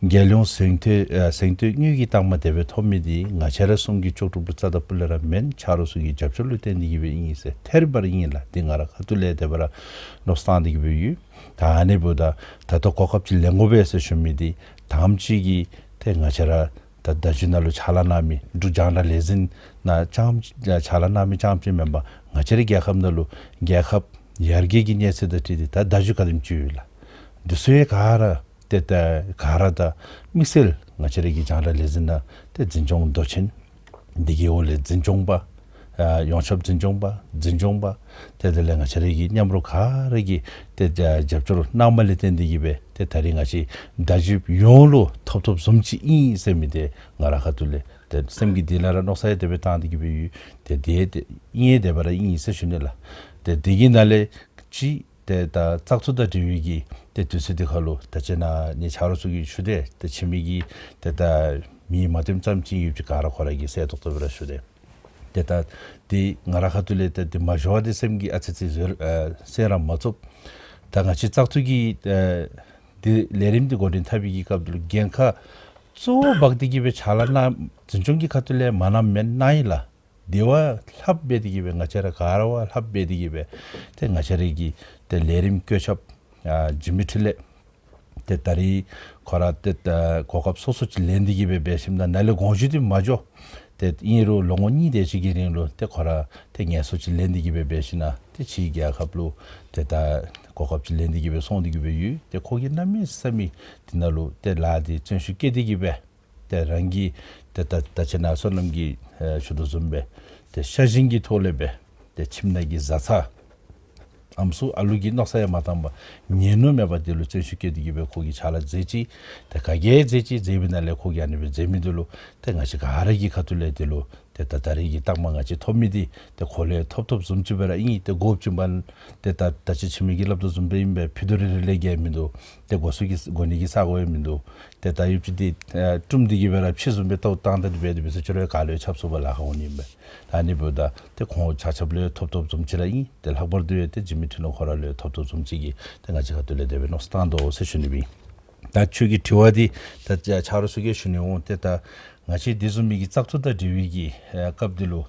རྒྱལ་ཡོངས་གཟེངས་བསྟོད་ཨ་གཟེངས་བསྟོད་དངུལ་གྱི་རྟགས་མ་དེ་སྦེ་ཐོབ་མི་འདི་ང་བཅས་ར་གསུམ་གྱི་ལྕོགས་གྲུབ་རྩ་དང་སྤུ་ལས་ར་མེན། ཆ་རོགས་ཚུ་གི་རྒྱབ་སྐྱོར་ལུ་བརྟེན་ཏེ་གིས་སྦེ་ཨིན་ཟེར་ཐད་རི་བ་རི་ཨིན་ལགས། འདི་ང་ར་ཁ་ཐུག་ལས་དེ་སྦེ་ར་མནོ་བསམ་བཏང་སྟེ་གིས་སྦེ་ཡོད། ད་ཨ་ནི་འབདཝ་ད་ད་ལྟོ་གོ་སྐབས་ཅིག་ལེན་དགོ་པས་ཟེར་ཞུ་མི་འདི་དང་པ་ཅིག་གིས་ཏེ་ང་བཅས་ར་ད་བརྡ་བརྒྱུད་ནང་ལུ་ཕྱག་ལཱ་གནང་མི་འབྲུག་རྒྱང་བསྒྲགས་ལས་འཛིན་ནང་རྐྱངམ་ཕྱག་ལཱ་གནང་མི་རྐྱངམ་ཅིག་མེན་པར་ང་བཅས་རའི་རྒྱལ་ཁབ་ནང་ལུ་རྒྱལ་ཁབ་ཡར་རྒྱས་ཀྱི་གནས་ཚད་དང་འཁྲིལ་ཏེ་ད་བརྡ་བརྒྱུད་ག་དེམ་ཅིག་ཡོད་ལགས། འདི་ཚུ་ཡང་ག་ར་ཏེ་ད་ག་ར་ད་དམིགས་བསལ་ང་བཅས་རའི་གི་རྒྱང་བསྒྲགས་ལས་འཛིན་ནང་ཏེ་འཛིན་སྐྱོང་མདོ་ཆེན་འདི་གི་འོག་ལས་འཛིན་སྐྱོང་པ་ཨ་ཡོངས་ཁྱབ་འཛིན་སྐྱོང་པ་འཛིན་སྐྱོང་པ་ཏེ་དེ་ལས་ང་བཅས་རའི་གི་མཉམ་རོགས་ག་ར་གིས་ཏེ་རྒྱབ་སྐྱོར་གནངམ་ལས་བརྟེན་ཏེ་གིས་སྦེ་ཏེ་ད་རེས་ང་བཅས་བརྡ་བརྒྱུད་ཡོངས་ལུ་ཐོབ་ཐོབ་བཟུམ་ཅིག་ཨིན་ཟེར་མི་འདི་ང་ར་ཁ་ཐུག་ལས་ཏེ་སེམས་ཀྱི་གཏིང་ལས་ར་མནོ་བསམ་ཡང་དེ་སྦེ་བཏང་སྟེ་གིས་སྦེ་ཡོད། ཏེ་དེ་ཏེ་ཨིན་ཡང་དེ་སྦེ་ར་ཨིན་ཟེར་ཞུ་ནི་ལགས། ཏེ་དེ་གི་ནང་ལས་ཅིག་ ཏེ་ད་བཙག་འཐུ་དང་འབྲེལ་བའི་གི་ཏེ་དུས་ཚོད་འདི་ཁར་ལུ་ད་ཅི་ནཱ་ངེའི་ཆ་རོགས་ཚུ་གིས་ཞུ་དེས། ཏེ་ཁྱིམ་གྱི་ཏེ་ད་མི་མ་བཏོནམ་ཙམ་ཅིག་ཡོདཔ་ཅིག་ག་ར་ཁོ་ར་གིས་གསལ་ཏོག་ཏོ་སྦེ་ར་ཞུ་དེས། ཏེ་ད་འདི་ང་ར་ཁ་ཐུག་ལས་ཏེ་འདི་མ་ཞུ་བར་འདི་སེམས་ཀྱིས་ཨ་ཙི་ཅིག་འཛོལ་ཨ་སེམས་ར་མ་ཚུགས། ད་ང་བཅས་བཙག་འཐུ་གི་ཨ་འདི་ལས་རིམ་འདི་འགོ་འདྲེན་འཐབ་པའི་གི་སྐབས་འདི་ལུ་འགན་ཁག་གཙོ་བོ་འབག་སྟེ་གི་སྦེ་ཕྱག་ལཱ་གནང་འཛིན་སྐྱོང་གི་ཁ་ཐུག་ལས་མ་གནངམ་མེན་ན་ཡི་ལགས། དེ་བ་ལྷགཔ་སྦེ་དེ་གི་སྦེ་ང་བཅས་ར་ག་ར་བ་ལྷགཔ་སྦེ་དེ་གི་སྦེ་ཏེ་ང་བཅས་ར་གི་ཏེ་ལས་རིམ་བཀོད་ཁྱབ་ཨ་འཇིགས་མེད་འཕྲིན་ལས་ཏེ་ད་རིས་ཁོ་ར་ཏེ་ད་གོ་སྐབས་སོ་སོ་ཅིག་ལེན་ཏེ་གི་སྦེ་འབད་ཞིནམ་ད་ནཱ་ལས་དགོངས་ཞུ་འདི་མ་འགྱོ། ཏེ་ཨིན་རུང་ལོ་ངོ་གཉིས་དེ་ཅིག་གི་རིང་ལུ་ཏེ་ཁོ་ར་ཏེ་ངལ་གསོ་ཅིག་ལེན་ཏེ་གི་སྦེ་འབད་ཞིནམ་ད་ཏེ་ཕྱིའི་རྒྱལ་ཁབ་ལུ་ཏེ་ད་གོ་སྐབས་ཅིག་ལེན་ཏེ་གི་སྦེ་སོང་སྟེ་གི་སྦེ་ཡོད། ཏེ་ཁོ་གིས་གནམ་མེད་ས་མེད་འདི་ནང་ལུ་ཏེ་ལཱ་འདི་བརྩོན་ཤུགས་བསྐྱེད་དེ་གི་སྦེ་ཏེ་རང་གི་ཏེ་ད་ད་ཅི་ནཱ་བསོད་ནམས་ཀྱིས་ཨེ་ཞུ་དོ་བཟུམ་སྦེ་ཏེ་ཤ་ཞེན་གྱི་ཐོག་ལས་སྦེ་ཏེ་ཁྱིམ་ནང་གི་བཟའ་ཚང་ཨམ་སྲུ་ཨ་ལུ་གི་མནོ་བསམ་ཡང་མ་བཏང་པར་ངལ་ནུས་མེད་པར་འདི་ལུ་བརྩོན་ཤུགས་བསྐྱེད་དེ་གི་སྦེ་ཁོ་གིས་ཕྱག་ལཱ་མཛད་ཅི། ཏེ་ག་གིས་མཛད་ཅི། མཛད་པའི་ནང་ལས་ཁོ་གིས་ཨ་ནི་སྦེ་མཛད་མི་འདི་ལུ་ཏེ་ང་བཅས་ག་ར་གི་ཁ་ཐུག་ལས་འདི་ལུ་ཏེ་ད་ད་རེས་ཀྱི་རྟགས་མ་ང་བཅས་ཐོབ་མི་འདི་ཏེ་ཁོ་ལས་ཐོབ་ཐོབ་བཟུམ་ཅིག་སྦེ་ར་ཨིན། ཏེ་དགོཔ་ཅིག་འབདན་ཏེ་ད་ད་ཅི་ཁྱིམ་གྱིས་སླབ་དོ་བཟུམ་སྦེ་ཨིན་པས། ཕུད་རྡོག་རེ་རེ་ལས་བརྒལ་མིན་འདུག། ཏེ་དགོ་ས་གི་དགོ་ནི་གི་ས་གོ་ཡང་མིན་འདུག། ཏེ་ད་ཡུདཔ་ཅིག་འདི་ཨ་བཀྲུམ་སྟེ་གི་སྦེ་ར་ཕྱེ་བཟུམ་སྦེ་བཏོག་བཏང་ད་འདི་སྦེ་འདི་སྦེ་ཟེར་ཅི་རུང་ག་ལུ་ཡང་ཆབ་གསུམ་པ་ལཱ་ཁག་འོང་ནི་ཨིན་པས། ད་ཨ་ནི་འབདཝ་ད་ཏེ་ཁོང་ཆ་ཁྱབ་ལུ་ཡང་ཐོབ་ཐོབ་བཟུམ་ཅིག་ར་ཨིན། ཏེ་ལྷག་པར་དུ་ཡང་ཏེ་འཇིགས་མེད་འཕྲིན་ལས་ཁོ་ར་ལུ་ཡང་ཐོབ་ཐོབ་བཟུམ་ཅིག་གིས་ཏེ་ང་བཅས་ཁ་ཐུག་ལས་དེ་སྦེ་མནོ་བསམ་བཏང་དོ་ཟེར་ཞུ་ནི་ཨིན། ད་ཁྱོད་ཀྱི་དྲི་བ་འདི་ད་ཆ་རོགས་ཚུ་གིས་ཞུ་ནི་འོང་། ཏེ་ད་ང་བཅས་འདི་བཟུམ་མའི་གི་བཙག་འཐུ་དང་འབྲེལ་བའི་གི་ཨེ་སྐབས་འདི་ལུ་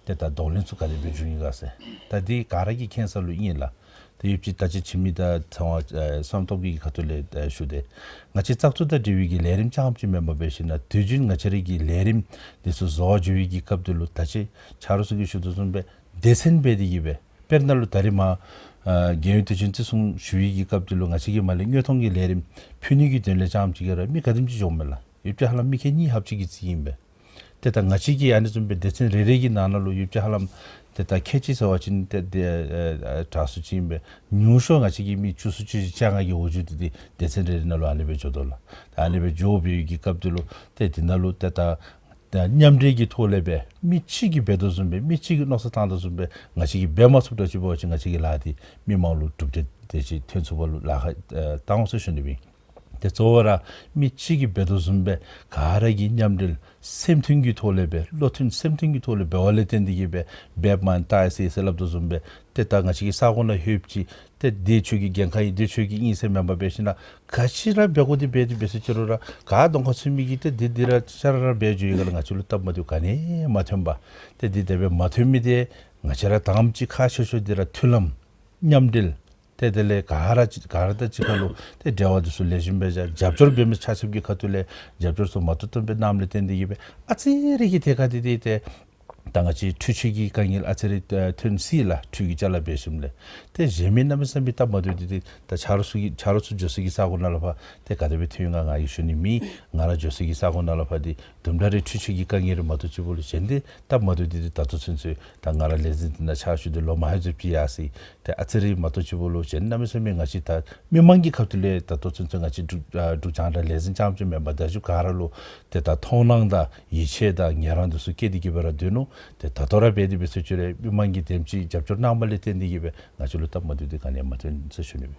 ཏེ་ད་གདོང་ལེན་ཚུ་ག་དེ་སྦེ་འབྱུང་ཡི་ག་ཟེར། ད་འདི་ག་ར་གི་མཁྱེན་ས་ལུ་ཨིན་ལགས། ཏེ་ཡུདཔ་ཅིག་ད་ཅི་ཁྱིམ་གྱི་ད་ཚང་བ་ཨེ་བསམ་སྟོབས་ཀྱི་ཁ་ཐུག་ལས་ཨེ་ཞུ་དེས། ང་བཅས་བཙག་འཐུ་དང་འབྲེལ་བའི་གི་ལས་རིམ་རྐྱངམ་ཅིག་མེན་པར་འབད་ཞིན་ན་དུས་རྒྱུན་ང་བཅས་ར་གི་ལས་རིམ་འདི་ཚུ་བཟོ་བ་འགྱོ་བའི་གི་སྐབས་འདི་ལུ་ད་ཅི་ཆ་རོགས་ཚུ་གིས་ཞུ་དོ་བཟུམ་སྦེ་སྡེ་ཚན་འབད་དེ་གི་སྦེ་དཔེར་ན་ལུ་ད་རིས་མར་ཨ་རྒྱལ་ཡོངས་དུས་ཆེན་བརྩི་སྲུང་ཞུ་བའི་གི་སྐབས་འདི་ལུ་ང་བཅས་ཀྱིས་མར་ལས་དངོས་མཐོང་གི་ལས་རིམ་ཕུལ་ནི་གི་དོན་ལས་རྐྱངམ་ཅིག་གིས་ར་མི་ག་དེམ་ཅིག་འགྱོཝ་མས་ལགས། ཡུདཔ་ཅིག་ཧ་ལམ་མི་ཁལ་གཉིས་ལྷགཔ་ཅིག་གིས་རྩིས་ཨིན་པས། ཏེ་ད་ང་བཅས་ཀྱིས་ཨ་ནི་བཟུམ་སྦེ་སྡེ་ཚན་རེ་རེ་གི་ནང་ན་ལུ་ཡུདཔ་ཅིག་ཧ་ལམ་ཏེ་ད་ཁལ་གཅིག་ཟེར་བ་ཅིན་ཏེ་ཏེ་ཨེ་ཨེ་དྲག་སུ་ཅིག་ཨིན་པས། ཉུང་ཤོས་ང་བཅས་ཀྱིས་མི་བཅུ་གསུམ་བཅུ་བཞི་བཅོ་ལྔ་གི་འོག་འགྱོ་སྟེ་ཏེ་སྡེ་ཚན་རེ་རེ་ནང་ལུ་ཨ་ནི་སྦེ་འགྱོ་དོ་ལགས། ད་ཨ་ནི་སྦེ་འགྱོ་བའི་གི་སྐབས་འདི་ལུ་ཏེ་འདི་ནང་ལུ་ཏེ་ད་ད་མཉམ་འབྲེལ་གྱི་ཐོག་ལས་སྦེ་མི་གཅིག་གིས་འབད་དོ་བཟུམ་སྦེ་མི་གཅིག་གིས་མནོ་བསམ་བཏང་དོ་བཟུམ་སྦེ་ང་བཅས་ཀྱིས་འབད་མ་ཚུགསཔ་འདྲཝ་ཅིག་འབད་བ་ཅིན་ང་བཅས་ཀྱི་ལཱ་འདི་མི་མང་ལུ་གྲུབ་འབྲས་དེ་ཅིག་ཐོན་ཚུགསཔ་ལུ་ལཱ་ཁག་ཨེ་བཏང་འོང་ཟེར་ཞུ་ནི་ཨིན། ཏེ་གཙོ་བོ་ར་མི་གཅིག་གིས་འབད་དོ་བཟུམ་སྦེ་ག་ར་གིས་མཉམ་འབྲེལ་སེམས་མཐུན་གྱི་ཐོག་ལས་སྦེ་བློ་མཐུན་སེམས་མཐུན་གྱི་ཐོག་ལས་འབད་བ་ལས་བརྟེན་ཏེ་གི་སྦེ་འབདཝ་མས། ད་ཨེ་ཟེར་ཨེ་ཟེར་སླབ་དོ་བཟུམ་སྦེ་ཏེ་ད་ང་བཅས་ཀྱི་ས་གོ་ནང་ལྷོདཔ་ཅིག་ཏེ་འདི་ཁྱོད་ཀྱི་འགན་ཁག་ཨིན་འདི་ཁྱོད་ཀྱི་ཨིན་ཟེར་མེན་པར་འབད་ཞིན་ན་ག་ཅི་ར་འབད་དགོ་འདི་འབད་དེ་འབད་ཟེར་ཅི་རུང་ར་ག་གདོང་ཁར་ཚུད་མི་གིས་ཏེ་འདི་འདི་ར་ཤ་ར་ར་འབད་འགྱོ་ཡི་ག་ལགས། ང་བཅས་ལུ་སྟབས་མ་བདེཝ་ག་ནི་ཡང་མ་ཐོན་པས། ཏེ་འདི་དེ་སྦེ་མ་ཐོན་མི་འདི་ང་བཅས་ར་དང་པ་ཅིག་ཁག་ཆེ་ཤོས་འདི་ར་མཐུན་ལམ་མཉམ་འབྲེལ་ཏེ་དེ་ལས་ག་ར་གཅིག་ག་ར་དང་གཅིག་ཁར་ལུ་ཏེ་འབྲེལ་བ་འདི་ཚུ་ལེགས་ཤོམ་སྦེ་བཞག། རྒྱབ་སྐྱོར་འབད་མི་ཆ་ཁྱབ་ཀྱི་ཁ་ཐུག་ལས་རྒྱབ་སྐྱོར་ཚུ་མ་བཏུབ་བཏུབ་སྦེ་གནངམ་ལས་བརྟེན་ཏེ་གི་སྦེ་ཨ་ཙི་རེ་གི་ཐད་ཁར་འདི་འདི་ཏེ་ད་ང་བཅས་འཕྲུལ་ཆས་ཀྱི་དཀའ་ངལ་ཨ་ཙི་རེ་ཨ་ཐོན་སྲིད་ལགས། འཕྲུལ་གྱི་ཅ་ལ་འབད་ཞིནམ་ལས། ཏེ་གཞན་མི་གནམ་མེད་ས་མེད་སྟབས་མ་བདེཝ་འདི་འདི་ད་ཆ་རོགས་ཚུ་གི་ཆ་རོགས་ཚུ་འགྱོ་ས་གི་ས་གོ་ནང་ལུ་ཕར་ཏེ་ག་དེ་སྦེ་ཐོན་ཡི་ག་ང་གིས་ཞུ་ནི་མེད། ང་ར་འགྱོ་ས་གི་ས་གོ་ནང་ལུ་ཕར་འདི་དུམ་གྲ་རེ་འཕྲུལ་ཆས་ཀྱི་དཀའ་ངལ་རེ་མ་གཏོགས་ཅིག་འབདཝ་ལུ་གཞན་འདི་སྟབས་མ་བདེཝ་འདི་འདི་ད་ལྟོ་ཚུན་ཚོད་ད་ང་ར་ལས་འཛིན་འདི་ནང་ཕྱག་ཞུ་སྟེ་ལོ་མང་ཤོས་ཅིག་ཡར་སོ་ཡི། ཏེ་ཨ་ཙི་རེ་མ་གཏོགས་ཅིག་འབདཝ་ལུ་གཞན་གནམ་མེད་ས་མེད་ང་བཅས་ད་མི་མང་གི་ཁ་ཐུག་ལས་ད་ལྟོ་ཚུན་ཚོད་ང་བཅས་འབྲུག་ཨ་འབྲུག་རྒྱང་བསྒྲགས་ལས་འཛིན་རྐྱངམ་ཅིག་མེན་པར་བརྡ་བརྒྱུད་ག་ར་ལུ་ཏེ་ད་མཐོང་སྣང་དང་ཡིད་ཆེས་དང་ངལ་རངས་འདི་ཚུ་བསྐྱེད་དེ་གི་སྦེ་ར་སྡོད་ནུག། ཏེ་ད་ལྟོ་ར་འབད་དེ་འབད་ཟེར་ཅི་རུང་མི་མང་གིས་དེམ་ཅིག་རྒྱབ་སྐྱོར་གནང་བ་ལས་བརྟེན་ཏེ་གི་སྦེ་ང་བཅས་ལུ་སྟབས་མ་བདེཝ་འདི་ག་ནི་ཡང་མ་ཐོན་ཟེར་ཞུ་ནི་ཨིན།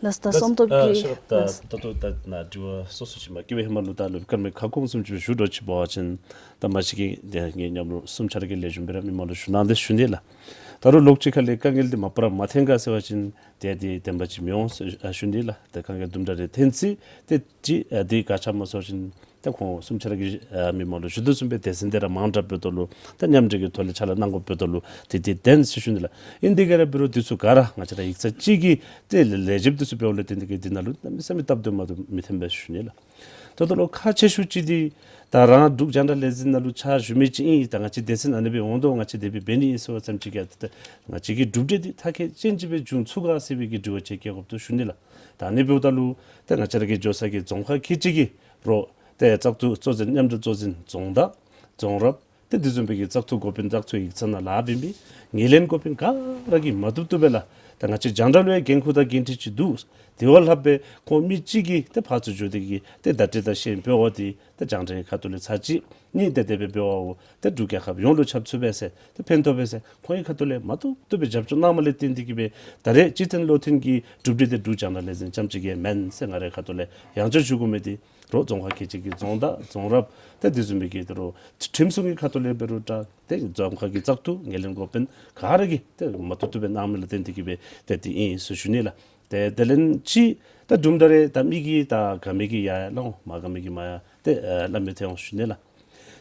ལགས་སོ། ད་བསམ་སྟོབས་ཨ་ཀྱིས་ཤེས་རབ་ད་ལགས་སོ། ད་ལྟོ་ད་ནཱ་དྲི་བ་སོ་སོ་ཅིག་མ་བཀོད་པའི་ཧེ་མ་ལུ་ད་ལུ་སྐར་མའི་ཁ་སྐོང་བཟུམ་ཅིག་ཞུ་དོ་ཅིག་འབད་བ་ཅིན་ད་མ་གཞི་གི་ཏེ་ངེའི་མཉམ་རོགས་གསུམ་ཆ་ར་གིས་ལེགས་ཤོམ་སྦེ་ར་མི་མང་ལུ་ཞུ་གནང་སྟེ་ཞུ་ནི་ལགས། ད་རུང་ལོགས་ཅིག་ཁ་ལས་དཀའ་ངལ་འདི་མ་པ་ར་མ་ཐོན་ག་ཟེར་བ་ཅིན་ཏེ་འདི་བདེན་པ་ཅིག་མི་འོང་ཟེར་ཨ་ཞུ་ནི་ལགས། ཏེ་དཀའ་ངལ་དུམ་གྲ་རེ་ཐོན་སྲིད། ཏེ་ཅིག་ཨ་འདི་ག་ཅི་སྨོ་ཟེར་བ་ཅིན་ཏེ་ཁོང་གསུམ་ཆ་ར་གིས་ཨ་མི་མང་ལུ་ཞུ་དོ་བཟུམ་སྦེ་སྡེ་ཚན་འདི་ར་མང་དྲགས་འབདཝ་ད་ལུ་ད་མཉམ་འབྲེལ་གྱི་ཐོག་ལས་ཕྱག་ལཱ་གནང་དགོཔ་འབདཝ་ད་ལུ་ཏེ་འདི་བདེན་ཟེར་ཞུ་ནི་ལགས། ཨིན་ཏེ་ག་ར་འབད་རུང་འདི་ཚུ་ག་ར་ང་བཅས་ར་ཡིག་ཚང་གཅིག་གི་ཏེ་ལས་བྱེདཔ་འདི་ཚུ་འབདཝ་ལས་བརྟེན་ཏེ་གི་འདི་ནང་ལུ་གནམ་མེད་ས་མེད་སྟབས་བདེཝ་མ་བདེཝ་མི་ཐོན་པས་ཞུ་ནི་ལགས། ད་ལྟོ་ལུ་ཁག་ཆེ་ཤོས་ཅིག་འདི་ད་རང་འབྲུག་རྒྱང་བསྒྲགས་ལས་འཛིན་ནང་ལུ་ཕྱག་ཞུ་མི་ཅིག་ཨིན། ད་ང་བཅས་སྡེ་ཚན་ཨ་ནི་སྦེ་འོང་དོ། ང་བཅས་དེ་སྦེ་འབད་ནི་ཨིན་ཟེར་བ་ཙམ་ཅིག་གིས་ད་ང་བཅས་ཀྱི་གྲུབ་འབྲས་འདི་མཐར་འཁྱོལ་ཅན་ཅིག་སྦེ་འབྱུང་ཚུགས་ག་ཟེར་བའི་གི་དྲི་བ་ཅིག་བཀོད་དགོཔ་འདུག་ཞུ་ནི་ལགས། ད་ཨ་ནི་འབདཝ་ད་ལུ་ད་ང་བཅས་ར་གི་འགྱོ་ས་གི་རྫོང་ཁག་ཁལ་གཅིག་གི་རོགས་ཏེ་བཙག་འཐུ་གཙོ་འཛིན་མཉམ་འབྲེལ་གཙོ་འཛིན་རྫོང་བདག་རྫོང་རབ་ཏེ་དེ་བཟུམ་སྦེ་གི་བཙག་འཐུ་འགོ་དཔོན་བཙག་འཐུ་ཡིག་ཚང་ནང་ལཱ་འབད་མི་ངོས་ལེན་འགོ་དཔོན་ག་ར་གིས་མ་བཏུབ་བཏུབ་སྦེ་ལགས། ད་ང་བཅས་རྒྱང་བསྒྲགས་ལུ་ཡང་འགན་ཁུར་དང་འགན་འཁྲི་ཅིག་འདུག། དེ་བ་ལྷགཔ་སྦེ་ཁོང་མི་གཅིག་གིས་ཏེ་ཕར་ཚུར་འགྱོ་སྟེ་གིས་ཏེ་བརྡ་སྤྲོད་དང་ཤེས་ཡོན་སྤེལ་བ་འདི་ཏེ་རྒྱང་བསྒྲགས་ཁ་ཐུག་ལས་ཚར་གཅིག་གཉིས་ཏེ་དེ་སྦེ་འབད་བའོ་ཏེ་འབྲུག་རྒྱལ་ཁབ་ཡོངས་ལུ་ཁྱབ་ཚུགས་པས་ཟེར་ཏེ་ཕན་ཐོགས་པས་ཟེར་ཁོང་གི་ཁ་ཐུག་ལས་མ་བཏུབ་བཏུབ་སྦེ་རྒྱབ་སྐྱོར་གནང་མི་ལས་བརྟེན་ཏེ་གིས་སྦེ་ད་རེས་སྤྱི་མཐུན་བློ་མཐུན་གྱི་གྲུབ་འབྲས་དེ་འབྲུག་རྒྱང་བསྒྲགས་ལས་འཛིན་རྐྱངམ་ཅིག་གིས་མེན་ཟེར་ང་རའི་ཁ་ཐུག་ལས་ཡང་བསྐྱར་ཞུ་དགོ་མི་འདི་རོགས་རྫོང་ཁག་ཁལ་གཅིག་གི་རྫོང་བདག་རྫོང་རབ་ཏེ་དེ་བཟུམ་མའི་གི་ད་རུང་ཁྲིམས་སྲུང་གི་ཁ་ཐུག་ལས་འབད་རུང་འདྲ་ཏེ་རྫོང་ཁག་གི་བཙག་འཐུ་ངོས་ལེན་འགོ་དཔོན་ག་ར་གིས་ཏེ་མ་བཏུབ་བཏུབ་སྦེ་གནང་མི་ལས་བརྟེན་ཏེ་གིས་སྦེ་ཏེ་དེ་ཨིན་ཟེར་ཞུ་ནི་ལགས། ཏེ་དེ་ལས་ཅིག་ད་དུམ་གྲ་རེ་ད་མི་གིས་ད་དགའ་མི་གིས་ཡར་སླབ་འོང་མ་དགའ་མི་གིས་མར་ཡར་ཏེ་ཨ་སླབ་མི་ཐོན་འོང་ཞུ་ནི་ལགས།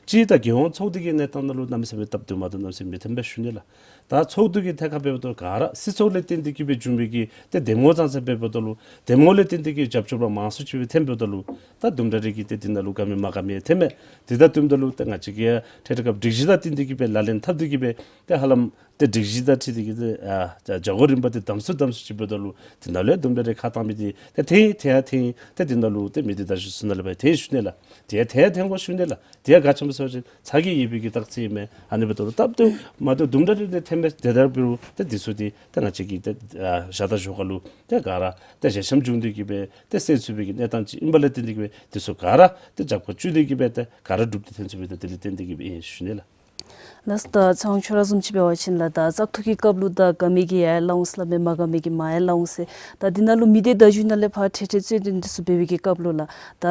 ཅིག་ད་རྒྱལ་ཡོངས་ཚོགས་སྡེ་གི་གནས་སྟངས་ནང་ལུ་གནམ་མེད་ས་མེད་སྟབས་བདེཝ་མ་བདེཝ་གནམ་མེད་ས་མེད་མི་ཐོན་པས་ཞུ་ནི་ལགས། ད་ཚོགས་འདུ་གི་ཐད་ཁར་འབདཝ་ད་ག་ར་སྲིད་ཚོགས་ལས་བརྟེན་ཏེ་གིས་སྦེ་བྱུང་བའི་གི་ཏེ་འདེམས་ངོ་ཙང་ཙང་འབདཝ་ད་ལུ་འདེམས་ངོ་ལས་བརྟེན་ཏེ་གིས་རྒྱབ་སྐྱོར་པ་མང་སུ་ཅིག་སྦེ་ཐོན་འབདཝ་ད་ལུ་ད་དུམ་གྲ་རེ་གིས་ཏེ་དེ་ནང་ལུ་དགའ་མི་མ་དགའ་མི་ཐོན་མས། དེ་ད་དུམ་ད་ལུ་ཏེ་ང་བཅས་ཀྱིས་ཡང་འཕྲལ་འཕྲལ་སྐབས་སྒྲིག་གཞི་དང་བསྟུན་ཏེ་གིས་སྦེ་ལག་ལེན་འཐབ་སྟེ་གིས་སྦེ་ཏེ་ཧ་ལམ་ཏེ་སྒྲིག་གཞི་དང་འཁྲིལ་ཏེ་གིས་ཏེ་ཨ་བྱ་སྒོ་རིམ་པ་དེ་དམ་སུ་དམ་སུ་ཅིག་འབདཝ་ད་ལུ་དེ་ནང་ལུ་ཡང་དུམ་གྲ་རེ་ཁ་བཏང་མི་དེ་ཏེ་ཐོན་ཐོན་ཡང་ཐོན་ཏེ་དེ་ནང་ལུ་ཏེ་མི་སྡེ་བརྡ་བརྒྱུད་ཚུ་ནང་ལུ་སྦེ་ཐོན་ཞུ་ནི་ལགས། དེ་ཡང་ཐོན་ཡང་ཐོན་དགོ་ཞུ་ནི་ལགས། དེ་ཡང་ག་ཅི་སྨོ་ཟེར་བ་ཅིན་ཚ་གྱང་ཡོད་པའི་གི་རྟགས་མཚན་ཨིན་མས། ཨ་ནི་འབདཝ་ད་ལུ་སྟབས་བདེཝ་མ་བདེཝ་དུམ་གྲ་རེ་ཏེ་ཐོན་པས། དེ་ལྟར་འབད་རུང་ཏེ་དེ་ཚུ་དེ་ཏེ་ང་བཅས་ཀྱིས་ཏེ་ཨ་བཞག་ད་ཞོར་ཁ་ལུ་ཏེ་ག་ར་ཏེ་ཞལ་འཆམ་བྱུང་སྟེ་གིས་སྦེ་ཏེ་སེལ་ཚུགས་པའི་གི་གནས་སྟངས་ཅིག་ཨིན་པ་ལས་བརྟེན་ཏེ་གིས་སྦེ་དེ་ཚུ་ག་ར་ཏེ་རྒྱབ་ཁར་བཙུགས་ཏེ་གིས་སྦེ་ཏེ་ག་ར་གྲུབ་འབྲས་ཐོན་ཚུགས་པས། ཏེ་དེ་ལས་བརྟེན་ཏེ་གིས་སྦེ་ཨིན་ཞུ་ནི་ལགས། ལགས་སོ། ད་ཚེ་དབང་ཁྱོད་ར་བཟུམ་ཅིག་འབད་བ་ཅིན་ལགས་ད་བཙག་འཐུ་གི་སྐབས་ལུ་ད་དགའ་མི་གིས་ཡར་སླབ་འོང་ཟེར་སླབ་མས། མ་དགའ་མི་གིས་མར་ཡར་སླབ་འོང་ཟེར། ད་འདི་ནང་ལུ་མི་སྡེ་བརྡ་བརྒྱུད་ནང་ལས་ཕར་འཕྲལ་འཕྲལ་རྩོད་དོན་འདི་ཚུ་འབད་བའི་གི་སྐབས་ལུ་ལགས་ད་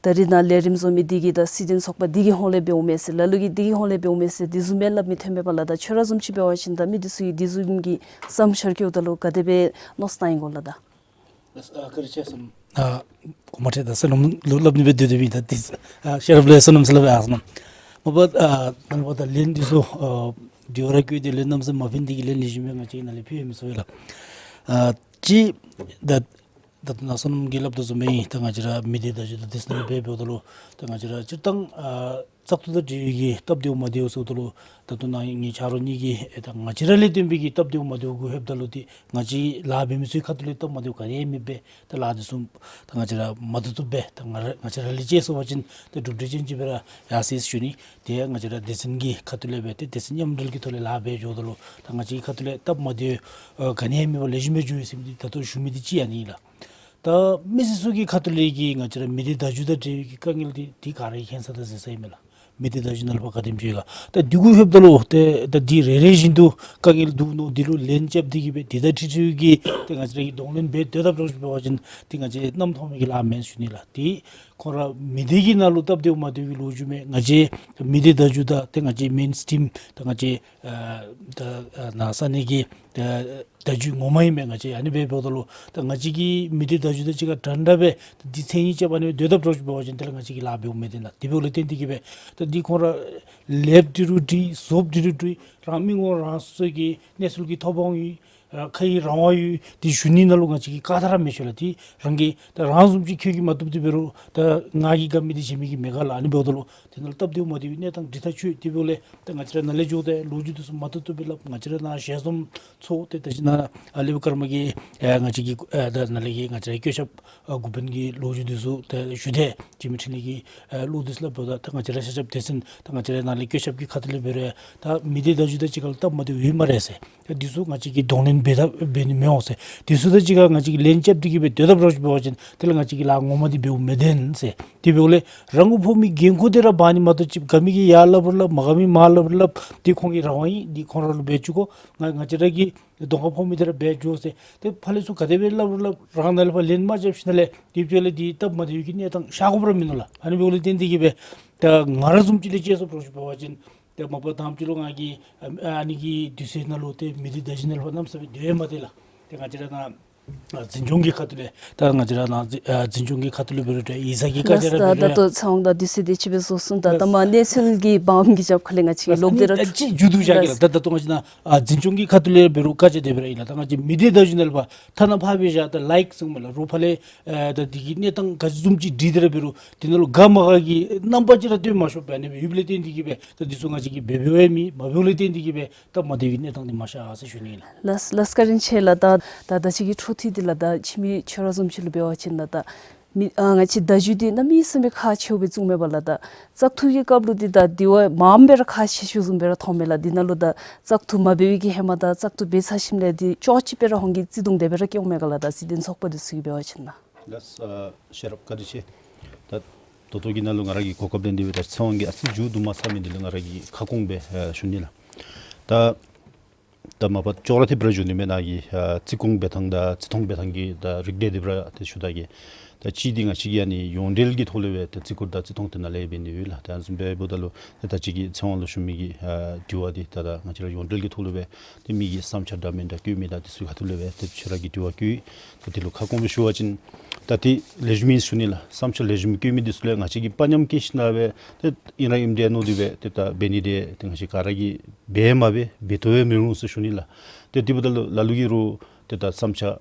ད་རེས་ནཱ་ལས་རིམ་བཟོ་མི་འདི་གིས་ད་སྲིད་དོན་ཚོགས་པ་འདི་གི་ཧོང་ལས་འབདཝ་མས་ཟེར་ལ་ལུ་གིས་འདི་གི་ཧོང་ལས་འབདཝ་མས་ཟེར་དེ་བཟུམ་སྦེ་སླབ་མི་ཐོན་མས་པ་ལགས། ད་ཁྱོད་ར་བཟུམ་ཅིག་འབད་བ་ཅིན་ད་མི་འདི་ཚུ་གིས་དེ་བཟུམ་གྱི་བསམ་འཆར་བཀོདཔ་ད་ལུ་ག་དེ་སྦེ་མནོ་བསམ་བཏང་ཡི་གོ་ལགས་ད། ཨ་བཀའ་དྲིན་ཆེ་ཟེར། ཨ་གོ་མ་ཁྲེལ་ད་ཟེར་ལུ་ལུ་སླབ་ནི་སྦེ་སྡོད་སྡོདཔ་ཨིན། ད་དེ་ཨ་ཤེས་རབ་ལས་བསོད་ནམས་ཟེར་སླབ་ཨ་ཟེར་ན། མ་པ་ཨ་ནཱ་ལས་ཕར་ད་ལན་འདི་ཚུ་ཨ་དྲི་བ་ར་བཀོད་དེ་ལན་གནམ་མེད་ས་མེད་མ་ཕན་ཏེ་གིས་ལན་ལེགས་ཤོམ་སྦེ་ང་བཅས་ནཱ་ལས་ཕུལ་ཡང་མི་ཚུགས་པས་ལགས། ཨ་ཅིག་ད་ད་ལྟོ་ནཱ་བསོད་ནམས་ཀྱིས་སླབ་དོ་བཟུམ་སྦེ་ཨིན། ད་ང་བཅས་ར་མི་སྡེ་བརྡ་བརྒྱུད་དང་དེ་ཚུ་ནང་ལུ་འབད་འབདཝ་ད་ལུ་ད་ང་བཅས་ར་སྤྱིར་བཏང་ཨ་བཙག་འཐུ་དང་འབྲེལ་བའི་གི་སྟབས་བདེཝ་མ་བདེཝ་ཟེརཝ་ད་ལུ་ད་ལྟོ་ནཱ་ངེའི་ཆ་རོགས་གཉིས་ཀྱིས་ཨེ་ད་ང་བཅས་ར་ལས་བརྟེན་པའི་གི་སྟབས་བདེཝ་མ་བདེཝ་གུ་ལྷོདཔ་ད་ལུ་ཏེ་ང་བཅས་ལཱ་འབད་མི་ཚུའི་ཁ་ཐུག་ལས་སྟབས་མ་བདེཝ་ག་ནི་ཡང་མེདཔ་སྦེ་ད་ལཱ་འདི་ཚུ་ད་ང་བཅས་ར་མ་བཏུབ་བཏུབ་སྦེ་ད་ང་ར་ང་བཅས་ར་ལས་ཅིག་ཟེར་བ་ཅིན་ད་གྲུབ་འབྲས་ཅན་ཅིག་སྦེ་ར་ཡར་སོ་ཡི་ཟེར་ཞུ་ནི། དེ་ཡང་ང་བཅས་ར་སྡེ་ཚན་གྱི་ཁ་ཐུག་ལས་སྦེ་ཏེ་སྡེ་ཚན་མཉམ་འབྲེལ་གྱི་ཐོག་ལས་ལཱ་འབད་འགྱོཝ་ད་ལུ་ད་ང་བཅས་ཀྱི་ཁ་ཐུག་ལས་སྟབས་མ་བདེཝ་ཨ་ག་ནི་ཡང་མེད་པར་ལེགས་ཤོམ་སྦེ་འགྱོ་ཡི་ཟེར་མི་འདི་ད་ལྟོ་ཞུ་མི་འདི་ཅིག་ཨ་ནི་ཨིན་ལགས། ད་མི་སེར་ཚུ་གི་ཁ་ཐུག་ལས་ཀྱི་ང་བཅས་ར་མི་སྡེ་བརྡ་བརྒྱུད་དང་འབྲེལ་བའི་གི་དཀའ་ངལ་འདི་འདི་ག་ར་གིས་མཁྱེན་ས་དང་གཟིགས་ས་ཨིན་མས་ལགས། མི་སྡེ་བརྡ་བརྒྱུད་ནང་ལུ་ཕར་ག་དེམ་ཅིག་ཡོད་ག། ད་འདི་གུ་ལྷོདཔ་ད་ལུ་ཏེ་ད་འདི་རེ་རེ་བཞིན་དུ་དཀའ་ངལ་འདུག་མནོ་འདི་ལུ་ལན་རྐྱབ་སྟེ་གིས་སྦེ་འདི་དང་འཁྲིལ་འཁྲིལ་བའི་གི་ཏེ་ང་བཅས་ར་གིས་གདོང་ལེན་འབད་སྡོད་དཔ་འདྲཝ་ཅིག་འབད་བ་ཅིན་ཏེ་ང་བཅས་རྣམ་རྟོག་མེད་ཀྱི་ལཱ་མེན་ཞུ་ནི་ལགས། ཏེ་ཁོང་ར་མི་སྡེ་གི་ནང་ལུ་སྟབས་བདེཝ་མ་བདེཝ་གི་ལོ་རྒྱུས་མས། ང་བཅས་མི་སྡེ་བརྡ་བརྒྱུད་དང་ཏེ་ང་བཅས་མེན་སི་ཊིམ་ད་ང་བཅས་ཨ་ད་ཨ་ནཱ་ས་གནས་ཀྱི་ཨ་བརྡ་བརྒྱུད་ངོ་མ་ཨིན་མས། ང་བཅས་ཨ་ནི་སྦེ་འབདཝ་ད་ལུ་ད་ང་བཅས་ཀྱི་མི་སྡེ་བརྡ་བརྒྱུད་དང་གཅིག་ཁར་འདྲན་འདྲ་སྦེ་ད་འདི་མཚན་ཉིད་རྐྱབ་ཨ་ནི་སྦེ་སྡོད་དཔ་འདྲཝ་ཅིག་འབད་བ་ཅིན་དེ་ལས་ང་བཅས་ཀྱི་ལཱ་འབདཝ་མེད་དེ་ན། དེ་འབདཝ་ལས་བརྟེན་ཏེ་གིས་སྦེ་ད་འདི་ཁོང་ར་ལེགསཔ་འདི་རུང་འདི་བཟོཔ་འདི་རུང་འདི་རང་མི་ངོ་རང་སོའི་གི་གནས་ཚུལ་གྱི་ཐོབ་དབང་ཡོད། ཨ་ཁ་ཡི་རང་དབང་ཡོད། འདི་ཞུ་ནི་ནང་ལུ་ང་བཅས་ཀྱིས་བཀག་ད་ར་མི་ཆོད་ལགས། ཏེ་རང་གིས་ད་རང་བཟུམ་ཅིག་ཁྱོད་ཀྱིས་མ་བཏུབ་སྟེ་འབད་རུང་ད་ང་གིས་དགའ་མི་འདི་གཞན་མི་གིས་མི་དགའ་ལགས། ཨ་ནི་འབདཝ་ད་ལུ་དེ་ནང་ལུ་སྟབས་བདེཝ་མ་བདེཝ་གི་གནས་སྟངས་འདི་ཐག་ཆོད། དེ་འབདཝ་ལས་ད་ང་བཅས་ར་ནཱ་ལས་འགྱོཝ་ད་ལོ་རྒྱུས་འདི་ཚུ་མ་བཏུབ་བཏུབ་སྦེ་སླབ། ང་བཅས་ར་ནཱ་ཞལ་འཛོམས་ཚོགས་ཏེ་ད་ཅི་ནཱ་ཨ་ལེགས་པར་ཀརྨ་གིས་ཨ་ང་བཅས་ཀྱི་ཨ་ད་ནཱ་ལས་ཀྱི་ང་བཅས་ར་བཀོད་ཁྱབ་ཨ་འགོ་དཔོན་གྱི་ལོ་རྒྱུས་འདི་ཚུ་ད་ཞུ་སྟེ་འཆི་མེད་འཕྲིན་ལས་ཀྱི་ཨ་ལོ་འདི་ཚུ་སླབ་ད་ད་ང་བཅས་ར་ཤ་ཁྱབ་སྡེ་ཚན་ད་ང་བཅས་ར་ནཱ་ལས་བཀོད་ཁྱབ་ཀྱི་ཁ་ཐུག་ལས་འབད་རུང་ད་མི་སྡེ་བརྡ་བརྒྱུད་དང་གཅིག་ཁར་ལུ་སྟབས་མ་བདེཝ་ཡོད་སྨ་རེ་ཟེར། ད་འདི་ཚུ་ང་བཅས་ཀྱིས་གདོང་ལེན་འབད་ད་འབད་ནི་མི་འོང་ཟེར། འདི་ཚུ་དང་གཅིག་ཁར་ང་བཅས་ཀྱིས་ལན་རྐྱབ་སྟེ་གིས་སྦེ་སྡོད་དཔ་འདྲཝ་ཅིག་འབད་བ་ཅིན་དེ་ལས་ང་བཅས་ཀྱི་ལཱ་ངོ་མ་འདི་འབདཝ་མེད་དེ་ཟེར། དེ་འབདཝ་ལས་རང་གུ་ཕོག་མི་འགན་ཁུར་འདི་ར་འབག་ནི་མ་གཏོགས་ཅིག་དགའ་མི་གིས་ཡར་སླབ་རུང་སླབ་མ་དགའ་མི་མར་སླབ་རུང་སླབ་འདི་ཁོང་གི་རང་དབང་ཨིན། འདི་ཁོང་ར་ལུ་འབད་བཅུག་དགོ། ང་ང་བཅས་ར་གི་གདོང་ཁར་ཕོག་མི་འདི་ར་འབད་འགྱོ་ཟེར། ཏེ་ཕར་ལས་ཚུར་ག་དེ་སྦེ་སླབ་རུང་སླབ་རང་ནཱ་ལས་ཕར་ལན་མ་རྐྱབ་ཞིནམ་ལས་དེ་བྱོན་ལས་འདི་སྟབས་མ་བདེ་བའི་གི་གནས་སྟངས་ཤར་དགོཔ་ར་མིན་ནུག་ལགས། ཨ་ནི་འབདཝ་ལས་བརྟེན་ཏེ་གིས་སྦེ་ད་ང་ར་བཟུམ་ཅིག་ལས་དཔྱེ་སོ་འདྲཝ་ཅིག་འབད་བ་ཅིན་ཏེ་མ་པ་དང་པ་ཅིག་ལུ་ང་གིས་ཨ་ཨ་ནི་གི་དུས་ཚོད་ནང་ལུ་ཏེ་མི་སྡེ་བརྡ་བརྒྱུད་ནང་ལུ་ཕར་གནམ་མེད་ས་མེད་སྡོད་ཡང་མ་སྡོད་ལགས། ཏེ་ང་བཅས་ར་ནཱ་ཨ་འཛིན་སྐྱོང་གི་ཁ་ཐུག་ལས་ད་ང་བཅས་ར་ནཱ་འཛིན་ཨ་འཛིན་སྐྱོང་གི་ཁ་ཐུག་ལས་འབད་རུང་ཏེ་ཡིག་ཚང་གི་བཀའ་རྒྱ་ར་འབད་རུང་ད་ལྟོ་ཚེ་དབང་དང་དུས་ཚོད་འདི་ཅིག་སྦེ་བཟོ་སོང་། ད་ལགས། ད་མ་གནས་ཚུལ་གྱི་བང་རིམ་གྱི་རྒྱབ་ཁ་ལས་ང་བཅས་ཀྱིས་ལོག་སྟེ་ར་ཨ་ཅིག་མཇུག་བསྡུ་བཞག་གེ་ལགས། ལགས། ད་ད་ལྟོ་ང་བཅས་ནཱ་ཨ་འཛིན་སྐྱོང་གི་ཁ་ཐུག་ལས་འབད་རུང་བཀའ་རྒྱ་དེ་སྦེ་ར་ཨིན་ལགས། ད་ང་བཅས་མི་སྡེ་བརྡ་བརྒྱུད་ནང་ལུ་ཕར་ཐ་ན་ཕར་སྦེ་བཞག་ད་ལའིཀ་ཟེར་མས་ལགས། རོགས་ཕར་ལས་ཨ་ད་འདི་གི་གནས་སྟངས་ག་ཅི་བཟུམ་ཅིག་འདྲི་སྟེ་ར་འབད་རུང་དེ་ནང་ལུ་དགའ་མ་དགའ་གི་རྣམ་པ་ཅིག་ར་སྟོན་མ་ཆོགཔ་ཨ་ནི་སྦེ་ཡོདཔ་ལས་བརྟེན་ཏེ་གིས་སྦེ་ད་འདི་ཚུ་ང་བཅས་ཀྱིས་འབད་འབདཝ་མེད། མ་འབདཝ་ལས་བརྟེན་ཏེ་གིས་སྦེ་སྟབས་མ་བདེ་བའི་གནས་སྟངས་འདི་མ་ཤར་ཟེར་ཞུ་ནི་ཨིན་ལགས། ལགས་ལགས་བཀའ་དྲིན་ཆེ་ལགས། ད་ད་ད་ཅི་གི་འཕྲོ་མཐུད་འདི་ལགས་ད་ཁྱིམ་མི་ཁྱོད་ར་བཟུམ་ཅིག་ལུ་འབད་བ་ཅིན་ལགས་ད་ མི་ཨ་ང་བཅས་བརྡ་བརྒྱུད་འདི་གནམ་མེད་ས་མེད་ཁག་ཆེཝ་སྦེ་བཙུགས་མས་པ་ལགས། ད་བཙག་འཐུ་གི་སྐབས་ལུ་འདི་ད་དེ་བ་མངམ་སྦེ་ར་ཁག་ཆེ་ཤོས་བཟུམ་སྦེ་ར་མཐོང་མས་ལགས། འདི་ནང་ལུ་ད་བཙག་འཐུ་མ་འབད་བའི་གི་ཧེ་མ་དང་བཙག་འཐུ་འབད་ཚར་ཞིནམ་ལས་འདི་ཅོག་གཅིག་སྦེ་ར་འོང་གི་བརྩི་མཐོང་དེ་སྦེ་ར་སྐྱེཝ་མས་ག་ལགས། ད་སྲིད་དོན་ཚོགས་པ་འདི་ཚུ་གིས་འབད་བ་ཅིན་ན། ལགས། ཨ་ཤེས་རབ་བཀའ་དྲིན་ཆེ། ད་ད་ལྟོ་གི་ནང་ལུ་ང་ར་གི་གོ་སྐབས་ལེན་ཏེ་སྦེ་ད་ཚེ་དབང་གིས་ཨ་ཙི་མཇུག་བསྡུ་མ་ཚར་མི་འདི་ལུ་ང་ར་གིས་ཁ་སྐོང་སྦེ་ཨ་ཞུ་ནི་ལགས། ད་ད་མ་པ་ཅོག་ར་འཐདཔ་སྦེ་ར་ཞུ་ནི་མེན་ན་གི་ཨ་བརྩི་སྐོང་འབད་ཐངས་དང་བརྩི་མཐོང་འབད་ཐངས་ཀྱི་ད་རིགས་འགྲེ་འདི་སྦེ་ར་ཏེ་ཞུ་ད་གེ། ད་གཅིག་འདི་ང་བཅས་ཀྱིས་ཨ་ནི་ཡོངས་འབྲེལ་གྱི་ཐོག་ལས་སྦེ་ཏེ་བརྩི་བཀུར་དང་བརྩི་མཐོང་དེ་ནང་ལས་འབད་ནི་ཡོད་ལགས། ད་ཨ་ནི་བཟུམ་སྦེ་འབདཝ་ད་ལུ་ཏེ་ད་ཅི་གི་ཚེ་དབང་ལུ་ཞུ་མི་གི་ཨ་དྲི་བ་འདི་ད་ད་ང་བཅས་ར་ཡོངས་འབྲེལ་གྱི་ཐོག་ལུ་སྦེ་ཏེ་མི་གི་བསམ་འཆར་འདྲ་མིན་འདྲ་བཀོད་མི་དང་དེ་ཚུ་ག་ཐུག་ལས་སྦེ་ཏེ་ཁྱོད་ར་གིས་དྲི་བ་བཀོད། ད་དེ་ལུ་ཁ་སྐོང་སྦེ་ཞུ་བ་ཅིན་ད་ཏེ་ལེགས་ཤོམ་ཨིན་ཞུ་ནི་ལགས། བསམ་འཆར་ལེགས་ཤོམ་བཀོད་མི་འདི་ཚུ་ལས་ང་བཅས་ཀྱིས་དཔའ་ཉམས་བསྐྱེད་ཞིནམ་ལས་སྦེ་ཏེ་ཨིན་ར་ཨིནམ་འདྲས་མནོ་སྟེ་སྦེ་ཏེ་ད་འབད་ནི་འདི་ཏེ་ང་བཅས་ག་ར་གིས་འབད་མ་འབད་འབད་དོ་ཡང་མི་རུང་ཟེར་ཞུ་ནི་ལགས། ཏེ་དེ་འབདཝ་ད་ལུ་ལ་ལུ་གིས་རུང་ཏེ་ད་བསམ་འཆར་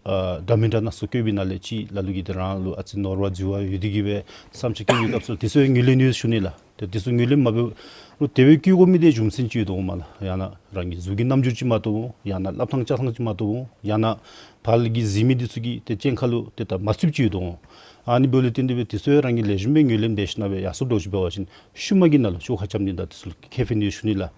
ཨ་འདྲ་མིན་འདྲ་སྣ་ཚོགས་བཀོད་པའི་ནང་ལས་ཅིག་ལ་ལུ་གིས་ཏེ་རང་ལུ་ཨ་ཙི་ནོར་བ་འཛོལ་བ་ཡོད་དེ་གིས་སྦེ་བསམ་འཆར་བཀོད་པའི་སྐབས་སུ་དེ་ཚུ་ཡང་ངོས་ལེན་ཡོད་ཞུ་ནི་ལགས། ཏེ་དེ་ཚུ་ངོས་ལེན་མ་འབད་རུང་དེ་སྦེ་བཀོད་དགོ་མི་འདི་རྒྱུ་མཚན་ཅིག་ཡོད་དོ་འོང་མས་ལགས། ཡང་ན་རང་གི་གཟུགས་ཀྱི་རྣམ་འགྱུར་ཅིག་མ་བཏུབ་འོང་། ཡང་ན་སླབ་ཐངས་བཅའ་ཐངས་ཅིག་མ་བཏུབ་འོང་། ཡང་ན་ཕར་ལས་ཀྱི་གཟིགས་མི་འདི་ཚུ་གི་ཏེ་སྤྱན་ཁ་ལུ་ཏེ་ད་མ་བཙུགསཔ་ཅིག་ཡོད་དོ་འོང་། ཨ་ནི་འབདཝ་ལས་བརྟེན་ཏེ་སྦེ་དེ་ཚུ་ཡང་རང་གིས་ལེགས་ཤོམ་སྦེ་ངོས་ལེན་འབད་ཞིནམ་ལས་སྦེ་ཡར་སོངམ་འདྲཝ་ཅིག་འབད་བ་ཅིན་ཤུལ་མ་གི་ནང་ལུ་ཤོག་ཁ་རྐྱབ་ནི་དང་དེ་ཚུ་ལུ་ཁེ་ཕན་ཡོད་ཞུ་ནི་ལགས།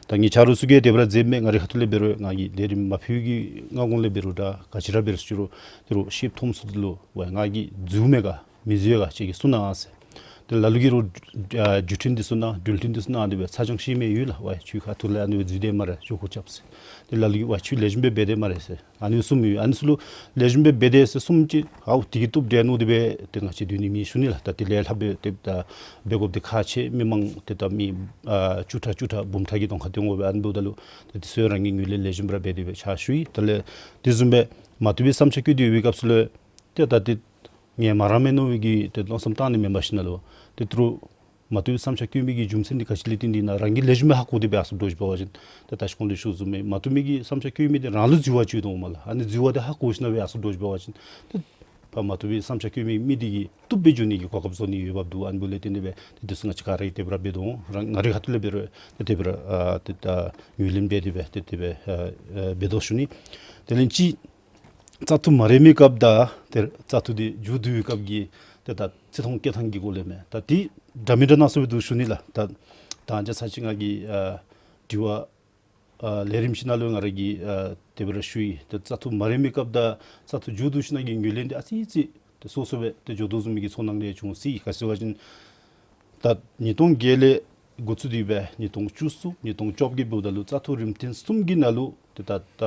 ད་ངེའི་ཆ་རོགས་ཚུ་གིས་དེ་སྦེ་ར་མཛདཔ་མས། ང་རའི་ཁ་ཐུག་ལས་འབད་རུང་ང་གིས་ལས་རིམ་མ་ཕུལ་གི་སྔ་གོང་ལས་འབད་རུང་ད་ག་ཅི་ར་འབད་རུང་ཅི་རུང་དེ་རུང་ཤེསཔ་མཐོངམ་ཚུ་འདི་ལུ་ཝའི་ང་གིས་འཛོལཝ་མས་ག་མི་འཛོལ་ག་ཁྱེད་ཀྱིས་གསུང་གནང་ཟེར། ཏེ་ལ་ལུ་གིས་རུང་ཨ་བརྒྱུད་འཕྲིན་འདི་ཚུ་གནང་འགྲུལ་འཕྲིན་འདི་ཚུ་གནང་སྟེ་སྦེ་ཚ་གྱང་བསྐྱེད་མི་ཡོད་ལགས། ཝའི་ཁྱོད་ཁ་ཐུག་ལས་ཨ་ནི་སྦེ་འཛོལ་དེས་སྨ་རེ། ཤོག་ཁུ་རྐྱབ་ཟེར། ཏེ་ལ་ལུ་གིས་ཝའི་ཁྱོད་ལེགས་ཤོམ་སྦེ་འབད་དེས་སྨ་རེ་ཟེར། ཨ་ནི་གསུངམ་ཡོད། ཨ་ནི་ཚུ་ལུ་ལེགས་ཤོམ་སྦེ་འབད་དེས་ཟེར་གསུངམ་ཅིག་ཨའུ་དེ་གིས་བཏུབ་འདྲས་མནོ་སྟེ་སྦེ་ཏེ་ང་བཅས་སྡོད་ནི་མེད་ཞུ་ནི་ལགས། ད་དེ་ལས་ལྷགཔ་སྦེ་ཏེ་ད་འབད་དགོཔ་འདི་ཁག་ཆེ། མི་མང་ཏེ་ད་མི་ཨ་བཅུ་ཕྲག་བཅུ་ཕྲག་འབུམ་ཕྲག་གི་གདོང་ཁར་སྟོན་དགོ་པས། ཨ་ནི་འབདཝ་ད་ལུ་ཏེ་དེ་ཚུ་རང་གིས་ངོས་ལེན་ལེགས་ཤོམ་སྦེ་ར་འབད་དེ་སྦེ་ཕྱག་ཞུ་ཡི། དེ་ལས་དེ་བཟུམ་སྦེ་མ་བཏུབ་པའི་བསམ་འཆར་བཀོད་དེ་ཡོད་པའི་སྐབས་སུ་ལུ་ཏེ་ད་ཏེ་ངལ་མ་རངས་མས་མནོ་བའི་གི་ཏེ་མནོ་བསམ་བཏང་ནི་མེན་པར་ཞིནམ་ལས་ཏེ་དེ་རུང་མ་བཏུབ་པའི་བསམ་འཆར་བཀོད་མི་གི་རྒྱུ་མཚན་འདི་ག་ཅི་ལས་བརྟེན་ཏེ་ཨིན་ན་རང་གིས་ལེགས་ཤོམ་སྦེ་ཧ་གོ་སྟེ་སྦེ་ཨ་ཙི་འདྲཝ་ཅིག་འབད་བ་ཅིན་ཏེ་ད་ཅི་གོང་ལུ་ཞུ་བཟུམ་སྦེ་མ་བཏུབ་མི་གི་བསམ་འཆར་བཀོད་མི་འདི་རང་ལུ་འཛོལ་བ་ཅིག་ཡོད་དོ་འོང་མས་ལགས། ཨ་ནི་འཛོལ་བ་འདི་ཧ་གོ་ཞིནམ་སྦེ་ཨ་ཙི་འདྲཝ་ཅིག་འབད་བ་ཅིན་ཏེ་ཕར་མ་བཏུབ་པའི་བསམ་འཆར་བཀོད་མི་མི་འདི་གིས་བཏུབ་སྦེ་འགྱོ་ནི་གི་གོ་སྐབས་བཟོ་ནི་ཡོདཔ་འདུག། ཨ་ནི་འབདཝ་ལས་བརྟེན་ཏེ་སྦེ་ཏེ་དེ་ཚུ་ང་བཅས་ག་ར་གིས་དེ་སྦེ་ར་འབད་དོ་འོང་། རང་ང་རའི་ཁ་ཐུག་ལས་འབད་རུང་ཏེ་དེ་སྦེ་ར་ཨ་ཏེ་ད་ངོས་ལེན་འབད་དེ་སྦེ་ཏེ་དེ་སྦེ་ཨ་ཨ་འབད་དོ་ཞུ་ནི། དེ་ལས་ཅིག་བཙག་འཐུ་མ་རན་མི་སྐབས་དང་ཏེ་བཙག་འཐུ་འདི་མཇུག་བསྡུ་བའི་སྐབས་ཀྱི་ཏེ་ད་བརྩི་མཐོང་བསྐྱེད་ཐངས་ཀྱི་སྐོར་ལས་མས། ད་འདི་འདྲ་མིན་འདྲ་སྣ་ཚོགས་སྦེ་འདུག་ཞུ་ནི་ལགས། ད་ད་ཅི་ཚར་ཅིག་ང་གིས་ཨ་དྲི་བ་ཨ་ལས་རིམ་ཅིག་ནང་ལུ་ང་ར་གིས་ཨ་དེ་སྦེ་ར་ཞུ་ཡི། ཏེ་བཙག་འཐུ་མ་རན་མི་སྐབས་དང་བཙག་འཐུ་མཇུག་བསྡུ་ཞིནམ་གི་ངོས་ལེན་འདི་ཨ་ཙི་ཙི་ཏེ་སོ་སོ་སྦེ་ཏེ་འགྱོ་དོ་བཟུམ་མའི་གི་ཚོར་སྣང་ལས་བྱུང་སྲིད། ག་ཅི་ཟེར་བ་ཅིན་ད་ཉིས་སྟོང་བརྒྱད་ལས་འགོ་བཙུགས་ཏེ་སྦེ་ཉིས་སྟོང་བཅུ་གསུམ་ཉིས་སྟོང་བཅོ་བརྒྱད་འབདཝ་ད་ལུ་བཙག་འཐུ་རིམ་ཐེངས་གསུམ་གྱི་ནང་ལུ་ཏེ་ད་ད་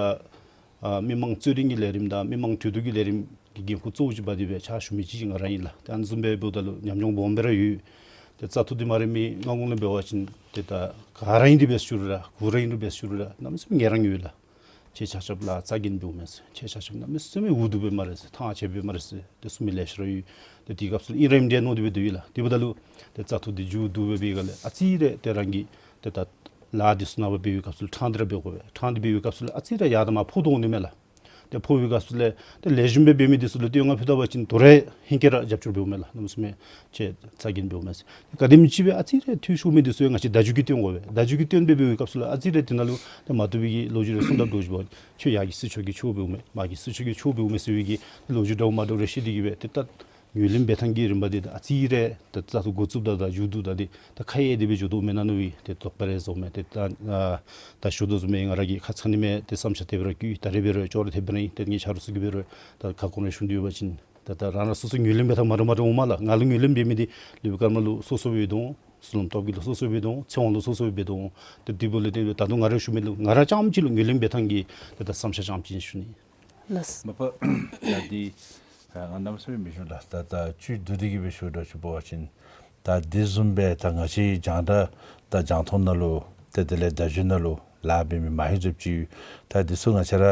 ཨ་མི་མང་རྩོད་འགྲན་གྱི་ལས་རིམ་དང་མི་མང་གྲོས་བསྡུར་གྱི་ལས་རིམ་གྱི་འགན་ཁུར་གཙོ་བོ་ཅིག་འབག་སྟེ་སྦེ་ཕྱག་ཞུ་མི་ཅིག་ང་ར་ཨིན་ལགས། ཏེ་ཨ་ནི་བཟུམ་སྦེ་འབདཝ་ད་ལུ་ཉམས་མྱོང་སྦོམ་སྦེ་ར་ཡོད། ཏེ་བཙག་འཐུ་འདི་མ་རན་མི་སྔ་གོང་ལས་འབད་བ་ཅིན་ཏེ་ད་ག་ར་ཨིན་རུང་འབད་ཞུ་རུང་ར་གུ་ར་ཨིན་རུང་འབད་ཞུ་རུང་ར་གནམ་མེད་ས་མེད་ངལ་རངས་ཡོད་ལགས། ཁྱེད་ཆ་ཁྱབ་ལཱ་རྩ་འགེངས་འབདཝ་མས་ཟེར། ཁྱེད་ཆ་ཁྱབ་གནམ་མེད་ས་མེད་འུ་སྡུག་འབདཝ་མས་རེད་ཟེར། ཐང་ཆད་འབདཝ་མས་རེད་ཟེར། ཏེ་གསུང་མི་ལེ་ཤ་ར་ཡོད། ཏེ་དེའི་སྐབས་སུ་ཨིན་ར་ཨིནམ་འདྲས་མནོ་སྟེ་སྦེ་སྡོད་ཡི་ལགས། དེ་འབདཝ་ད་ལུ་ཏེ་བཙག་འཐུ་འདི་མཇུག་བསྡུ་སྦེ་འབད་བའི་སྒང་ལས་ཨ་ཙི་རེ་ཏེ་རང་གིས་ཏེ་ད་ལཱ་འདི་ཚུ་ནངས་པ་འབད་བའི་སྐབས་སུ་ཕྲང་སྟེ་ར་འབད་དགོ་པས། ཕྲང་སྟེ་འབད་བའི་སྐབས་སུ་ལུ་ཨ་ཙི་རེ་ཡར་དང་མར་ཕོག་དོ་འོང་ནི་མས་ལགས། ཏེ་ཕོག་པའི་སྐབས་སུ་ལས་ཏེ་ལེགས་ཤོམ་སྦེ་འབད་མི་འདི་ཚུ་ལུ་བསྟོད་བསྔགས་ཕུལ་ད་པ་ཅིན་དོ་རུང་ཧིང་སྐལ་ར་རྒྱབ་སྐྱོར་འབདཝ་མས་ལགས། གནམ་མེད་ས་མེད་ཁྱེད་རྩ་འགེངས་འབདཝ་མས་ཟེར། ག་དེམ་ཅིག་སྦེ་ཨ་ཙི་རེ་འཐུས་ཤོར་མི་འདི་ཚུ་ཡང་ང་བཅས་བརྡ་བརྒྱུད་ཀྱིས་སྟོན་དགོ་པས། བརྡ་བརྒྱུད་ཀྱིས་སྟོན་སྦེ་འབད་བའི་སྐབས་སུ་ལུ་ཨ་ཙི་རེ་དེ་ནང་ལུ་ཏེ་མ་བཏུབ་པའི་གི་ལོ་རྒྱུས་རེ་གསུངས་ད་འདྲཝ་ཅིག་འབད་བ་ཅིན་ཁྱོད་ཡར་གྱི་སྲིད་ཕྱོགས་ཀྱི་ཕྱོགས་འབདཝ་མས། མར་གྱི་སྲིད་ཕྱོགས་ཀྱི་ཕྱོགས་འབདཝ་མས་ཟེར་བའི་གི་ལོ་རྒྱུས་འདྲཝ་མ་འདྲཝ་རེ་བཤད་དེ་གིས་སྦེ་ཏེ་ད་ངོས་ལེན་འབད་ཐངས་ཀྱི་རིམ་པ་འདི་ད་ཨ་ཙི་རེ་ད་བཙག་འཐུ་འགོ་བཙུགསཔ་ད་དང་མཇུག་བསྡུཝ་ད་འདི་ད་ཁ་གཡེང་སྟེ་སྦེ་འགྱོ་དོ་མེན་ན་མནོ་བའི་ཏེ་དོགས་པ་རེ་བཟོཝ་མས། ཏེ་ད་ཨ་ད་ཞུ་དོ་བཟུམ་སྦེ་ང་ར་གིས་ཁ་ཙ་ནི་མས་ཏེ་བསམ་འཆར་དེ་སྦེ་ར་བཀོད་ཡི། ད་རེས་འབད་རུང་ཅོག་ར་འཐདཔ་སྦེ་ར་ཨིན། ཏེ་ངེའི་ཆ་རོགས་ཚུ་གིས་འབད་རུང་ད་ཁ་སྐོང་རེ་ཞུ་འདོད་ཡོད་པ་ཅིན་ད་ད་རང་རང་སོ་སོ་ངོས་ལེན་འབད་ཐངས་མ་འདྲཝ་མ་འདྲཝ་འོང་མས་ལགས། ང་ལུ་ངོས་ལེན་འབད་མི་འདི་ལུས་པོ་ཀརྨ་ལུ་སོ་སོ་སྦེ་འདུག། ཟུར་ལམ་སྟོབས་རྒྱས་ལུ་སོ་སོ་སྦེ་འདུག། ཚེ་དབང་ལུ་སོ་སོ་སྦེ་འདུག། ཏེ་དེ་འབདཝ་ལས་བརྟེན་ད་རུང་ང་ར་ཞུ་མི་ལུ་ང་ར་རྐྱངམ་གཅིག་ལུ་ངོས་ལེན་འབད་ཐངས་ཀྱི་ད་ད་བསམ་འཆར་རྐྱངམ་གཅིག་ཞུ་ནི། ལགས། མ་པ་ད་འདི་ཨ་ང་གནམ་མེད་ས་མེད་མི་ཞུ་ལགས། ད་ད་བཅུད་བསྡུ་སྟེ་གིས་སྦེ་ཞུ་འདྲཝ་ཅིག་འབད་བ་ཅིན་ད་འདི་བཟུམ་སྦེ་ད་ང་བཅས་རྒྱང་བསྒྲགས་དང་རྒྱང་མཐོང་ནང་ལུ་ཏེ་དེ་ལས་བརྡ་བརྒྱུད་ནང་ལུ་ལཱ་འབད་མི་མང་རབས་ཅིག་ཡོད། ད་འདི་ཚུ་ང་བཅས་ར་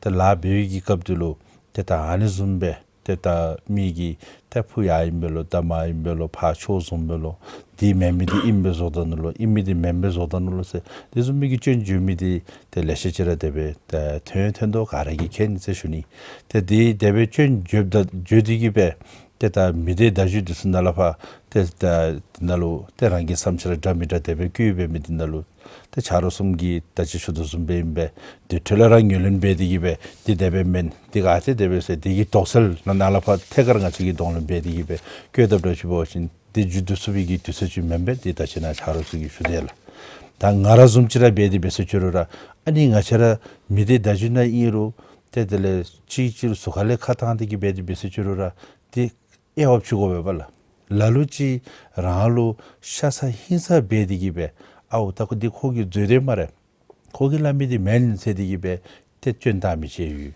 ད་ལཱ་འབད་བའི་གི་སྐབས་འདི་ལུ་ཏེ་ད་ཨ་ནི་བཟུམ་སྦེ་ཏེ་ད་མི་གིས་ཏེ་ཕུ་ཡར་ཨིན་པས་ལོ་ད་མར་ཨིན་པས་ལོ་ཕར་ཕྱོགས་བཟུང་པས་ལོ། འདི་མེན་མི་འདི་ཨིན་པས་བཟོ་ད་ནུག་ལོ། ཨིན་མི་འདི་མེན་པས་བཟོ་ད་ནུག་ལོ་ཟེར་དེ་བཟུམ་མའི་གི་སྐྱོན་བརྗོད་མི་འདི་ཏེ་ལེ་ཤ་ཅིག་ར་དེ་སྦེ་ཏེ་ཐོན་ཐོན་དོ་ག་ར་གིས་མཁྱེན་ནི་ཟེར་ཞུ་ནི། ཏེ་འདི་དེ་སྦེ་སྐྱོན་བརྗོད་ད་བརྗོད་དེ་གིས་སྦེ་ ཏེ་ད་མི་སྡེ་བརྡ་བརྒྱུད་འདི་ཚུ་ནང་ལས་ཕར་ཏེ་ད་འདི་ནང་ལུ་ཏེ་རང་གི་བསམ་འཆར་འདྲ་མི་འདྲ་དེ་སྦེ་བཀོད་འབད་མི་འདི་ནང་ལུ་ཏེ་ཆ་རོགས་གསུམ་གྱིས་ད་ཅི་ཞུ་དོ་བཟུམ་སྦེ་ཨིན་པས། དེ་འཕྲོ་ལས་ར་ངོས་ལེན་འབད་དེ་གིས་སྦེ་འདི་དེ་སྦེ་མེན་འདི་ག་ཏེ་དེ་སྦེ་ཟེར་འདི་གི་དོགས་སེལ་ནང་ནང་ལས་ཕར་ཐད་ཀར་ང་བཅས་ཀྱིས་གདོང་ལེན་འབད་དེ་གིས་སྦེ་བཀོད་དཔ་འདྲཝ་ཅིག་འབད་བ་ཅིན་འདི་མཇུག་བསྡུ་ཚུགས་པའི་གི་དུས་ཚོད་ཅིག་མེན་པས། འདི་ད་ཅི་ནཱ་ཆ་རོགས་ཚུ་གིས་ཞུ་དེས་ལགས། ད་ང་ར་བཟུམ་ཅིག་ར་འབད་དེ་འབད་ཟེར་ཅི་རུང་ར་ཨ་ནི་ང་བཅས་ར་མི་སྡེ་བརྡ་བརྒྱུད་ནང་ཨིན་རུང་ཏེ་དེ་ལས་གཅིག་གཅིག་ལུ་ཟུར་ཁ་ལས་ཁ་བཏང་སྟེ་གིས་འབད་དེ་འབད་ཟེར་ཅི་རུང་ར་འདི་དབྱེ་བ་ཕྱེ་དགོ་པས་པ་ལགས། ལ་ལུ་ཅིག་རང་ལུ་ཤ་ཚ་ཧིང་ཚ་འབད་དེ་གིས་སྦེ་ཨའོ་ད་ཁོ་འདི་ཁོ་གིས་འཛོལ་དེས་སྨ་རེ། ཁོ་གིས་སླབ་མི་འདི་མེན་ཟེར་དེ་གིས་སྦེ་ཏེ་སྐྱོན་བཏགས་མི་ཅིག་ཡོད།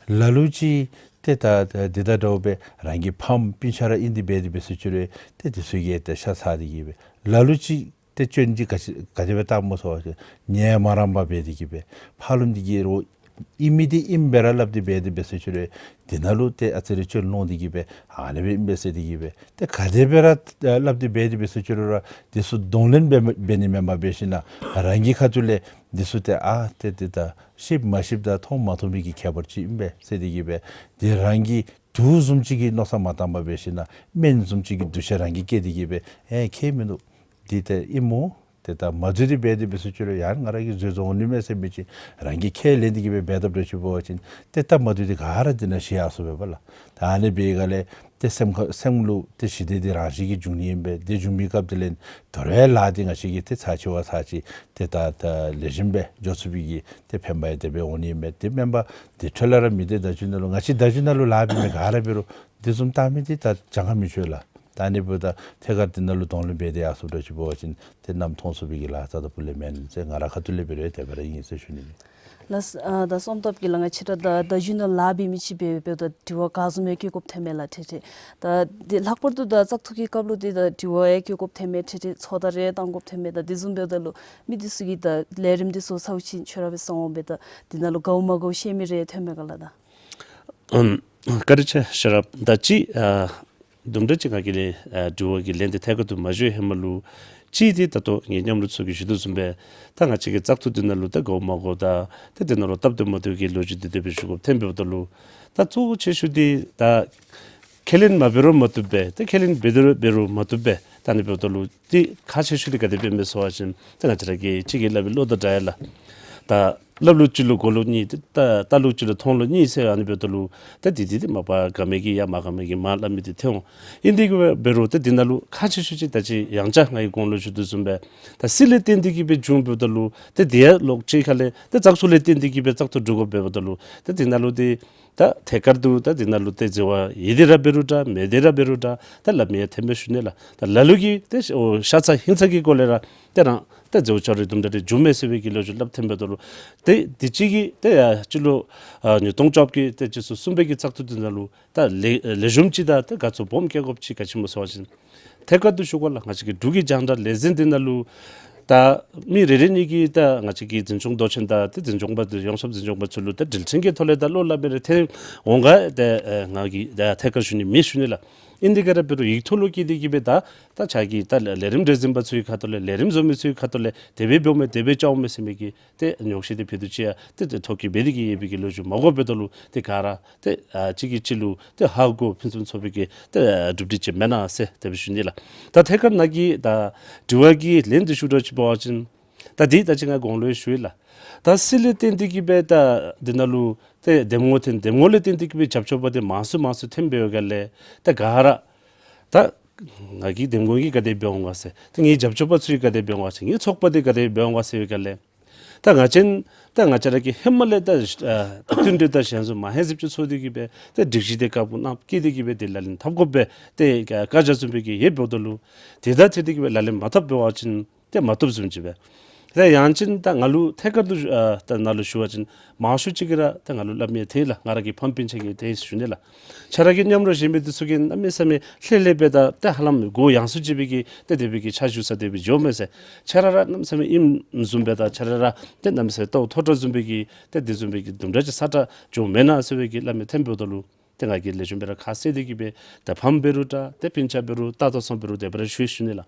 ལ་ལུ་ཅིག་ཏེ་ད་ད་འདི་དང་འདྲཝ་སྦེ་རང་གི་ཕམ་སྤུན་ཆ་ར་ཨིན་ཏེ་འབད་དེ་འབད་ཟེར་ཅི་རུང་ཏེ་འདི་ཚུ་གིས་ཏེ་ཤ་ཚ་སྟེ་གིས་སྦེ་ལ་ལུ་ཅིག་ཏེ་སྐྱོན་འདི་ག་ཅི་ག་དེ་སྦེ་བཏགས་སྨོ་ཟེར་བ་ཅིན་ངལ་མ་རངས་པར་འབད་དེ་གིས་སྦེ་ཕར་ལུ་འདི་གིས་རོགས་ཨིན་མི་འདི་ཨིནམ་སྦེ་ར་སླབ་སྟེ་འབད་དེ་འབད་ཟེར་ཅི་རུང་འདི་ནང་ལུ་ཏེ་ཨ་ཙི་རེ་སྐྱོན་སློང་སྟེ་གིས་སྦེ་ཨ་ནི་སྦེ་ཨིན་པས་ཟེར་དེ་གིས་སྦེ་ཏེ་ག་དེ་སྦེ་ར་སླབ་སྟེ་འབད་དེ་འབད་ཟེར་ཅི་རུང་ར་འདི་ཚུ་གདོང་ལེན་འབད་འབད་ནི་མེན་པར་འབད་ཞིན་ན་རང་གི་ཁ་ཐུག་ལས་འདི་ཚུ་ཏེ་ཨ་ཏེ་ཏེ་ད་ཤེསཔ་མ་ཤེསཔ་དང་མཐོང་མ་མཐོང་མི་གི་ཁྱད་པར་ཅིག་ཨིན་པས་ཟེར་དེ་གིས་སྦེ་ཏེ་རང་གིས་དུག་བཟུམ་ཅིག་གི་མནོ་བསམ་མ་བཏང་པར་འབད་ཞིན་ན་སྨན་བཟུམ་ཅིག་གི་འདུ་ཤེས་རང་གིས་བསྐྱེད་དེ་གིས་སྦེ་ཨེ་ཁྱད་མིན་འདུག། འདི་ཏེ་ཨིན་སྨོ། ཏེ་ད་མ་བསྡུ་སྟེ་འབད་དེ་འབད་ཟེར་ཅི་རུང་ཡང་ང་ར་གིས་འཛོལ་འཛོལཝ་འོང་ནི་མས་ཟེར་མི་ཅིག་རང་གིས་ཁས་ལེན་ཏེ་གིས་སྦེ་འབད་དཔ་འདྲཝ་ཅིག་འབད་བ་ཅིན་ཏེ་ད་མ་བསྡུ་སྟེ་ག་ར་འདི་ནང་ཤི་ཡར་སོ་བས་པ་ལགས། ད་ཨ་ནི་འབད་སྒང་ལས་ཏེ་སེམས་ཁ་སེམས་ལུ་ཏེ་ཞི་བདེ་འདི་རང་བཞིན་གྱིས་འབྱུང་ནི་ཨིན་པས། དེ་འབྱུང་པའི་སྐབས་དེ་ལས་དོ་རུང་ལཱ་འདི་ང་བཅས་ཀྱིས་ཏེ་ཚར་གཅིག་བ་ཚར་གཅིག་ཏེ་ད་ད་ལེགས་ཤོམ་སྦེ་འགྱོ་ཚུགས་པའི་གི་ཏེ་ཕན་པ་ཡང་དེ་སྦེ་འོང་ནི་ཨིན་པས། དེ་མེན་པར་འདི་འཕྲོ་ལས་ར་མི་སྡེ་བརྡ་བརྒྱུད་ནང་ལུ་ང་བཅས་བརྡ་བརྒྱུད་ནང་ལུ་ལཱ་འབད་མི་ག་ར་འབད་རུང་འདི་བཟུམ་བཏང་མི་འདི་ད་གྱངས་ཁ་མི་ཆོད་ལགས། ད་ཨ་ནི་འབདཝ་ད་ཐད་ཀར་འདི་ནང་ལུ་གདོང་ལེན་འབད་དེ་ཡར་སོཔ་འདྲཝ་ཅིག་འབད་བ་ཅིན་ཏེ་གནམ་མཐོང་ཚུགས་པའི་གི་ལཱ་རྩ་དང་ཕུ་ལས་མེན་ཟེར་ང་རའི་ཁ་ཐུག་ལས་འབད་རུང་དེ་སྦེ་ར་ཨིན་ཟེར་ཞུ་ནི་ཨིན། ལགས། ཨ་ད་བསོད་ནམས་སྟོབས་རྒྱས་ལགས་ང་བཅས་ར་ད་བརྡ་བརྒྱུད་ནང་ལཱ་འབད་མི་ཅིག་འབད་འབདཝ་ད་དྲི་བ་ག་བཟུམ་ཡང་བཀོད་དགོཔ་ཐོནམ་མས་ལགས། ཏེ་ཏེ་ད་འདི་ལྷག་པར་དུ་ད་བཙག་འཐུ་གི་སྐབས་ལུ་འདི་ད་དྲི་བ་ཡང་བཀོད་དགོཔ་ཐོནམ་མས། ཏེ་ཏེ་ཚོགས་བརྡ་རེ་བཏང་དགོཔ་ཐོནམ་མས། ད་འདི་བཟུམ་འབདཝ་ད་ལུ་མི་འདི་ཚུ་གིས་ད་ལས་རིམ་འདི་ཚུ་ཚརཝ་ཅིག་ཁྱོད་ར་སྦེ་གསུང་འོང་པས། ད་འདི་ནང་ལུ་དགའཝ་མ་དགའཝ་བཤད་མི་རེ་ཐོནམ་མས་ག་ལགས། ད་ཨམ་བཀའ་དྲིན་ཆེ་ཤེས་རབ། ད་ཅི་ཨ་དུམ་གྲ་ཅིག་ང་གིས་ལས་ཨ་དྲི་བ་གི་ལན་འདི་ཐད་ཀར་དུ་མ་ཞུ་བའི་ཧེ་མ་ལུ་ཅིག་འདི་ད་ལྟོ་ངེའི་མཉམ་རོགས་ཚུ་གིས་ཞུ་དོ་བཟུམ་སྦེ་ད་ང་བཅས་ཀྱི་བཙག་འཐུ་འདི་ནང་ལུ་ད་དགའཝ་མ་དགའཝ་ད་ཏེ་འདི་ནང་ལུ་སྟབས་བདེ་མ་བདེཝ་གི་ལོ་རྒྱུས་འདི་དེ་སྦེ་ཞུ་དགོཔ་ཐོན་འབདཝ་ད་ལུ་ད་གཙོ་བོ་ཆེ་ཤོས་འདི་ད་ཁས་ལེན་མ་འབད་རུང་མ་བཏུབ་པས། ད་ཁས་ལེན་འབད་དེ་རུང་འབད་རུང་མ་བཏུབ་པས། ད་ཨ་ནི་འབདཝ་ད་ལུ་འདི་ཁག་ཆེ་ཤོས་འདི་ག་དེ་སྦེ་ཨིན་མས་ཟེར་བ་ཅིན་ད་ང་བཅས་ར་གི་གཅིག་གིས་སླབ་པའི་བློ་དང་འདྲ་ཡ་ལགས། ད་སླབ་ལུགས་གཅིག་ལུ་གོ་ལུགས་གཉིས། ད་ལྟ་ལུགས་གཅིག་ལུ་མཐོང་ལུགས་གཉིས་ཟེར་ཨ་ནི་འབདཝ་ད་ལུ་ད་འདི་འདི་འདི་མ་པ་དགའ་མི་གིས་ཡ་མ་དགའ་མི་གིས་མ་སླབ་མི་འདི་ཐོན་འོང་། ཨིན་ཏེ་གིས་འབད་རུང་ད་འདི་ནང་ལུ་ཁག་ཆེ་ཤོས་ཅིག་ད་ཅི་ཡང་བསྐྱར་ང་གིས་གོང་ལུ་ཞུ་དོ་བཟུམ་སྦེ་ད་སྲིད་ལས་བརྟེན་ཏེ་གིས་སྦེ་འབྱུངམ་འབདཝ་ད་ལུ་ད་འདི་ཡང་ལོགས་ཅིག་ཁ་ལས་ད་བཙག་འཐུ་ལས་བརྟེན་ཏེ་གིས་སྦེ་བཙག་འཐུ་གྲུབ་དགོཔ་འབདཝ་ད་ལུ་ད་འདི་ནང་ལུ་འདི་ད་ཐད་ཀར་དུ་ད་འདི་ནང་ལུ་ཏེ་འཛོལ་བ་ཡོད་དེ་ར་འབད་རུང་འདྲ་མེད་དེ་ར་འབད་རུང་འདྲ་ད་སླབ་མི་ཡང་ཐོནམ་མས་ཞུ་ནི་ལགས། ད་ལ་ལུ་གིས་ཏེ་ཨོ་ཤ་ཚ་ཧིང་ཚ་གི་སྒོ་ལས་ར་ཏེ་རང་ཏེ་འཛོལ་ཆ་རེ་དུམ་གྲ་རེ་འབྱུངམ་མས་ཟེར་བའི་གི་ལོ་རྒྱུས་སླབ་ཐོན་འབདཝ་ད་ལུ་ཏེ་འདི་གཅིག་གིས་ཏེ་ཡ་སྤྱི་ལོ་ཨ་ཉིས་སྟོང་བཅོ་བརྒྱད་ཏེ་ཕྱི་ཟླ་གསུམ་པའི་གི་བཙག་འཐུ་འདི་ནང་ལུ་ད་ལེགས་ལེགས་ཤོམ་ཅིག་དང་ཏེ་དགའ་ཚོར་སྦོམ་སྐྱེ་དགོཔ་ཅིག་ག་ཅི་སྨོ་ཟེར་བ་ཅིན་ཐད་ཀར་དུ་ཞུ་དགོ་ལགས། ང་བཅས་ཀྱི་འབྲུག་གི་རྒྱང་བསྒྲགས་ལས་འཛིན་འདི་ནང་ལུ་ད་མི་རེ་རེ་གཉིས་ཀྱིས་ད་ང་བཅས་ཀྱི་འཛིན་སྐྱོང་མདོ་ཆེན་དང་ཏེ་འཛིན་སྐྱོང་པ་འདི་ཡོངས་ཁྱབ་འཛིན་སྐྱོང་པ་ཚུ་ལུ་ད་དྲིལ་འཕྲིན་གྱི་ཐོག་ལས་ད་བློ་སླབ་མི་རེ་ཐོན་འོང་ག་ཏེ་ཨེ་ང་གིས་ད་ཐད་ཀར་ཞུ་ནི་མེད་ཞུ་ནི་ལགས། ཨིན་ཏེ་ག་ར་འབད་རུང་ཡིག་ཐོག་ལུ་བཀོད་དེ་གིས་སྦེ་ད་ད་ཁྱོད་ཀྱིས་ད་ལས་རིམ་རེ་འཛིན་པ་ཚུ་གི་ཁ་ཐུག་ལས་ལས་རིམ་བཟོ་མི་ཚུ་གི་ཁ་ཐུག་ལས་དེ་སྦེ་འབདཝ་མས་དེ་སྦེ་བཅའཝ་མས་ཟེར་མི་གི་ཏེ་ཉོགས་བཤད་འདི་ཕུལ་དུ་ཅིག་ཡང་ཏེ་ཏེ་ཐོབ་གེ་འབད་དེ་གིས་ཡོད་པའི་གི་ལོ་རྒྱུས་མ་གོ་འབདཝ་ད་ལུ་ཏེ་ག་ར་ཏེ་ཨ་གཅིག་གིས་གཅིག་ལུ་ཏེ་ཧ་གོ་ཕུན་སུམ་ཚོགས་པའི་གི་ཏེ་ཨ་གྲུབ་འབྲས་ཅིག་མེན་ན་ཟེར་དེ་སྦེ་ཞུ་ནི་ལགས། ད་ཐད་ཀར་ནཱ་གི་ད་དྲི་བ་གི་ལན་འདི་ཞུ་འདྲཝ་ཅིག་འབད་བ་ཅིན་ད་འདི་ད་ཅི་ང་གོང་ལུ་ཡང་ཞུ་ཡི་ལགས། ད་སྲིད་ལས་བརྟེན་ཏེ་གིས་སྦེ་ད་འདི་ནང་ལུ་ཏེ་འདེམས་ངོ་ཐོན། འདེམས་ངོ་ལས་བརྟེན་ཏེ་གིས་སྦེ་རྒྱབ་སྐྱོར་པ་འདི་མང་སུ་མང་སུ་ཐོན་འབད་བའི་སྒང་ལས་ད་ག་ར་ད་ང་གིས་འདེམས་ངོ་གིས་ག་དེ་འབད་འོང་ག་ཟེར། ཏེ་ངེའི་རྒྱབ་སྐྱོར་པ་ཚུ་གིས་ག་དེ་འབད་འོང་ག་ཟེར། ངེའི་ཚོགས་པ་འདི་ག་དེ་འབད་འོང་ག་ཟེར་བའི་སྒང་ལས་ད་ང་བཅས་ད་ང་བཅས་ར་གིས་ཧེ་མ་ལས་ད་ཨ་མཐུན་སྒྲིལ་དང་ཞལ་འཛོམས་མ་ཧེ་ཟིབ་ཅིག་ཚོགས་ཏེ་གིས་སྦེ་ཏེ་སྒྲིག་གཞི་འདི་བཀག་སྐྱོང་ནང་བཀལ་ཏེ་གིས་སྦེ་ཏེ་ལག་ལེན་འཐབ་དགོ་པས། ཏེ་བཀའ་རྒྱ་བཟུམ་སྦེ་གི་ཡོདཔ་འབདཝ་ད་ལུ་དེ་དང་འཁྲིལ་ཏེ་གིས་སྦེ་ལག་ལེན་མ་འཐབ་འབད་བ་ཅིན་ཏེ་མ་བཏུབ་བཟུམ་ཅིག་སྦེ། ཏེ་ཡང་ཅིན་ད་ང་ལུ་ཐད་ཀར་དུ་ཨ་ད་ནཱ་ལུ་ཞུ་བ་ཅིན་མང་ཤོས་ཅིག་གིས་ར་ད་ང་ལུ་སླབ་མི་ཐོན་ལགས། ང་ར་གི་ཕམ་སྤུན་ཆ་གིས་ཐོན་ཞུ་ནི་ལགས། ཁྱོད་ར་གི་མཉམ་རོགས་གཞན་མི་འདི་ཚུ་གིས་གནམ་མེད་ས་མེད་ལྷོད་ལྷོད་སྦེ་ད་ཏེ་ཧ་ལམ་གུ་ཡངས་སུ་ཅིག་སྦེ་གི་ཏེ་དེ་སྦེ་གི་ཕྱག་ཞུ་ས་དེ་སྦེ་འགྱོཝ་མས་ཟེར། ཁྱོད་ར་ར་གནམ་མེད་ས་མེད་ཨིནམ་བཟུམ་སྦེ་ད་ཁྱོད་ར་ར་ཏེ་གནམ་མེད་ས་མེད་ལྟོ་མཐོ་དྲགས་བཟུམ་སྦེ་གི་ཏེ་དེ་བཟུམ་སྦེ་གི་དུམ་གྲ་ཅིག་ས་ཁྲ་འགྱོཝ་མེན་ན་ཟེར་བའི་གི་སླབ་མི་ཐོན་འབདཝ་ད་ལུ་ཏེ་ང་གིས་ལེགས་ཤོམ་སྦེ་ར་ཁ་གསལ་ཏེ་གིས་སྦེ་ད་ཕམ་འབད་རུང་འདྲ་ཏེ་སྤུན་ཆ་འབད་རུང་ད་ལྟོ་ཚང་འབད་རུང་དེ་སྦེ་ར་ཞུ་ཞུ་ནི་ལགས།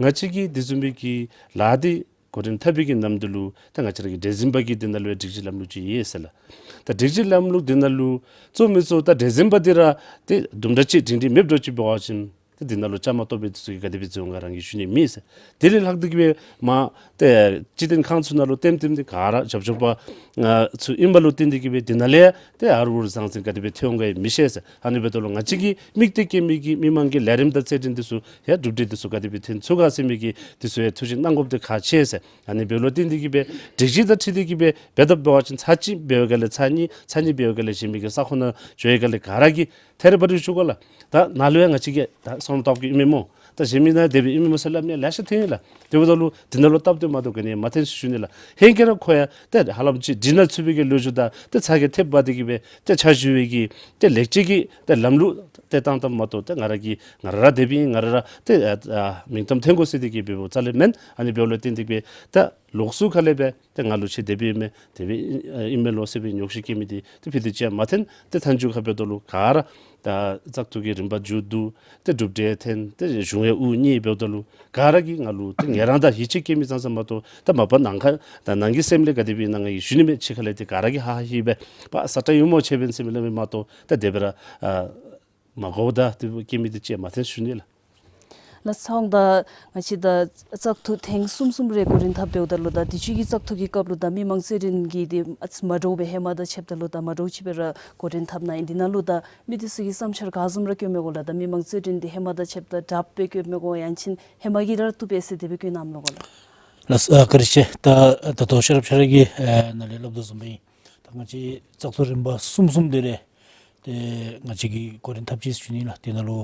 ང་བཅས་ཀྱིས་དེ་བཟུམ་སྦེ་གི་ལཱ་འདི་ གོ་རིམ་འཐབ་པའི་གི་ནམ་དུས་ལུ་ད་ང་བཅས་ར་གི་འདྲེ་འཛིན་པ་གིས་འདི་ནང་ལུ་ཡང་སྒྲིག་གཞི་ལམ་ལུགས་ཅིག་ཡོད་ཟེར་ལགས། ད་སྒྲིག་གཞི་ལམ་ལུགས་འདི་ནང་ལུ་གཙོ་མི་གཙོ་ད་འདྲེ་འཛིན་པ་འདི་ར་ཏེ་དུམ་གྲ་ཅིག་སྒྲིང་སྒྲིང་མེདཔ་འགྱོ་ཅི་འབད་བ་ཅིན་ཏེ་འདི་ནང་ལུ་བཅའ་མར་གཏོགས་པའི་འདི་ཚུ་གིས་ག་དེ་སྦེ་འཛུལ་འོང་ག་རང་གིས་ཞུ་ནི་མེད་ཟེར། དེ་ལས་ལྷག་སྟེ་གི་སྦེ་མ་ཏེ་སྤྱི་བསྟན་ཁང་ཚུ་ནང་ལུ་ལྟདམོ་སྟོན་ཏེ་ག་ར་རྒྱབ་སྐྱོར་པ་ཚུ་ཨིན་པ་ལུ་བརྟེན་ཏེ་གི་སྦེ་འདི་ནང་ལས་ཡང་ཏེ་ཨ་རུ་ཨུ་རུ་ཟང་ཟིང་ག་དེ་སྦེ་ཐོན་འོང་ག་ཡང་མི་ཤེས་ཟེར། ཨ་ནི་འབདཝ་ད་ལུ་ང་བཅས་ཀྱིས་དམིགས་གཏད་བསྐྱེད་མི་གི་མི་མང་གི་ལས་རིམ་དང་རྩེད་འགྲན་འདི་ཚུ་ཡང་གྲུབ་འབྲས་འདི་ཚུ་ག་དེ་སྦེ་ཐོན་ཚུགས་ག་ཟེར་མི་གི་འདི་ཚུ་ཡང་ཐུགས་བཞེད་གནང་དགོཔ་འདི་ཁག་ཆེ་ཟེར། ཨ་ནི་འབདཝ་ལུ་བརྟེན་ཏེ་གི་སྦེ་སྒྲིག་གཞི་དང་འཁྲིལ་ཏེ་གི་སྦེ་འབད་འཐབ་འབད་བ་ཅིན་ཚར་གཅིག་འབདཝ་ག་ལས་ཚར་གཉིས་ཚར་གཉིས་འབདཝ་ག་ལས་གཞན་མི་གི་ས་ཁོངས་ནང་འགྱོ་བའི་ག་ལས་ག་ར་གིས་ཐད་རི་བ་རི་ཞུ་དགོ་ལགས། ད་ནཱ་ལུ་ཡང་ང་བཅས་ཀྱིས་ད་སོང་སྟབས་ཀྱིས་ཨིན་མས་སྨོ། ད་གཞན་མི་ནང་དེ་སྦེ་ཨིན་མས་སྨོ་ཟེར་སླབ་མི་ལེ་ཤ་ཐོན་ཡི་ལགས། དེ་འབདཝ་ད་ལུ་འདི་ནང་ལུ་སྟབས་བདེ་མ་བདེཝ་ག་ནི་ཡང་མ་ཐོན་ཟེར་ཞུ་ནི་ལགས། ཧེང་སྐལ་ར་ཁོ་ཡང་ཏེ་ཧ་ལམ་ཅིག་འགྲིག་ན་ཚུད་པའི་གི་ལོ་རྒྱུས་དང་ཏེ་ཚ་གྱང་ཐེབས་འབག་སྟེ་གི་སྦེ་ཏེ་ཕྱག་ཞུ་བའི་གི་ཏེ་ལེགས་བཅོས་ཀྱི་ཏེ་ལམ་ལུགས་ཏེ་བཏང་བཏངམ་མ་གཏོགས་ཏེ་ང་ར་གིས་ང་ར་ར་དེ་སྦེ་ཨིན་ང་ར་ར་ཏེ་ཨ་ཨ་མིང་གཏམ་ཐོན་དགོ་ཟེར་ཏེ་གི་སྦེ་འབདཝ་རྩ་ལས་མེན། ཨ་ནི་འབདཝ་ལུ་བརྟེན་ཏེ་གི་སྦེ་ད་ལོགས་སུ་ཁ་ལས་སྦེ་ཏེ་ང་ལུ་ཁྱོད་དེ་སྦེ་ཨིན་མས་དེ་སྦེ་ཨིན་མས་ལོ་ཟེར་སྦེ་ཉོགས་བཤད་བཀོད་མི་འདི་ཏེ་ཕུད་རྡོག་ཅིག་ཡང་མ་ཐོན། ཏེ་མཐའ་མཇུག་ཁར་འབདཝ་ད་ལུ་ག་ར་ད་བཙག་འཐུ་གི་རིམ་པ་མཇུག་བསྡུ་སྟེ་གྲུབ་འབྲས་ཐོན་ཏེ་གཞུང་ཡང་དབུ་བརྙེས་འབདཝ་ད་ལུ་ག་ར་གིས་ང་ལུ་ཏེ་ངལ་རངས་དང་ཡིད་ཆེས་བསྐྱེད་མི་ཙང་ཙང་མ་གཏོགས་ད་མ་པ་ནང་ཁ་ད་ནང་གི་སེམས་ལས་ག་དེ་སྦེ་ཨིན་ན་ང་གིས་ཞུ་ནི་མེད། ཕྱི་ཁ་ལས་ཏེ་ག་ར་གིས་ཧ་ཧ་ཧི་སྦེ་པ་ས་ཏྲ་ཡུ་མོ་ཆེ་བན་ཟེར་མི་ལ་མེན་མ་གཏོགས་ད་དེ་སྦེ་ར་ཨ་མ་གོཝ་ད་དེ་སྦེ་བཀོད་མི་འདི་ཅིག་ཡང་མ་ཐོན་ཟེར་ཞུ་ནི་ལགས། ལགས་སོ། ད་ང་བཅས་ད་བཙག་འཐུ་ཐེངས་གསུམ་གསུམ་རེ་གོ་རིམ་འཐབ་འབདཝ་ད་ལུ་ད་དུས་ཅི་གི་བཙག་འཐུ་གི་སྐབས་ལུ་ད་མི་མང་རྩོད་འགྲན་གྱི་འདི་མ་འདྲཝ་སྦེ་ཧེ་མ་དང་ཕྱདཔ་ད་ལུ་ད་མ་འདྲཝ་ཅིག་སྦེ་ར་གོ་རིམ་འཐབ་ནི་ཨིན། འདི་ནང་ལུ་ད་མི་འདི་ཚུ་གིས་བསམ་འཆར་ག་བཟུམ་ར་བཀོད་མི་གོ་ལགས། ད་མི་མང་རྩོད་འགྲན་འདི་ཧེ་མ་དང་ཕྱདཔ་ད་དྲགཔ་སྦེ་བཀོད་མི་གོ་ཡང་ཅིན་ཧེ་མ་གི་ར་བཏུབ་པས་ཟེར་དེ་སྦེ་བཀོད་གནངམ་མས་གོ་ལགས། ལགས་སོ། ཨ་བཀའ་དྲིན་ཆེ། ད་ད་ལྟོ་ཤེས་རབ་ཁྱོད་ར་གིས་ཨེ་ནཱ་ལས་སླབ་དོ་བཟུམ་སྦེ་ད་ང་བཅས་བཙག་འཐུ་རིམ་པ་གསུམ་གསུམ་དེ་རེ་ཏེ་ང་བཅས་ཀྱིས་གོ་རིམ་འཐབ་ཅི་ཟེར་ཞུ་ནི་ལགས། དེ་ནང་ལུ་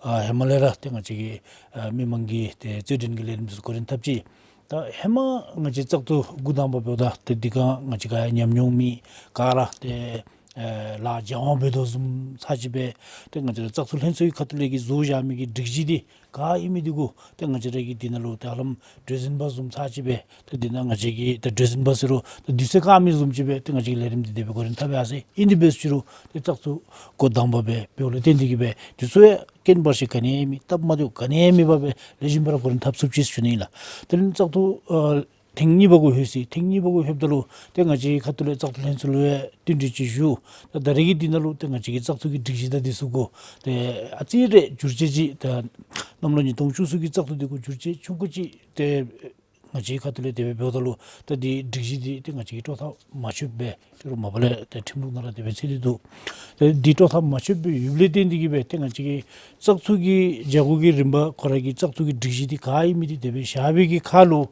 ཨ་ཧེ་མ་ལས་ར་ཏེ་ང་བཅས་ཀྱིས་ཨ་མི་མང་གི་ཏེ་རྩོད་འགྲན་གྱི་ལས་རིམ་འདི་ཚུ་གོ་རིམ་འཐབ་ཅི། ད་ཧེ་མ་ང་བཅས་བཙག་འཐུ་འགོ་དང་པ་འབདཝ་ད་ཏེ་དེ་སྒང་ང་བཅས་ག་ཡང་ཉམས་མྱོང་མེད། ག་ར་ཏེ་ཨེ་ལཱ་སྦྱང་བ་འབད་དོ་བཟུམ་ཚར་ཅིག་སྦེ་ཏེ་ང་བཅས་ར་བཙག་འཐུ་ལྷན་ཚོགས་ཀྱི་ཁ་ཐུག་ལས་ཀྱི་བཟོ་བཞག་མི་གི་སྒྲིག་གཞི་འདི་ག་ཨིན་མི་འདི་གུ་ཏེ་ང་བཅས་ར་གིས་འདི་ནང་ལུ་ཏེ་ཧ་ལམ་གྲོས་འཛིན་པ་བཟུམ་ཚར་ཅིག་སྦེ་ཏེ་འདི་ནང་ང་བཅས་ཀྱིས་ཏེ་གྲོས་འཛིན་པ་ཟེར་རུང་ཏེ་དུས་ཚོད་བཀག་མི་བཟུམ་ཅིག་སྦེ་ཏེ་ང་བཅས་ཀྱིས་ལས་རིམ་འདི་དེ་སྦེ་གོ་རིམ་འཐབ་ཡར་སོ་ཡི། ཨིན་དེ་སྦེ་ཟེར་རུང་ཏེ་བཙག་འཐུ་འགོ་དང་པ་སྦེ་འབདཝ་ལས་བརྟེན་ཏེ་གི་སྦེ་དུས་ཚོད་ཡང་རྐྱེན་བར་ཆད་ག་ནི་ཡང་མེད། སྟབས་མ་བདེཝ་ག་ནི་ཡང་མེད་པར་སྦེ་ལེགས་ཤོམ་སྦེ་ར་གོ་རིམ་འཐབ་ཚུགས་ཅི་ཟེར་ཞུ་ནི་ཨིན་ལགས། དེ་ལས་བཙག་འཐུ་ཨ་ཐེངས་གཉིས་པ་གུ་ལྷོད་ཅི། ཐེངས་གཉིས་པ་གུ་ལྷོདཔ་ད་ལུ་ཏེ་ང་བཅས་ཁ་ཐུག་ལས་བཙག་འཐུ་ལྷན་ཚོགས་ལུ་ཡང་བསྟུན་གྲོས་ཅིག་ཞུ། ད་ད་རེས་ཀྱི་འདི་ནང་ལུ་ཏེ་ང་བཅས་ཀྱི་བཙག་འཐུ་གི་སྒྲིག་གཞི་དང་འདི་ཚུ་གུ་ཏེ་ཨ་ཙི་རེ་བསྒྱུར་བཅོས་ཅིག་ད་གནམ་ལོ་ཉིས་སྟོང་བཅུ་གསུམ་གྱི་བཙག་འཐུ་འདི་གུ་བསྒྱུར་བཅོས་ཆུང་ཀུ་ཅིག་ཏེ་ང་བཅས་ཁ་ཐུག་ལས་དེ་སྦེ་འབདཝ་ད་ལུ་ད་འདི་སྒྲིག་གཞི་འདི་ཏེ་ང་བཅས་ཀྱིས་དཀྲོག་གཏམ་མ་ཆོདཔ་སྦེ་ཏེ་རུང་མ་པ་ལས་ཏེ་ཁྲིམས་ལུགས་ནང་ར་དེ་སྦེ་ཚུད་དེ་འདུག། ཏེ་འདི་དཀྲོག་གཏམ་མ་ཆོདཔ་སྦེ་ཡོདཔ་ལས་བརྟེན་ཏེ་གི་སྦེ་ཏེ་ང་བཅས་ཀྱིས་བཙག་འཐུ་གི་བྱ་སྒོ་གི་རིམ་པ་ཁོ་ར་གི་བཙག་འཐུ་གི་སྒྲིག་གཞི་འདི་ག་ཨིན་མི་འདི་དེ་སྦེ་བཞག་པའི་གི་ཁར་ལུ་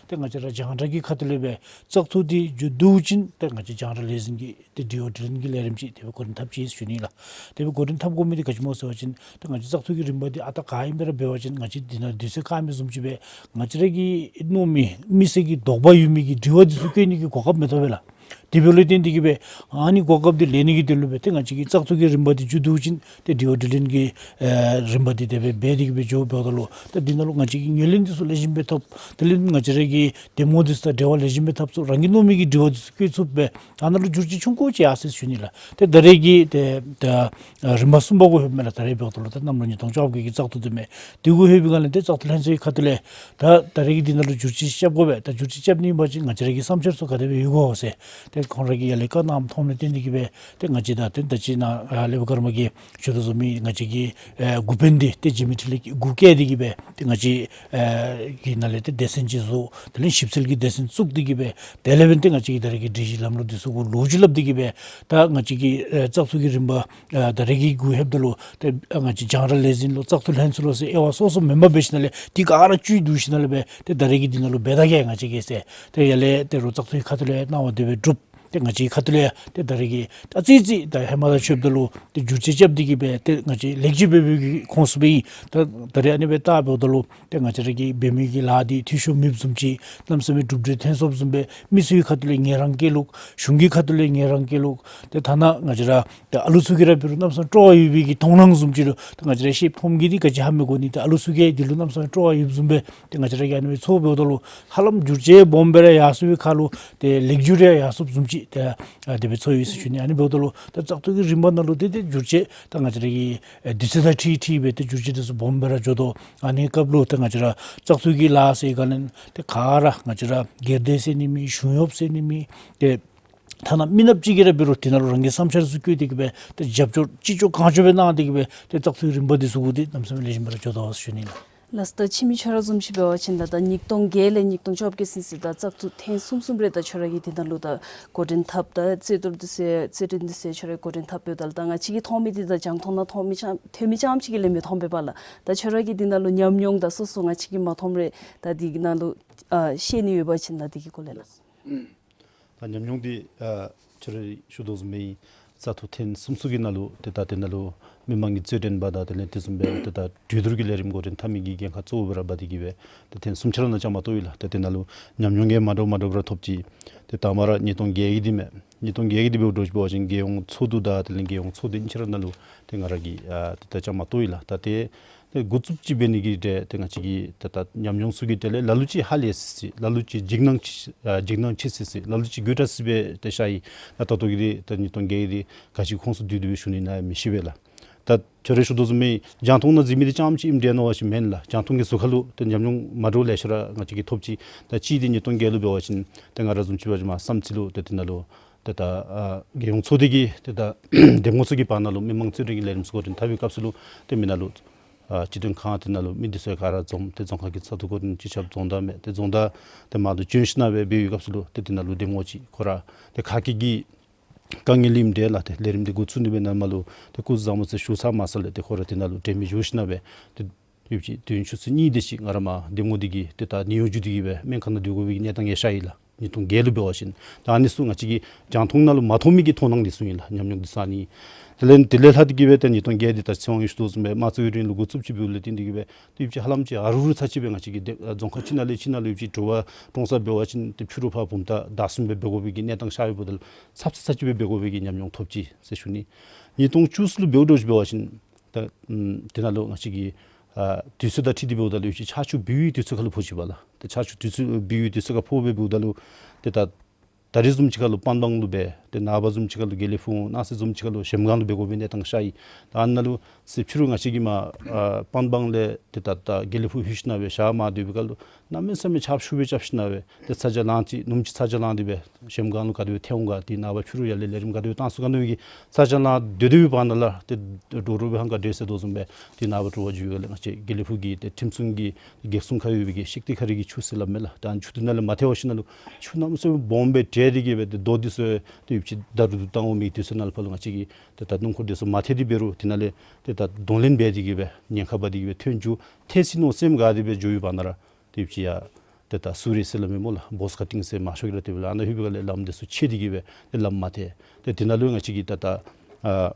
ཏེ་ང་བཅས་ར་རྒྱང་བསྒྲགས་ཀྱི་ཁ་ཐུག་ལས་སྦེ་བཙག་འཐུ་འདི་མཇུག་བསྡུ་ཞིནམ་ཏེ་ང་བཅས་རྒྱང་བསྒྲགས་ལས་འཛིན་གྱིས་ཏེ་དྲི་བ་དྲིས་ལན་གྱི་ལས་རིམ་ཅིག་དེ་སྦེ་གོ་རིམ་འཐབ་ཅི་ཟེར་ཞུ་ནི་ལགས། དེ་སྦེ་གོ་རིམ་འཐབ་དགོ་མི་འདི་ག་ཅི་སྨོ་ཟེར་བ་ཅིན་ཏེ་ང་བཅས་བཙག་འཐུ་གི་རིམ་པ་འདི་ཨ་རྟག་ག་ཨིནམ་སྦེ་ར་འབད་བ་ཅིན་ང་བཅས་འདི་ནང་དུས་ཚོད་བཀག་མི་བཟུམ་ཅིག་སྦེ་ང་བཅས་ར་གིས་མནོ་མི་མི་སེར་གྱི་དོགས་པ་ཡོད་མི་གི་དྲི་བ་འདི་ཚུ་བཀོད་ནི་གི་གོ་སྐབས་མི་ཐོབ་པས་ལགས། དེ་འབདཝ་ལས་བརྟེན་ཏེ་གི་སྦེ་ཨ་ནི་གོ་སྐབས་འདི་ལེན་ནི་གི་དོན་ལུ་སྦེ་ཏེ་ང་བཅས་ཀྱིས་བཙག་འཐུ་གི་རིམ་པ་འདི་མཇུག་བསྡུ་ཞིནམ་ཏེ་དྲི་བ་དྲིས་ལན་གྱི་ཨེ་རིམ་པ་འདི་དེ་སྦེ་འབད་དེ་གི་སྦེ་འགྱོ་འབདཝ་ད་ལུ་ད་འདི་ནང་ལུ་ང་བཅས་ཀྱིས་ངོས་ལེན་འདི་ཚུ་ལེགས་ཤོམ་སྦེ་ཐོབ། དེ་ལས་ང་བཅས་ར་གི་འདེམས་ངོ་འདི་ཚུ་དང་འབྲེལ་བ་ལེགས་ཤོམ་སྦེ་འཐབ་ཚུགས། རང་གིས་མནོ་མི་གི་དྲི་བ་འདི་ཚུ་བཀོད་ཚུགསཔ་སྦེ་ད་ནཱ་ལུ་བསྒྱུར་བཅོས་ཆུང་ཀུ་ཅིག་ཡར་སོ་ཡི་ཟེར་ཞུ་ནི་ལགས། ཏེ་ད་རེས་ཀྱི་ཏེ་ད་རིམ་པ་གསུམ་པ་གུ་ལྷོདཔ་མས་ལགས། ད་རེས་འབདཝ་ད་ལུ་ད་གནམ་ལོ་ཉིས་སྟོང་བཅོ་བརྒྱད་ཀྱི་བཙག་འཐུ་འདི་མས། དེ་གུ་ལྷོད་པའི་སྒང་ལས་ཏེ་བཙག་འཐུ་ལྷན་ཚོགས་ཀྱི་ཁ་ཐུག་ལས་ད་ད་རེས་ཀྱི་འདི་ནང་ལུ་བསྒྱུར་བཅོས་རྐྱབ་དགོ་པས། ད་བསྒྱུར་བཅོས་རྐྱབ་ནི་ཨིན་པ་ཅིན་ང་བཅས་ར་གི་བསམ་འཆར་ཚུ་ག་དེ་སྦེ་ཡོད་ག་ཟེར་ཏེ་ཁོང་ར་གིས་ཡར་ལས་བཀའ་གནངམ་མཐོངམ་ལས་བརྟེན་ཏེ་གི་སྦེ་ཏེ་ང་བཅས་ད་ཏེ་ད་ཅི་ནཱ་ཨ་ལས་སྦེ་ཀརྨ་གིས་ཞུ་དོ་བཟུམ་སྦེ་ང་བཅས་ཀྱི་ཨེ་འགོ་དཔོན་འདི་ཏེ་འཇིགས་མེད་འཕྲིན་ལས་ཀྱིས་འགོ་བཀལ་ཏེ་གི་སྦེ་ཏེ་ང་བཅས་ཨེ་གི་ནང་ལས་ཏེ་སྡེ་ཚན་ཅིག་བཟོ། དེ་ལས་ཞིབ་འཚོལ་གྱི་སྡེ་ཚན་བཙུགས་ཏེ་གི་སྦེ་དེ་ལས་འབདན་ཏེ་ང་བཅས་ཀྱིས་ད་རེས་ཀྱི་སྒྲིག་གཞི་ལམ་ལུགས་འདི་ཚུ་གུ་ལོ་རྒྱུས་སླབ་སྟེ་གི་སྦེ་ད་ང་བཅས་ཀྱི་ཨེ་བཙག་འཐུ་གི་རིམ་པ་ཨེ་ད་རེས་ཀྱི་གུ་ལྷོདཔ་ད་ལུ་ཏེ་ཨེ་ང་བཅས་རྒྱང་བསྒྲགས་ལས་འཛིན་ལུ་བཙག་འཐུ་ལྷན་ཚོགས་ལུ་ཟེར་དབྱེ་བ་སོ་སོ་མེན་པར་འབད་ཞིནམ་ལས་འདི་ག་ར་བཅུད་བསྡུ་ཞིནམ་ལས་སྦེ་ཏེ་ད་རེས་ཀྱི་འདི་ནང་ལུ་འབད་ད་གེ་ང་བཅས་ཀྱིས་ཟེར་ཏེ་ཡར་ལས་ཏེ་རུང་བཙག་འཐུ་གི་ཁ་ཐུག་ལས་གནང་བ་དེ་སྦེ་གྲུབ། ཏེ་ང་བཅས་ཁ་ཐུག་ལས་ཡང་ཏེ་ད་རེས་ཀྱི་ད་ཨ་ཙི་ཙི་ད་ཧེ་མ་དང་ཕྱདཔ་ད་ལུ་ཏེ་བསྒྱུར་བཅོས་རྐྱབ་སྟེ་གི་སྦེ་ཏེ་ང་བཅས་ལེགས་བཅོས་འབད་བའི་གི་ཁོངས་སུ་སྦེ་ཨིན། ད་ད་རེས་ཨ་ནི་སྦེ་བལྟ་འབདཝ་ད་ལུ་ཏེ་ང་བཅས་ར་གིས་འབད་མི་གི་ལཱ་འདི་འཐུས་ཤོར་མེདཔ་བཟུམ་ཅིག་གནམ་མེད་ས་མེད་གྲུབ་འབྲས་ཐོན་སོངམ་བཟུམ་སྦེ་མི་ཚུ་གི་ཁ་ཐུག་ལས་ངལ་རངས་བསྐྱེད་ལུགས། གཞུང་གི་ཁ་ཐུག་ལས་ངལ་རངས་བསྐྱེད་ལུགས། ཏེ་ཐ་ན་ང་བཅས་ར་ཏེ་ཨ་ལུ་ཚུ་གིས་ར་འབད་རུང་གནམ་མེད་ས་མེད་སྤྲོ་བ་ཡོད་པའི་གི་མཐོང་སྣང་བཟུམ་ཅིག་ལུ་ཏེ་ང་བཅས་ར་ཤེས་ཕོམ་གྱི་འདི་ག་ཅི་ཧ་མི་གོ་ནི། ཏེ་ཨ་ལུ་ཚུ་གིས་འདི་ལུ་གནམ་མེད་ས་མེད་སྤྲོ་བ་ཡོདཔ་བཟུམ་སྦེ་ཏེ་ང་བཅས་ར་གིས་ཨ་ནི་སྦེ་ཚོར་འབདཝ་ད་ལུ་ཧ་ལམ་བསྒྱུར་བཅོས་སྦོམ་སྦེ་ར་ཡར་སོང་བའི་ཁར་ལུ་ཏེ་ལེགས་བསྒྱུར་ར་ཡར་སོངམ་བཟུམ་ཅིག། ཏེ་ཨ་དེ་སྦེ་ཚོར་ཡི་ཟེར་ཞུ་ནི། ཨ་ནི་འབདཝ་ད་ལུ་ད་བཙག་འཐུ་གི་རིམ་པ་ནང་ལུ་ཏེ་ཏེ་འགྱུར་བཅོས་ད་ང་བཅས་ར་གི་ཨེ་དུས་ཚོད་དང་འཁྲིལ་འཁྲིལ་སྦེ་ཏེ་འགྱུར་བཅོས་དེ་ཚུ་སྦོམ་སྦེ་ར་འགྱོ་དོ། ཨ་ནི་སྐབས་ལུ་ཏེ་ང་བཅས་ར་བཙག་འཐུ་གི་ལཱ་ཟེར་ག་ལས་ཏེ་ག་ར་ང་བཅས་ར་སྒེར་སྡེ་ཟེར་ནི་མེད། གཞུང་གཡོགཔ་ཟེར་ནི་མེད། ཏེ་ཐ་ན་མི་ནགཔ་ཅིག་གིས་ར་འབད་རུང་དེ་ནང་ལུ་རང་གི་བསམ་འཆར་ཚུ་བཀོད་དེ་གི་སྦེ་ཏེ་རྒྱབ་སྐྱོར་ཅི་ལྕོགས་གང་ལྕོགས་སྦེ་གནང་སྟེ་གི་སྦེ་ཏེ་བཙག་འཐུའི་རིམ་པ་འདི་ཚུ་གུ་ཏེ་གནམ་མེད་ས་མེད་ལེགས་ཤོམ་སྦེ་ར་འགྱོ་དོ་ཟེར་ཞུ་ནི་ལགས། ལགས་སོ། ད་ཕྱི་མི་ཁྱོད་ར་བཟུམ་ཅིག་འབད་བ་ཅིན་ད་ད་ཉིས་སྟོང་བརྒྱད་ལས་ཉིས་སྟོང་བཅོ་བརྒྱད་ཚུན་ཚོད་ད་བཙག་འཐུ་ཐེངས་གསུམ་གསུམ་རེ་ད་ཁྱོད་ར་གིས་དེ་ནང་ལུ་ད་འགོ་འདྲེན་འཐབ། ད་རྩོད་བསྡུར་འདི་ཚུ་རྩོད་འགྲན་འདི་ཚུ་ཁྱོད་ར་འགོ་འདྲེན་འཐབ་འབདཝ་ད་ལུ་ད་ང་བཅས་ཀྱིས་མཐོང་མི་འདི་ད་རྒྱང་མཐོང་ནང་མཐོང་མི་ཙམ་ཐོན་མི་ཙམ་ཅིག་གི་ལས་མི་མཐོང་པས་པ་ལགས། ད་ཁྱོད་ར་གི་དེ་ནང་ལུ་ཉམས་མྱོང་ད་སོ་སོ་ང་བཅས་ཀྱིས་མ་མཐོངམ་རེ་ད་དེ་གི་ནང་ལུ་ཨ་ཤེས་ནི་ཡོད་པ་ཅིན་ད་དེ་གི་སྐོར་ལས་ལགས། ད་ཉམས་མྱོང་འདི་ཨ་ཁྱོད་ར་ཞུ་དོ་བཟུམ་སྦེ་བཙག་འཐུ་ཐེངས་གསུམ་ཚུ་གི་ནང་ལུ་ཏེ་ད་དེ་ནང་ལུ་མི་མང་གི་རྩོད་འགྲན་འབདཝ་ད་དེ་ལས་དེ་བཟུམ་སྦེ་ཏེ་ད་གྲོས་བསྡུར་གྱི་ལས་རིམ་འགོ་འདྲེན་འཐབ་མི་གི་འགན་ཁག་གཙོ་བོ་སྦེ་ར་འབག་སྟེ་གི་སྦེ་ཏེ་ཐེངས་གསུམ་ཆ་ར་ནང་བཅའ་མར་གཏོགས་ཡི་ལགས། ཏེ་དེ་ནང་ལུ་ཉམས་མྱོང་གི་མ་འདྲཝ་མ་འདྲཝ་ར་ཐོབ་ཅི། ཏེ་དང་པ་ར་ཉིས་སྟོང་བརྒྱད་ཀྱི་འདི་མས། ཉིས་སྟོང་བརྒྱད་ཀྱི་འདི་འབདཝ་ད་ཞུ་བ་ཅིན་རྒྱལ་ཡོངས་ཚོགས་འདུ་དང་དེ་ལས་རྒྱལ་ཡོངས་ཚོགས་སྡེ་གཉིས་ཆ་ར་ནང་ལུ་ཏེ་ང་ར་གིས་ཨ་ཏེ་ད་བཅའ་མར་གཏོགས་ཡི་ལགས། ད་ཏེ་ཏེ་འགོ་བཙུགསཔ་ཅིག་འབད་ནི་གི་འདྲ་ཏེ་ང་བཅས་ཀྱི་ཏེ་ད་ཉམས་མྱོང་ཚུ་གི་གྲས་ལས་ལ་ལུ་ཅིག་ཧ་ལས་སི་སི། ལ་ལུ་ཅིག་འཇིགས་སྣང་ཅིག་ཨ་འཇིགས་སྣང་ཆེ་སི་སི། ལ་ལུ་ཅིག་དགོད་བྲ་སི་སྦེ་ཏེ་ཤར་ཡི། ད་ད་ལྟོ་གི་འདི་ད་ཉིས་སྟོང་བརྒྱད་ཀྱི་འདི་ག་ཅི་ཁོངས་སུ་བསྡུ་སྟེ་སྦེ་ཞུ་ནི་ཨིན་ན་མི་ཤེས་པས་ལགས། ད་ཁྱོད་ར་ཞུ་དོ་བཟུམ་སྦེ་རྒྱང་མཐོང་ནང་གཟིགས་མི་འདི་རྐྱངམ་ཅིག་ཨིནམ་འདྲས་མནོ་བ་ཅིན་མེན་ལགས། རྒྱང་མཐོང་གི་ཟུར་ཁ་ལུ་ཏེ་ཉམས་མྱོང་མ་འདྲཝ་ལེ་ཤ་ར་ང་བཅས་ཀྱིས་ཐོབ་ཅི། ད་གཅིག་འདི་ཉིས་སྟོང་བརྒྱད་ལུ་འབད་བ་ཅིན་ཏེ་ང་ར་བཟུམ་ཅིག་འབད་བ་ཅིན་མར་བསམ་རྩེ་ལུ་ཏེ་དེ་ནང་ལུ་ཏེ་ད་ཨ་རྒྱལ་ཡོངས་ཚོགས་སྡེ་གི་ཏེ་ད་འདེམས་ངོ་ཚུ་གི་བར་ན་ལུ་མི་མང་རྩོད་འགྲན་གྱི་ལས་རིམ་ཚུ་འགོ་འདྲེན་འཐབ་པའི་སྐབས་སུ་ལུ་ཏེ་མི་ནང་ལུ་ཨ་སྤྱི་དོན་ཁང་དེ་ནང་ལུ་མི་འདི་ཚུ་ག་ར་འཛོམས། ཏེ་རྫོང་ཁག་གི་ཚོགས་འདུ་འགོ་འདྲེན་ཅིག་རྐྱབ། རྫོང་བདག་མས། ཏེ་རྫོང་བདག་ཏེ་མར་ལུ་བྱོན་ཞིན་ན་སྦེ་འབད་བའི་སྐབས་སུ་ལུ་ཏེ་དེ་ནང་ལུ་འདེམས་ངོ་ཅིག་ཁོ་ར་ཏེ་ཁ་སྐད་ཀྱི་དཀའ་ངལ་ཨིནམ་འདྲས་ལགས། ཏེ་ལས་རིམ་འདི་འགོ་བཙུགས་ནི་སྦེ་ནཱ་མར་ལུ་ཏེ་སྐུ་གཟུགས་བཟང་པོ་ཟེར་ཞུ་ཚར་མ་ཚར་ལས་ཏེ་ཁོ་ར་དེ་ནང་ལུ་གྲལ་མི་འགྱོ་ཞིན་ན་སྦེ་ཏེ་ཡོདཔ་ཅིག་དུས་ཡུན་ཆུ་ཚོད་གཉིས་དེ་ཅིག་ང་ར་མར་འདེམས་ངོ་འདི་གི་ཏེ་ད་ནད་གཡོག་བརྒྱུད་དེ་གི་སྦེ་སྨན་ཁང་ནང་སྡོད་དགོ་པའི་གི་གནས་སྟངས་ཡང་ཤར་ཡི་ལགས། ཉིས་སྟོང་བརྒྱད་ལུ་འབད་བ་ཅིན། ད་ཨ་ནི་ཚུ་ང་བཅས་ཀྱིས་རྒྱང་མཐོང་ནང་ལུ་མ་མཐོང་མི་གི་མཐོང་སྣང་འདི་ཚུ་ཨིན་ལགས། ཉམས་མྱོང་འདི་ཚུ་ཨ་ནི། དེ་ལས་དེ་ལས་ལྷག་སྟེ་གི་སྦེ་ད་ཉིས་སྟོང་བརྒྱད་འདི་ད་ཚེ་དབང་གིས་ཞུ་དོ་བཟུམ་སྦེ་དམངས་གཙོའི་རིང་ལུགས་འགོ་བཙུགསཔ་ཅིག་འབདཝ་ལས་བརྟེན་ཏེ་གི་སྦེ་ཏེ་ཡོདཔ་ཅིག་ཧ་ལམ་ཅིག་ཨ་རུ་རུ་ཚར་ཅིག་སྦེ་ང་བཅས་ཀྱི་སྡེ་ཨ་རྫོང་ཁག་ཅིག་ནང་ལས་ཅིག་ནང་ལུ་ཡོདཔ་ཅིག་དྲོ་པ་ཀྲོང་གསར་འབད་བ་ཅིན་ཏེ་ཕྱི་རུ་ཕར་བུམ་ཐང་བདའ་ཟུན་སྦེ་འབད་དགོ་པའི་གི་གནས་སྟངས་ཤར་ཡོདཔ་ད་ལུ་ཚབ་ཚབ་ཚར་ཅིག་སྦེ་འབད་དགོ་པའི་གི་ཉམས་མྱོང་ཐོབ་ཅི་ཟེར་ཞུ་ནི། ཉིས་སྟོང་བཅུ་གསུམ་ལུ་འབདཝ་ད་ཞུ་འབད་བ་ཅིན་ད་ཨམ་དེ་ནང་ལུ་ང་བཅས་ཀྱི་ཨ་དུས་ཚོད་དང་འཁྲིལ་ཏེ་འབདཝ་ད་ལུ་ཡོདཔ་ཅིག་ཆར་ཆུ་འབུ་བའི་དུས་ཚོད་ཁར་ལུ་ཕོག་ཅི་པ་ལགས། ཏེ་ཆར་ཆུ་དུས་ཚོད་འབུ་བའི་དུས་ཚོད་ཁར་ཕོག་སྦེ་འབདཝ་ད་ལུ་ཏེ་ད་ད་རིས་བཟུམ་ཅིག་ཁར་ལུ་པན་སྦང་ལུ་སྦེ་ཏེ་ནངས་པ་བཟུམ་ཅིག་ཁར་ལུ་དགེ་ལེགས་ཕུག་འོང་། གནངས་ཚེ་བཟུམ་ཅིག་ཁར་ལུ་གཞལམ་སྒང་ལུ་འབད་དགོ་པའི་གནས་སྟངས་ཤར་ཡི། ད་ཨ་ནཱ་ལུ་ཚེ་ཕྱི་རུ་ང་བཅས་ཀྱིས་མར་ཨ་པན་སྦང་ལས་ཏེ་ད་ད་དགེ་ལེགས་ཕུག་ལྷོད་ཞིན་ན་སྦེ་ཞག་མར་སྡོད་པའི་སྐབས་ལུ་གནམ་མེད་ས་མེད་ཆརཔ་ཤུགས་སྦེ་རྐྱབ་ཞིན་ན་སྦེ་ཏེ་ཚ་གྱང་ལང་སྟེ་ནུབ་མོ་ཅིག་ཚ་གྱང་ལང་སྟེ་སྦེ་གཞལམ་སྒང་ལུ་ག་དེ་སྦེ་ཐལ་འོང་ག། ཏེ་ནངས་པ་ཕྱི་རུ་ཡར་ལས་ལས་རིམ་ག་དེ་སྦེ་བཏང་ཚུགས་ག་མནོ་བའི་གི་ཚ་གྱང་ལང་སྡོད་སྡོད་པའི་བར་ན་ལུ་ཏེ་དྲོ་དྲོ་པའི་ཧང་ག་འདྲེས་ཟེར་དོ་བཟུམ་སྦེ་ཏེ་ནངས་པ་དྲོ་པ་འགྱོ་བའི་སྒང་ལས་ང་བཅས་དགེ་ལེགས་ཕུག་གི་ཏེ་ཁྲིམས་སྲུང་གི་སྒེར་སྲུང་ཁར་ཡོད་པའི་གི་ཤིག་ཏེ་ཁ་རི་གི་ཆུ་ཟེར་སླབ་མས་ལགས། ད་ཨ་ནི་ཆུ་དེ་ནང་ལས་མར་ཐལ་བ་ཞིན་ན་ལུ་ཆུ་གནམ་མེད་ས་མེད་སྦོམ་སྦེ་འདྲེས་ཏེ་གི་སྦེ་ཏེ་རྡོ་འདི་ཚུ་ཏེ་ཡོདཔ་ཅིག་བརྡར་རུ་བཏང་འོང་མི་དུས་ཚོད་ནང་ལུ་ཕར་ལུ་ང་བཅས་ཀྱིས་ཏེ་ད་སྣུམ་འཁོར་འདི་ཚུ་མ་ཐལ་ཏེ་འབད་རུང་དེ་ནང་ལས་ཏེ་ད་གདོང་ལེན་འབད་དེ་གི་སྦེ་ཉེན་ཁ་འབག་སྟེ་གི་སྦེ་ཐོན་འགྱོ། ཐལ་སོ་ནུག་སེམས་དགའ་སྟེ་སྦེ་འགྱོ་བའི་བར་ན་ར་ཏེ་ཡོདཔ་ཅིག་ཡ་ཏེ་ད་སུ་རེ་ཟེར་སླབ་མས་སྨོ་ལགས། བོགས་ཀ་ཊིང་ཟེར་མང་ཤོས་ཀྱིས་ར་དེ་སྦེ་ལགས། ཨ་ནཱ་ལྷོད་པའི་སྒང་ལས་ལམ་འདི་ཚུ་ཆད་དེ་གི་སྦེ་ཏེ་ལམ་མ་ཐལ། ཏེ་དེ་ནང་ལུ་ང་བཅས་ཀྱིས་ད་ད་ཨ་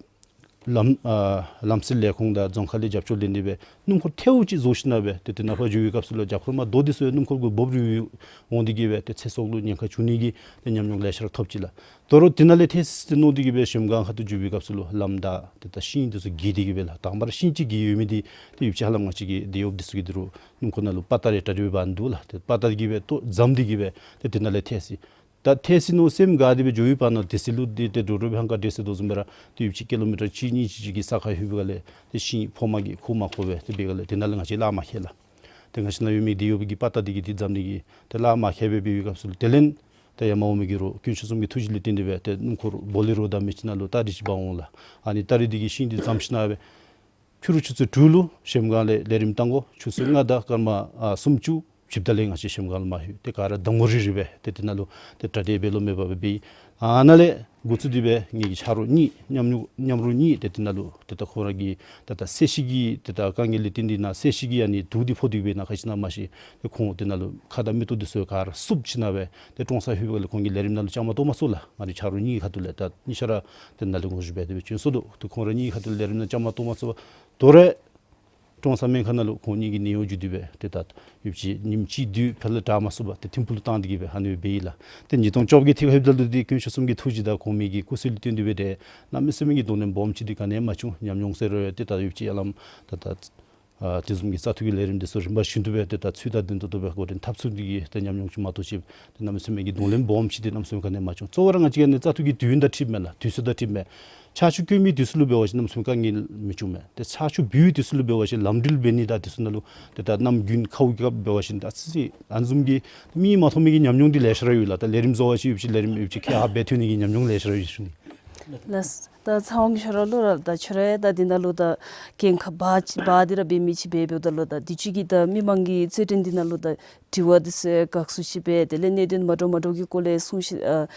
ལམ་ཨ་ལམ་སེལ་ལས་ཁུངས་དང་རྫོང་ཁ་ལས་རྒྱབ་སྐྱོར་ལེན་ཏེ་སྦེ་སྣུམ་འཁོར་ཐལཝ་ཅིག་བཟོ་ཞིན་ན་སྦེ་ཏེ་དེ་ནང་ཕར་འགྱོ་བའི་སྐབས་སུ་ལུ་རྒྱབ་ཁར་མར་རྡོ་འདི་ཚུ་སྣུམ་འཁོར་གུ་འབོབ་རུབ་འོང་སྟེ་གི་སྦེ་ཏེ་ཚེ་སྲོག་ལུ་ཉེན་ཁ་བྱུང་ནི་གི་ཏེ་ཉམས་མྱོང་ལེ་ཤ་ར་ཐོབ་ཅི་ལགས། དོ་རུང་དེ་ནང་ལས་ཐལ་སོ་ནུག་སྟེ་གི་སྦེ་གཞལམ་སྒང་ཁ་ཐུག་འགྱོ་བའི་སྐབས་སུ་ལུ་ལམ་དང་ཏེ་ད་ཤིང་འདི་ཚུ་གི་སྟེ་གི་སྦེ་ལགས། དང་པ་ར་ཤིང་ཅིག་གི་ཡོད་མི་འདི་ཏེ་ཡོདཔ་ཅིག་ཧ་ལམ་ང་བཅས་ཀྱི་དེད་གཡོགཔ་འདི་ཚུ་གིས་དོ་རུང་སྣུམ་འཁོར་ནང་ལུ་པ་ཏ་རེ་གྲ་སྒྲིག་འབད་འདུག་ལགས། ཏེ་པ་ཏ་གི་སྦེ་ཏོ་འཛམ་སྟེ་གི་སྦེ་ཏེ་དེ་ནང་ལས་ཐལ་སོ། ད་ཐལ་སོ་ནུག་སེམས་དགའ་སྟེ་སྦེ་འགྱོ་བའི་བར་ན་དེ་སི་ལུ་འདི་ཏེ་དྲོ་དྲོ་པའི་ཧང་ག་འདྲེས་ཟེར་དོ་བཟུམ་སྦེ་ར་ཏེ་ཡོདཔ་ཅིག་ཀི་ལོ་མི་ཊར་གཅིག་གཉིས་ཅིག་ཅིག་གི་ས་ཁར་ལྷོད་པའི་སྒང་ལས་ཏེ་ཤིང་ཕོ་མ་གིས་ཁུག་མ་ཁུག་སྦེ་ཏེ་འབད་སྒང་ལས་དེ་ནང་ལས་ང་བཅས་ལཱ་མ་ཁེལ་ལགས། ཏེ་ང་བཅས་ནཱ་ཡོད་མི་དེད་གཡོགཔ་གི་པ་ཏ་འདི་གིས་ཏེ་འཛམ་ནི་གི་ཏེ་ལཱ་མ་ཁེལ་སྦེ་འབད་བའི་སྐབས་སུ་ལུ་དེ་ལས་ད་ཡ་མ་འོང་མི་གི་རོགས་དཀོན་མཆོག་གསུམ་གྱི་ཐུགས་རྗེ་ལུ་བརྟེན་ཏེ་སྦེ་ཏེ་སྣུམ་འཁོར་བོ་ལེ་རོ་དང་མི་ཅིག་ནང་ལུ་ཏ་རི་ཅིག་འབག་འོང་ལགས། ཨ་ནི་ཏ་རི་འདི་གིས་ཤིང་འདི་བརྫངས་ཞིན་ན་སྦེ་ཕྱི་རུ་ཆུ་ཚོད་དྲུག་ལུ་གཞལམ་སྒང་ལས་ལས་རིམ་གཏང་དགོ། ཆུ་ཚོད་ལྔ་དང་སྐར་མ་ཨ་སུམ་ཅུ་ཅིག་ད་ལས་ང་བཅས་གཞལམ་སྒང་ལུ་མར་ལྷོད། ཏེ་ག་ར་གདམ་ངོ་རིལ་རི་སྦེ་ཏེ་དེ་ནང་ལུ་ཏེ་གྲ་སྒྲིག་འབད་ལོང་མེད་པར་སྦེ་འབད་ཡི། ཨ་ནཱ་ལས་འགོ་བཙུགས་ཏེ་སྦེ་ངེ་གི་ཆ་རོགས་གཉིས་མཉམ་ཉུ་མཉམ་རོགས་གཉིས་ཏེ་དེ་ནང་ལུ་ཏེ་ད་ཁོང་ར་གི་ད་ད་སེར་ཤི་གི་ཏེ་ད་དཀའ་ངལ་ལས་བརྟེན་ཏེ་ན་སེར་ཤི་གི་ཨ་ནི་དུག་འདི་ཕོག་སྟེ་སྦེ་ན་ག་ཅི་ཨིན་ན་མ་ཤེས། ཏེ་ཁོང་དེ་ནང་ལུ་ཁ་དང་མིག་ཏོ་འདི་ཚུ་ག་ར་བསུབ་ཞིན་ན་སྦེ་ཏེ་ཀྲོང་གསར་ལྷོད་པའི་སྒང་ལས་ཁོང་གིས་ལས་རིམ་ནང་ལུ་བཅའ་མར་གཏོགས་མ་ཚུགས་ལགས། ང་རའི་ཆ་རོགས་གཉིས་ཁ་ཐུག་ལས་ད་གཉིས་ཆ་ར་ཏེ་ནཱ་ལས་ངོ་བཞུགས་འབད་དེ་སྦེ་བྱོན་སོང་དོ། ཏེ་ཁོང་ར་གཉིས་ཁ་ཐུག་ལས་རིམ་ནང་བཅའ་མར་གཏོགས་མ་ཚུགས་པར་དོ་རུང་ཀྲོང་གསར་སྨན་ཁང་ནང་ལུ་ཁོང་གཉིས་ཀྱི་ནད་གཡོག་བརྒྱུད་དེ་སྦེ་ཏེ་ད་ཡོདཔ་ཅིག་ཉིནམ་གཅིག་དུས་ཕར་ལས་དྲག་མ་ཚུགས་པར་ཏེ་ཐིམ་ཕུག་ལུ་བཏང་སྟེ་གི་སྦེ་ཨ་ནི་སྦེ་འབད་ཡི་ལགས། ཏེ་ཉིས་སྟོང་བཅོ་བརྒྱད་ཐད་ཁར་ལྷོདཔ་ད་ལུ་ཏེ་དཀོན་མཆོག་གསུམ་གྱི་ཐུགས་རྗེ་དང་གོང་མའི་གི་སྐུ་གཟུགས་ལུ་བརྟེན་ཏེ་སྦེ་ཏེ་གནམ་མེད་ས་མེད་ཀྱི་གདོང་ལེན་སྦོམ་ཅིག་འདི་ག་ནི་ཡང་མ་བྱུང་། ཉམས་མྱོང་ཟེར་རུང་ཡང་ཏེ་ད་ཡོདཔ་ཅིག་ཧ་ལམ་ད་ད་ ཨ་དེ་བཟུམ་གྱི་བཙག་འཐུ་གི་ལས་རིམ་འདི་ཚུ་རིམ་པ་བཞིན་དུ་སྦེ་ཏེ་ད་ཚུལ་དང་ལྡན་ཏོག་ཏོ་སྦེ་འགོ་འདྲེན་འཐབ་ཚུགས་ནི་གི་ཏེ་ཉམས་མྱོང་ཅིག་མ་གཏོགས་ཅིག་ཏེ་གནམ་མེད་ས་མེད་ཀྱི་གདོང་ལེན་སྦོམ་ཅིག་ཏེ་གནམ་མེད་ས་མེད་ག་ནི་ཡང་མ་བྱུང་། གཙོ་བོ་ར་ང་བཅས་ཀྱི་ཨ་ནི་བཙག་འཐུ་གི་དུས་ཡུན་དང་འཁྲིལཝ་མས་ལགས། དུས་ཚོད་དང་འཁྲིལཝ་མས། ཕྱག་ཕྱིད་བཀོད་མི་དུས་ཚོད་ལུ་འབད་བ་ཅིན་གནམ་མེད་ས་མེད་དཀའ་ངལ་མི་བྱུང་མས། ཏེ་ཕྱག་ཕྱིད་འབུལ་བའི་དུས་ཚོད་ལུ་འབད་བ་ཅིན་ལམ་འགྲུལ་འབད་ནི་དང་དེ་ཚུ་ནང་ལུ་ཏེ་ད་གནམ་དགུན་ཁཝ་གི་སྐབས་འབད་བ་ཅིན་ད་ཨ་ཙི་ཅིག་ཨ་ནི་བཟུམ་གྱི་མིག་མ་མཐོང་མི་གི་ཉམས་མྱོང་འདི་ལེ་ཤ་ར་ཡོད་ལགས། ད་ལས་རིམ་བཟོ་བ་ཅིན་ཡོདཔ་ཅིག་ལས་རིམ་ཡོདཔ་ཅིག་ཁ་ཧ་འབད་ཐོན་ནི་གི་ཉམས་མྱོང་ལེ་ཤ་ར་ཡོད་ཟེར་ཞུ་ནི། ལགས། ད་ཚེ་དབང་གི་ཤོག་ར་ལུ་ར་ད་ཁྱོད་ར་ད་འདི་ནང་ལུ་ད་འགན་ཁག་འབག་འབག་སྟེ་ར་འབད་མི་ཅིག་འབད་འབདཝ་ད་ལུ་ད་དུས་ཅི་གི་ད་མི་མང་གི་རྩོད་འགྲན་འདི་ནང་ལུ་ད་དྲི་བ་འདི་ཚུ་དགག་བསུ་ཅིག་འབད་དེ་ལས་གནད་དོན་མ་འདྲཝ་མ་འདྲཝ་གི་སྐོར་ལས་གསུང་བཤད་ཨ་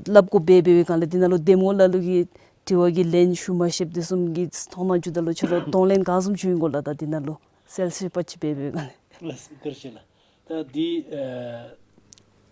སླབ་དགོཔ་འབད་འབད་བའི་སྒང་ལས་འདི་ནང་ལུ་འདེམས་ངོ་ལ་ལུ་གི་དྲི་བ་གི་ལན་ཞུ་མ་ཤེསཔ་དེ་བཟུམ་གྱི་མཐོང་སྣང་བྱུངམ་ད་ལུ་ཁྱོད་ར་གདོང་ལེན་ག་བཟུམ་བྱུང་ཡི་གོ་ལགས། ད་འདི་ནང་ལུ་གསལ་བཤད་པ་ཅིག་འབད་འབད་བའི་སྒང་ལས། ལགས་སོ། བཀའ་དྲིན་ཆེ་ལགས། ད་འདི་ཨ་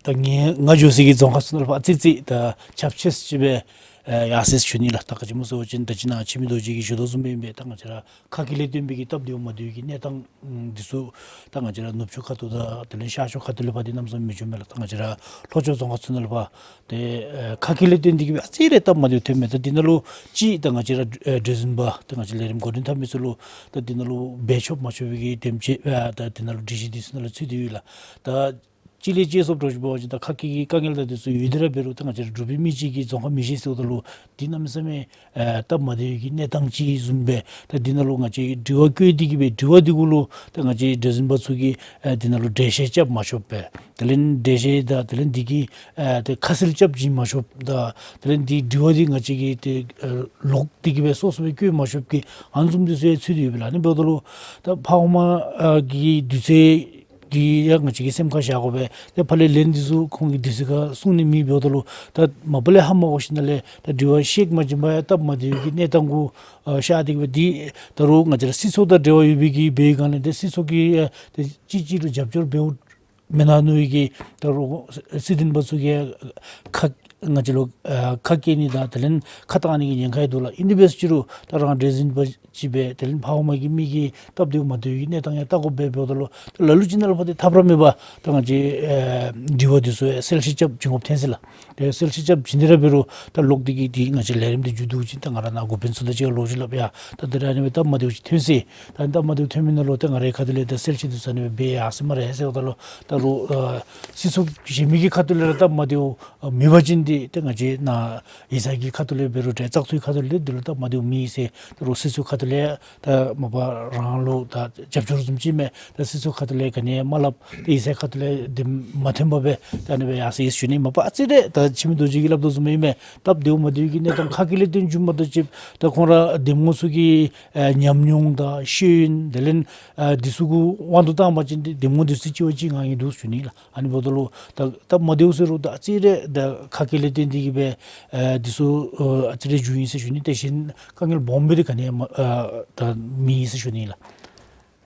ད་ངེ་ང་འགྱོ་སའི་གི་རྫོང་ཁག་ཚུ་ནང་ལུ་ཕར་ཨ་ཙི་ཅིག་ད་ཁྱབ་ཆེ་ཅིག་སྦེ་ཨ་ཡར་སོ་ཡི་ཟེར་ཞུ་ནི་ལགས། ད་ག་ཅི་སྨོ་ཟེར་བ་ཅིན་ད་ཅི་ནཱ་འཆི་མེད་རྡོ་རྗེ་གིས་ཞུ་དོ་བཟུམ་སྦེ་ཨིན་པས། ད་ང་བཅས་ར་ཁ་སྐད་ལས་བརྟེན་པའི་གི་སྟབས་བདེཝ་མ་བདེཝ་གི་གནས་སྟངས་འདི་ཚུ་ད་ང་བཅས་ར་ནུབ་ཕྱོགས་ཁ་ཐུག་དང་དེ་ལས་ཤར་ཕྱོགས་ཁ་ཐུག་ལས་ཕར་འདི་གནམ་མེད་ས་མེད་མི་བྱུང་མས་ལགས། ད་ང་བཅས་ར་ལྷོ་ཕྱོགས་རྫོང་ཁག་ཚུ་ནང་ལུ་ཕར་ཏེ་ཨ་ཁ་སྐད་ལས་བརྟེན་ཏེ་གིས་སྦེ་ཨ་ཙི་རེ་སྟབས་མ་བདེཝ་ཐོན་མས། ད་འདི་ནང་ལུ་ཅིག་ད་ང་བཅས་ར་ཨ་གྲོས་འཛིན་པ་ད་ང་བཅས་ལས་རིམ་འགོ་འདྲེན་འཐབ་མི་ཚུ་ལུ་ད་འདི་ནང་ལུ་འབད་ཆོག་མ་ཆོག་པའི་གི་དེམ་ཅིག་ཨ་ད་འདི་ནང་ལུ་སྒྲིག་གཞི་འདི་ཚུ་ནང་ལུ་ཚུད་དེ་ཡོད་ལགས། ད་གཅིག་ལས་གཅིག་སོབ་འདྲཝ་ཅིག་འབད་བ་ཅིན་ད་ཁ་སྐད་ཀྱི་དཀའ་ངལ་དང་དེ་ཚུ་ཡོད་དེ་ར་འབད་རུང་ད་ང་བཅས་ར་འབྲུག་པའི་མི་གཅིག་གིས་རྫོང་ཁ་མི་ཤེས་ཟེརཝ་ད་ལུ་འདི་གནམ་མེད་ས་མེད་ཨ་སྟབས་མ་བདེ་བའི་གི་གནས་སྟངས་ཅིག་བཟུམ་སྦེ་ད་འདི་ནང་ལུ་ང་བཅས་དྲི་བ་བཀོད་དེ་གིས་སྦེ་དྲི་བ་འདི་གུ་ལུ་ད་ང་བཅས་གྲོས་འཛིན་པ་ཚུ་གིས་ཨ་འདི་ནང་ལུ་འགྲེལ་བཤད་རྐྱབ་མ་ཆོགཔ་སྦེ་དེ་ལས་འགྲེལ་བཤད་དང་དེ་ལས་འདི་གི་ཨ་ཏེ་ཁ་གསལ་རྐྱབ་བྱིན་མ་ཆོགཔ་དང་དེ་ལས་འདི་དྲི་བ་འདི་ང་བཅས་ཀྱིས་ཏེ་ཨ་ལོག་སྟེ་གིས་སྦེ་སོ་སོ་སྦེ་བཀོད་མ་ཆོགཔ་གི་ཨ་ནི་བཟུམ་འདི་ཚུ་ཡང་ཚུད་དེ་ཡོད་པས་ལགས། ཨ་ནི་འབདཝ་ད་ལུ་ད་ཕར་འོང་མ་ཨ་གི་དུས་ཚོད་གི་ཡང་ང་བཅས་ཀྱིས་སེམས་ཁར་བཞག་དགོ་པས། ཏེ་ཕར་ལས་ལན་འདི་ཚུ་ཁོང་གི་དུས་ཚོད་ཁར་གསུང་ནི་མེད་འབདཝ་ད་ལུ་ད་མ་པ་ལས་ཧ་མ་གོ་ཞིནམ་ལས་ད་དྲི་བ་ཤེས་མ་བྱིན་པར་ཡང་སྟབས་མ་བདེ་བའི་གི་གནས་སྟངས་གུ་ཨ་ཤར་ཏེ་གིས་སྦེ་འདི་ད་རུང་ང་བཅས་ར་སྲིད་ཚོགས་དང་འབྲེལ་བ་ཡོད་པའི་གི་འབད་བའི་སྒང་ལས་ཏེ་སྲིད་ཚོགས་ཀྱིས་ཨ་ཏེ་གཅིག་གཅིག་ལུ་རྒྱབ་སྐྱོར་འབདཝ་མེན་ན་མནོ་བའི་གི་ད་རུང་སྲིད་དོན་པ་ཚུ་གིས་ཁ་ང་བཅས་ལུ་ཨ་ཁ་སྐད་ནི་དང་དེ་ལས་ཁ་བཏང་ནི་གི་ཉེན་ཁ་ཡང་འདུག་ལགས། ཨིན་དེ་འབད་ཟེར་རུང་ད་རང་གྲོས་འཛིན་པ་ཅིག་སྦེ་དེ་ལས་ཕར་འོང་མ་གི་མི་གི་སྟབས་བདེཝ་མ་བདེཝ་གི་གནས་སྟངས་ཡང་བལྟ་དགོཔ་སྦེ་འབདཝ་ད་ལུ་ད་ལ་ལུ་ཅིག་ནང་ལུ་ཕར་ཏེ་ཐབས་ར་མེད་པར་ད་ང་བཅས་ཨེ་དྲི་བ་འདི་ཚུ་གསལ་བཤད་རྐྱབ་བྱིན་དགོཔ་ཐོན་ཅི་ལགས། ཏེ་གསལ་བཤད་རྐྱབ་བྱིན་ཏེ་ར་འབད་རུང་ད་ལོག་སྟེ་གིས་འདི་ང་བཅས་ལས་རིམ་འདི་མཇུག་བསྡུ་བ་ཅིན་ད་ང་ར་ནཱ་འགོ་དཔོན་ཚུ་དང་གཅིག་ཁར་ལོག་ཅིག་སླབ་ཡ། ད་དེ་ར་ཨ་ནི་སྦེ་སྟབས་མ་བདེཝ་ཅིག་ཐོན་སོ་ཡི། ད་སྟབས་མ་བདེཝ་ཐོན་མི་ནང་ལུ་ད་ང་རའི་ཁ་ཐུག་ལས་ད་གསལ་བཤད་འདི་ཚུ་ཨ་ནི་སྦེ་འབད་ཡར་སོ་ཡི་སྨ་རེ་ཟེརཝ་ད་ལུ་ད་རུང་ཨ་སྲིད་ཚོགས་གཞན་མི་གི་ཁ་ཐུག་ལས་ར་སྟབས་མ་བདེཝ་ཨ་མེད་པ་ཅིན་འདི་ཏེ་ང་བཅས་ནཱ་ཡིག་ཚང་གི་ཁ་ཐུག་ལས་འབད་རུང་ཏེ་བཙག་འཐུའི་ཁ་ཐུག་ལས་འདི་ལུ་སྟབས་མ་བདེཝ་མེད་ཟེར་ད་རུང་སྲིད་ཚོགས་ཁ་ཐུག་ལས་ད་མ་པ་རང་ལུ་ད་རྒྱབ་སྐྱོར་བཟུམ་ཅིག་མས། ད་སྲིད་ཚོགས་ཁ་ཐུག་ལས་ག་ནི་ཡང་མ་སླབ། ཏེ་ཡིག་ཚང་ཁ་ཐུག་ལས་འདི་མ་ཐོན་པར་སྦེ་ད་ཨ་ནི་སྦེ་ཡར་སོ་ཡི་ཟེར་ཞུ་ནི། མ་པ་ཨ་ཙི་རེ་ད་འཆི་མེད་རྡོ་རྗེ་གིས་སླབ་དོ་བཟུམ་ཨིན་མས། སྟབས་བདེཝ་མ་བདེཝ་གི་གནས་སྟངས་ཁ་སྐད་ལས་བརྟེན་བྱུངམ་མ་གཏོགས་ཅིག་ད་ཁོང་ར་འདེམས་ངོ་ཚུ་གི་ཨེ་ཉམས་མྱོང་དང་ཤེས་ཡོན་དེ་ལས་ཨེ་འདི་ཚུ་གུ་དབང་དུ་བཏང་བ་ཅིན་འདི་འདེམས་ངོ་འདི་ཚུ་གཅིག་པ་གཅིག་ངང་གིས་འདུག་ཟེར་ཞུ་ནི་ལགས། ཨ་ནི་འབདཝ་ད་ལུ་ད་སྟབས་མ་བདེཝ་ཟེར་རུང་ད་ཨ་ཙི་རེ་ད་ཁ་སྐད་ལས་བརྟེན་ཏེ་གིས་སྦེ་ཨེ་འདི་ཚུ་ཨ་ཙི་རེ་བྱུང་ཡི་ཟེར་ཞུ་ནི། དེ་བཞིན་དཀའ་ངལ་སྦོམ་སྦེ་འདི་ག་ནི་ཡང་མ་ཨེ་ད་མེད་ཟེར་ཞུ་ནི་ལགས།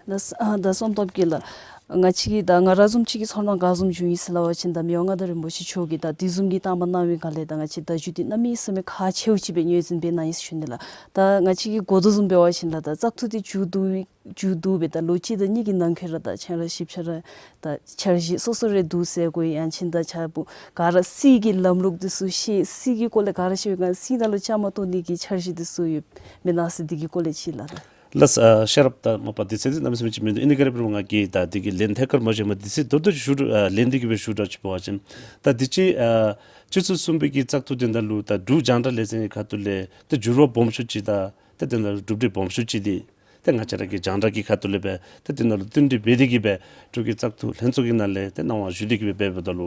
ལགས་ཨ་ད་བསོད་ནམས་སྟོབས་རྒྱས་ལགས། ང་བཅས་ཀྱིས་ད་ང་ར་བཟུམ་ཅིག་གི་ཚོར་སྣང་ག་བཟུམ་བྱུང་ཡི་ཟེར་སླབ་པ་ཅིན་ད་མི་དབང་མངའ་བདག་རིན་པོ་ཆེ་མཆོག་གིས་ད་དེ་བཟུམ་གྱི་བཏངམ་གནང་བའི་སྒང་ལས་ད་ང་བཅས་ད་བརྒྱུད་འདི་གནམ་མེད་ས་མེད་ཁག་ཆེཝ་ཅིག་སྦེ་ངོས་འཛིན་འབད་གནང་ཡི་ཟེར་ཞུ་ནི་ལགས། ད་ང་བཅས་ཀྱིས་གོ་དོ་བཟུམ་འབད་བ་ཅིན་ལགས་ད་བཙག་འཐུ་འདི་མཇུག་བསྡུ་མཇུག་བསྡུ་སྦེ་ད་ལོ་གཅིག་དང་གཉིས་ཀྱི་ནང་འཁོད་ར་ད་ཁྱེད་ར་ཞིབ་ཆ་ར་ད་འཆར་གཞི་སོ་སོ་རེ་འདུག་ཟེར་དགོ་ཡང་ཅིན་ད་ཆ་བུ་ག་ར་སྲིད་ཀྱི་ལམ་ལུགས་འདི་ཚུ་ཤེས་སྲིད་ཀྱི་སྐོར་ལས་ག་ར་ཤེས་པའི་སྒང་སྲིད་ནང་ལུ་བཅའ་མར་གཏོགས་ནི་གི་འཆར་གཞི་འདི་ཚུ་ཡོད་མེན་ན་ཟེར་འདི་གི་སྐོར་ལས་ཅིག་ལགས། ལགས་ཨ་ཤེས་རབ་ད་མ་པ་དུས་ཚོད་འདི་གནམ་མེད་ས་མེད་ཅིག་མིན་འདུག། ཨིན་ནི་ག་ར་འབད་རུང་ང་གིས་ད་འདི་གི་ལན་ཐད་ཀར་མ་ཞུ་མ་དུས་ཚོད་མདོར་བསྡུས་ཞུ་ཨ་ལན་འདི་གི་སྦེ་ཞུ་དྲག་ཅིག་འབད་བ་ཅིན་ད་འདི་ཅིག་ཨ་སྤྱི་ཚོགས་གསུམ་པའི་གི་བཙག་འཐུ་འདི་ནང་ལུ་ད་འབྲུག་རྒྱང་བསྒྲགས་ལས་འཛིན་གྱི་ཁ་ཐུག་ལས་ད་འགྱུར་བ་སྦོམ་ཤོས་ཅིག་དང་ད་དེ་ནང་ལུ་གྲུབ་འབྲས་སྦོམ་ཤོས་ཅིག་འདི་ད་ང་བཅས་ར་གི་རྒྱང་བསྒྲགས་ཀྱི་ཁ་ཐུག་ལས་སྦེ་ད་དེ་ནང་ལུ་བསྟུན་གྲོས་འབད་དེ་གི་སྦེ་འབྲུག་གི་བཙག་འཐུ་ལྷན་ཚོགས་ཀྱི་ནང་ལས་ད་གནང་བ་ཞུ་སྟེ་གི་སྦེ་འབདཝ་ད་ལུ་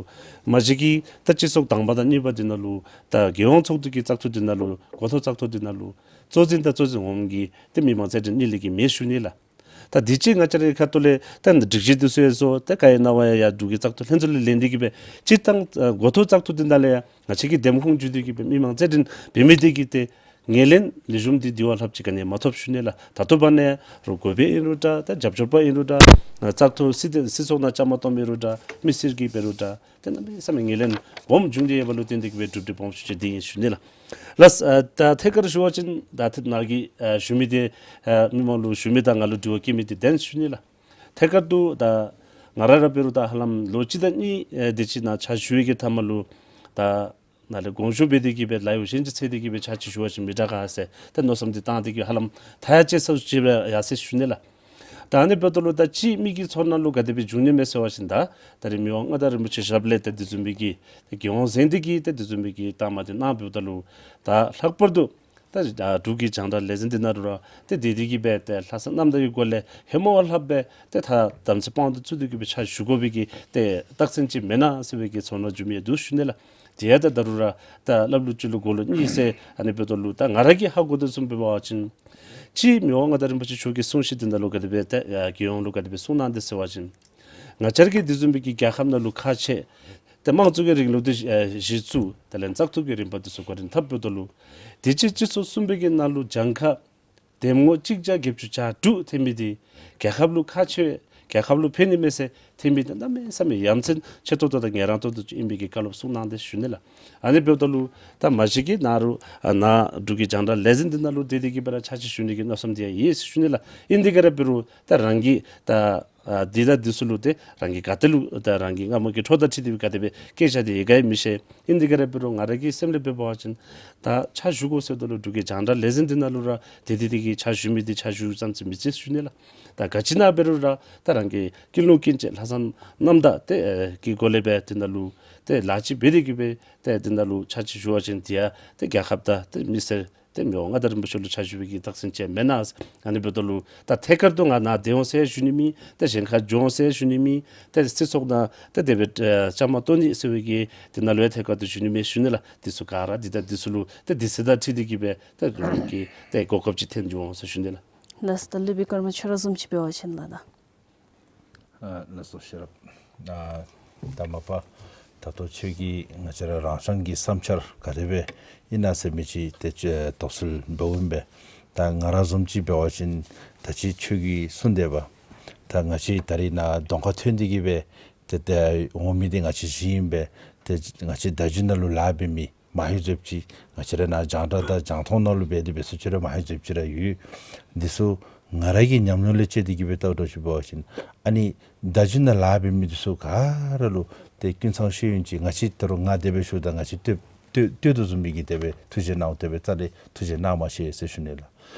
མ་གཞི་གི་ད་སྤྱི་ཚོགས་དང་པ་དང་གཉིས་པ་འདི་ནང་ལུ་ད་རྒྱལ་ཡོངས་ཚོགས་འདུ་གི་བཙག་འཐུ་འདི་ནང་ལུ་འགོ་ཐོག་བཙག་འཐུ་འདི་ནང་ལུ་གཙོ་འཛིན་དང་གཙོ་འཛིན་འོགམ་གྱི་ཏེ་མི་མང་རྩ་འགྲན་གཉིས་ལས་ཀྱི་མེད་ཞུ་ནི་ལགས། ད་འདི་ཅིག་ང་བཅས་རའི་ཁ་ཐུག་ལས་ད་སྒྲིག་གཞི་འདི་ཚུ་ཡང་བཟོ་ད་ག་ཡང་གནང་བ་ཡང་ཡར་འབྲུག་གི་བཙག་འཐུ་ལྷན་ཚོགས་ལས་ལན་འདི་གི་སྦེ་སྤྱིར་བཏང་ཨ་འགོ་ཐོག་བཙག་འཐུ་འདི་ནང་ལས་ཡང་ང་བཅས་ཀྱི་འདེམས་ཁོངས་བརྒྱུད་དེ་གི་སྦེ་མི་མང་རྩ་འགྲན་འབད་མི་འདི་གིས་ཏེ་ངོས་ལེན་ལེགས་ཤོམ་འདི་འདི་བ་ལྷགཔ་ཅིག་ག་ནི་ཡང་མ་ཐོབ་ཞུ་ནི་ལགས། ད་ལྟོ་བར་ན་ཡང་རུང་གོ་པའི་ཨིན་རུང་འདྲ་ད་རྒྱབ་སྐྱོར་པ་ཨིན་རུང་འདྲ་ཨ་བཙག་འཐུ་སྲིད་སྲིད་ཚོགས་ནང་བཅའ་མར་གཏོགསམ་ཨིན་རུང་འདྲ་མི་སེར་གྱིས་འབད་རུང་འདྲ་ཏེ་གནམ་མེད་ས་མེད་ངོས་ལེན་སྦོམ་བྱུང་སྟེ་ཡོདཔ་ལུ་བརྟེན་ཏེ་གི་སྦེ་གྲུབ་འབྲས་སྦོམ་ཤོས་ཅིག་འདི་ཨིན་ཞུ་ནི་ལགས། ལགས་ཨ་ད་ཐད་ཀར་ཞུ་བ་ཅིན་ད་ཐད་ནཱ་གི་ཨ་ཞུ་མི་འདི་ཨ་མི་མང་ལུ་ཞུ་མི་དང་ང་ལུ་དྲི་བ་བཀོད་མི་འདི་བདེན་ཞུ་ནི་ལགས། ཐད་ཀར་དུ་ད་ང་ར་ར་འབད་རུང་ད་ཧ་ལམ་ལོ་གཅིག་དང་གཉིས་ཨ་དེ་ཅིག་ནང་ཕྱག་ཞུ་བའི་གི་མཐའ་མ་ལུ་ད་ནཱ་ལས་དགོངས་ཞུ་འབད་དེ་གི་སྦེ་ལཱ་གཡོག་གཞན་ཅིག་འཚོལ་ཏེ་གི་སྦེ་ཕྱག་ཅིག་ཞུ་བ་ཅིན་མི་དྲག་ག་ཟེར་ད་མནོ་བསམ་འདི་བཏང་སྟེ་གི་ཧ་ལམ་ཐག་ཡ་བཅད་ས་ཅིག་སྦེ་ཡར་སོ་ཡི་ཞུ་ནི་ལགས། ད་ཨ་ནི་འབདཝ་ད་ལུ་ད་ཅི་མི་གི་ཚོར་སྣང་ལུ་ག་དེ་སྦེ་འབྱུང་ནི་མས་ཟེར་བ་ཅིན་ད་ད་རེས་མི་དབང་མངའ་བདག་རིན་པོ་ཆེ་ཞབས་ལས་ད་དེ་བཟུམ་མའི་གི་ད་རྒྱལ་ཡོངས་གཟེངས་བསྟོད་ཀྱི་ད་དེ་བཟུམ་མའི་གི་རྟགས་མ་དེ་གནང་འབདཝ་ད་ལུ་ད་ལྷག་པར་དུ་ད་ཨ་འབྲུག་གི་རྒྱང་བསྒྲགས་ལས་འཛིན་འདི་ནང་ལུ་ར་ཏེ་དེ་དེ་གིས་སྦེ་ཏེ་ལྷག་བསམ་རྣམ་དག་གི་སྒོ་ལས་ཧེ་མ་བ་ལྷགཔ་སྦེ་ཏེ་ད་དམ་ཚིག་དཔང་དུ་བཙུགས་ཏེ་གིས་སྦེ་ཕྱག་ཞུ་དགོ་པའི་གི་ཏེ་རྟགས་མཚན་ཅིག་མེན་ན་ཟེར་བའི་གི་ཚོར་སྣང་འབྱུང་མི་ཡང་འདུག་ཞུ་ནི་ལགས། དེ་ཡང་ད་ད་རུང་ར་ད་སླབ་ལུགས་ཅིག་ལུ་གོ་ལུགས་གཉིས་ཟེར་ཨ་ནི་འབདཝ་ད་ལུ་ད་ང་ར་གིས་ཧ་གོ་དོ་བཟུམ་སྦེ་འབད་བ་ཅིན་ཅིག་མི་དབང་མངའ་བདག་རིན་པོ་ཆེ་མཆོག་གི་གསུང་བཤད་འདི་ནང་ལུ་ག་དེ་སྦེ་ད་ཨ་རྒྱལ་ཡོངས་ལུ་ག་དེ་སྦེ་གསུངས་གནང་དེས་ཟེར་བ་ཅིན་ང་བཅས་ར་གི་དེ་བཟུམ་མའི་གི་རྒྱལ་ཁབ་ནང་ལུ་ཁག་ཆེ་ཏེ་དམངས་གཙོ་གི་རིང་ལུགས་འདི་ཨ་གཞི་བཙུགས་དེ་ལས་བཙག་འཐུ་གི་རིམ་པ་འདི་ཚུ་འགོ་འདྲེན་འཐབ་འབདཝ་ད་ལུ་དུས་ཅི་སྤྱི་ཚོགས་གསུམ་པའི་གི་ནང་ལུ་གྱངས་ཁ་འདེམས་ངོ་གཅིག་བརྒྱ་བརྒྱད་ཅུ་གྱ་དྲུག་ཐོན་མི་འདི་རྒྱལ་ཁབ་ལུ་ཁག་ཆེ་བས་རྒྱལ་ཁབ་ལུ་ཕན་ནི་མས་ཟེར་ཐོན་མི་འདི་གནམ་མེད་ས་མེད་ཡ་མཚན་ཆེ་ཏོག་ཏོ་དང་ངལ་རངས་ཏོག་ཏོ་ཅིག་ཨིན་པའི་གི་བཀའ་སློབ་གསུངས་གནང་དེས་ཞུ་ནི་ལགས། ཨ་ནི་འབདཝ་ད་ལུ་ད་མ་གཞི་གི་ནཱ་རུང་ཨ་ནཱ་འབྲུག་གི་རྒྱང་བསྒྲགས་ལས་འཛིན་འདི་ནང་ལུ་སྡོད་དེ་གིས་སྦེ་ར་ཕྱག་ཕྱིད་ཞུ་ནི་གི་མནོ་བསམ་འདི་ཡང་ཡོད་ཟེར་ཞུ་ནི་ལགས། ཨིན་དེ་ག་ར་འབད་རུང་ད་རང་གི་ད་ཨ་འདི་དང་འདི་ཚུ་ལུ་ཏེ་རང་གི་ག་ཏེ་ལུ་ད་རང་གི་རྔ་མ་གི་འཕྲོ་དང་འཁྲིལ་ཏེ་ག་དེ་སྦེ་སྐད་ཆ་འདི་ཡི་ག་ཡང་མི་ཤེས། ཨིན་དེ་ག་ར་འབད་རུང་ང་ར་གི་སེམས་ལས་འབད་བ་ཅིན་ད་ཕྱག་ཞུ་དགོ་ཟེརཝ་ད་ལུ་འབྲུག་གི་རྒྱང་བསྒྲགས་ལས་འཛིན་འདི་ནང་ལུ་ར་སྡོད་དེ་གིས་ཕྱག་ཞུ་མི་འདི་ཕྱག་ཞུ་ཙམ་ཅིག་མི་ཚད་ཞུ་ནི་ལགས། ད་ག་ཅི་ནང་འབད་རུང་ར་ད་རང་གི་ཀུན་སློང་ཀུན་སྤྱོད་ལྷག་བསམ་རྣམ་དག་དེ་ཨེ་གི་སྒོ་ལས་སྦེ་དེ་ནང་ལུ་ཏེ་ལཱ་ཅིག་འབད་དེ་གིས་སྦེ་ཏེ་དེ་ནང་ལུ་ཕྱག་ཕྱིད་ཞུ་བ་ཅིན་དེ་ཡང་ཏེ་རྒྱལ་ཁབ་དང་ཏེ་མི་སེར་ཏེ་མི་དབང་མངའ་བདག་རིན་པོ་ཆེ་ལུ་ཕྱག་ཞུ་བའི་གི་རྟགས་མཚན་ཅིག་མེན་ན། ཨ་ནི་འབདཝ་ད་ལུ་ད་ཐད་ཀར་དུ་ང་ནཱ་སྡོད་འོང་ཟེར་ཞུ་ནི་མེད། ཏེ་གཞན་ཁར་འགྱོ་འོང་ཟེར་ཞུ་ནི་མེད། ཏེ་སྲིད་ཚོགས་ནང་ཏེ་དེ་སྦེ་ཨེ་བཅའ་མར་གཏོགས་ནི་ཟེར་བའི་གི་དེ་ནང་ལུ་ཡང་ཐད་ཀར་དུ་ཞུ་ནི་མེད་ཞུ་ནི་ལགས། འདི་ཚུ་ག་ར་འདི་དང་འདི་ཚུ་ལུ་ཏེ་དུས་ཚོད་དང་འཁྲིལ་ཏེ་གིས་སྦེ་ཏེ་རང་གི་ཏེ་གོ་སྐབས་ཅིག་ཐོན་འགྱོ་འོང་ཟེར་ཞུ་ནི་ལགས། ལགས་སོ། ད་སློབ་དཔོན་ཀརྨ་ཆོས་གྲགས་བཟུམ་ཅིག་འབད་བ་ཅིན་ལགས་ད། ཨ་ལགས་སོ་ཤེས་རབ། ཨ་ད་མ་པ་ད་ལྟོ་ཁྱོད་ཀྱིས་ང་བཅས་ར་རང་ཅག་གི་བསམ་འཆར་ག་དེ་སྦེ་ཨིན་ན་ཟེར་མི་ཅིག་ཏེ་ཁྱོད་དོགས་སེལ་འབདཝ་ཨིན་པས། ད་ང་ར་བཟུམ་ཅིག་འབད་བ་ཅིན་ད་ཅི་ཁྱོད་ཀྱིས་གསུངས་དེ་སྦེ་ད་ང་བཅས་ད་རིས་ནཱ་གདོང་ཁར་ཐོན་ཏེ་གིས་སྦེ་ཏེ་ཏེ་འོང་མི་འདི་ང་བཅས་བཞི་ཨིན་པས། ཏེ་ང་བཅས་བརྡ་བརྒྱུད་ནང་ལུ་ལཱ་འབད་མི་མང་ཧེང་ཟེརཝ་ཅིག་ང་བཅས་ར་ནཱ་རྒྱང་བསྒྲགས་དང་རྒྱང་མཐོང་ནང་ལུ་འབད་དེ་འབད་ས་ཅིག་ར་མང་ཧེང་ཟེརཝ་ཅིག་ར་ཡོད། འདི་ཚུ་ང་ར་གི་ཉམས་མྱོང་ལས་དཔྱད་དེ་གིས་སྦེ་བལྟཝ་ད་ཅིག་འབད་བ་ཅིན་ཨ་ནི་བརྡ་བརྒྱུད་ནང་ལཱ་འབད་མི་འདི་ཚུ་ག་ར་ལུ་ཏེ་ཀུན་བཟང་ཤེས་ཡོན་ཅིག་ང་བཅས་ད་རུང་ང་དེ་སྦེ་ཞུཝ་ད་ང་བཅས་ལྟོས་ལྟོས་ལྟོས་དོ་བཟུམ་མའི་གི་དེ་སྦེ་ཐུགས་རྗེ་གནང་དེ་སྦེ་རྩ་ལས་ཐུགས་རྗེ་གནང་མ་ཤེས་ཟེར་ཞུ་ནི་ལགས།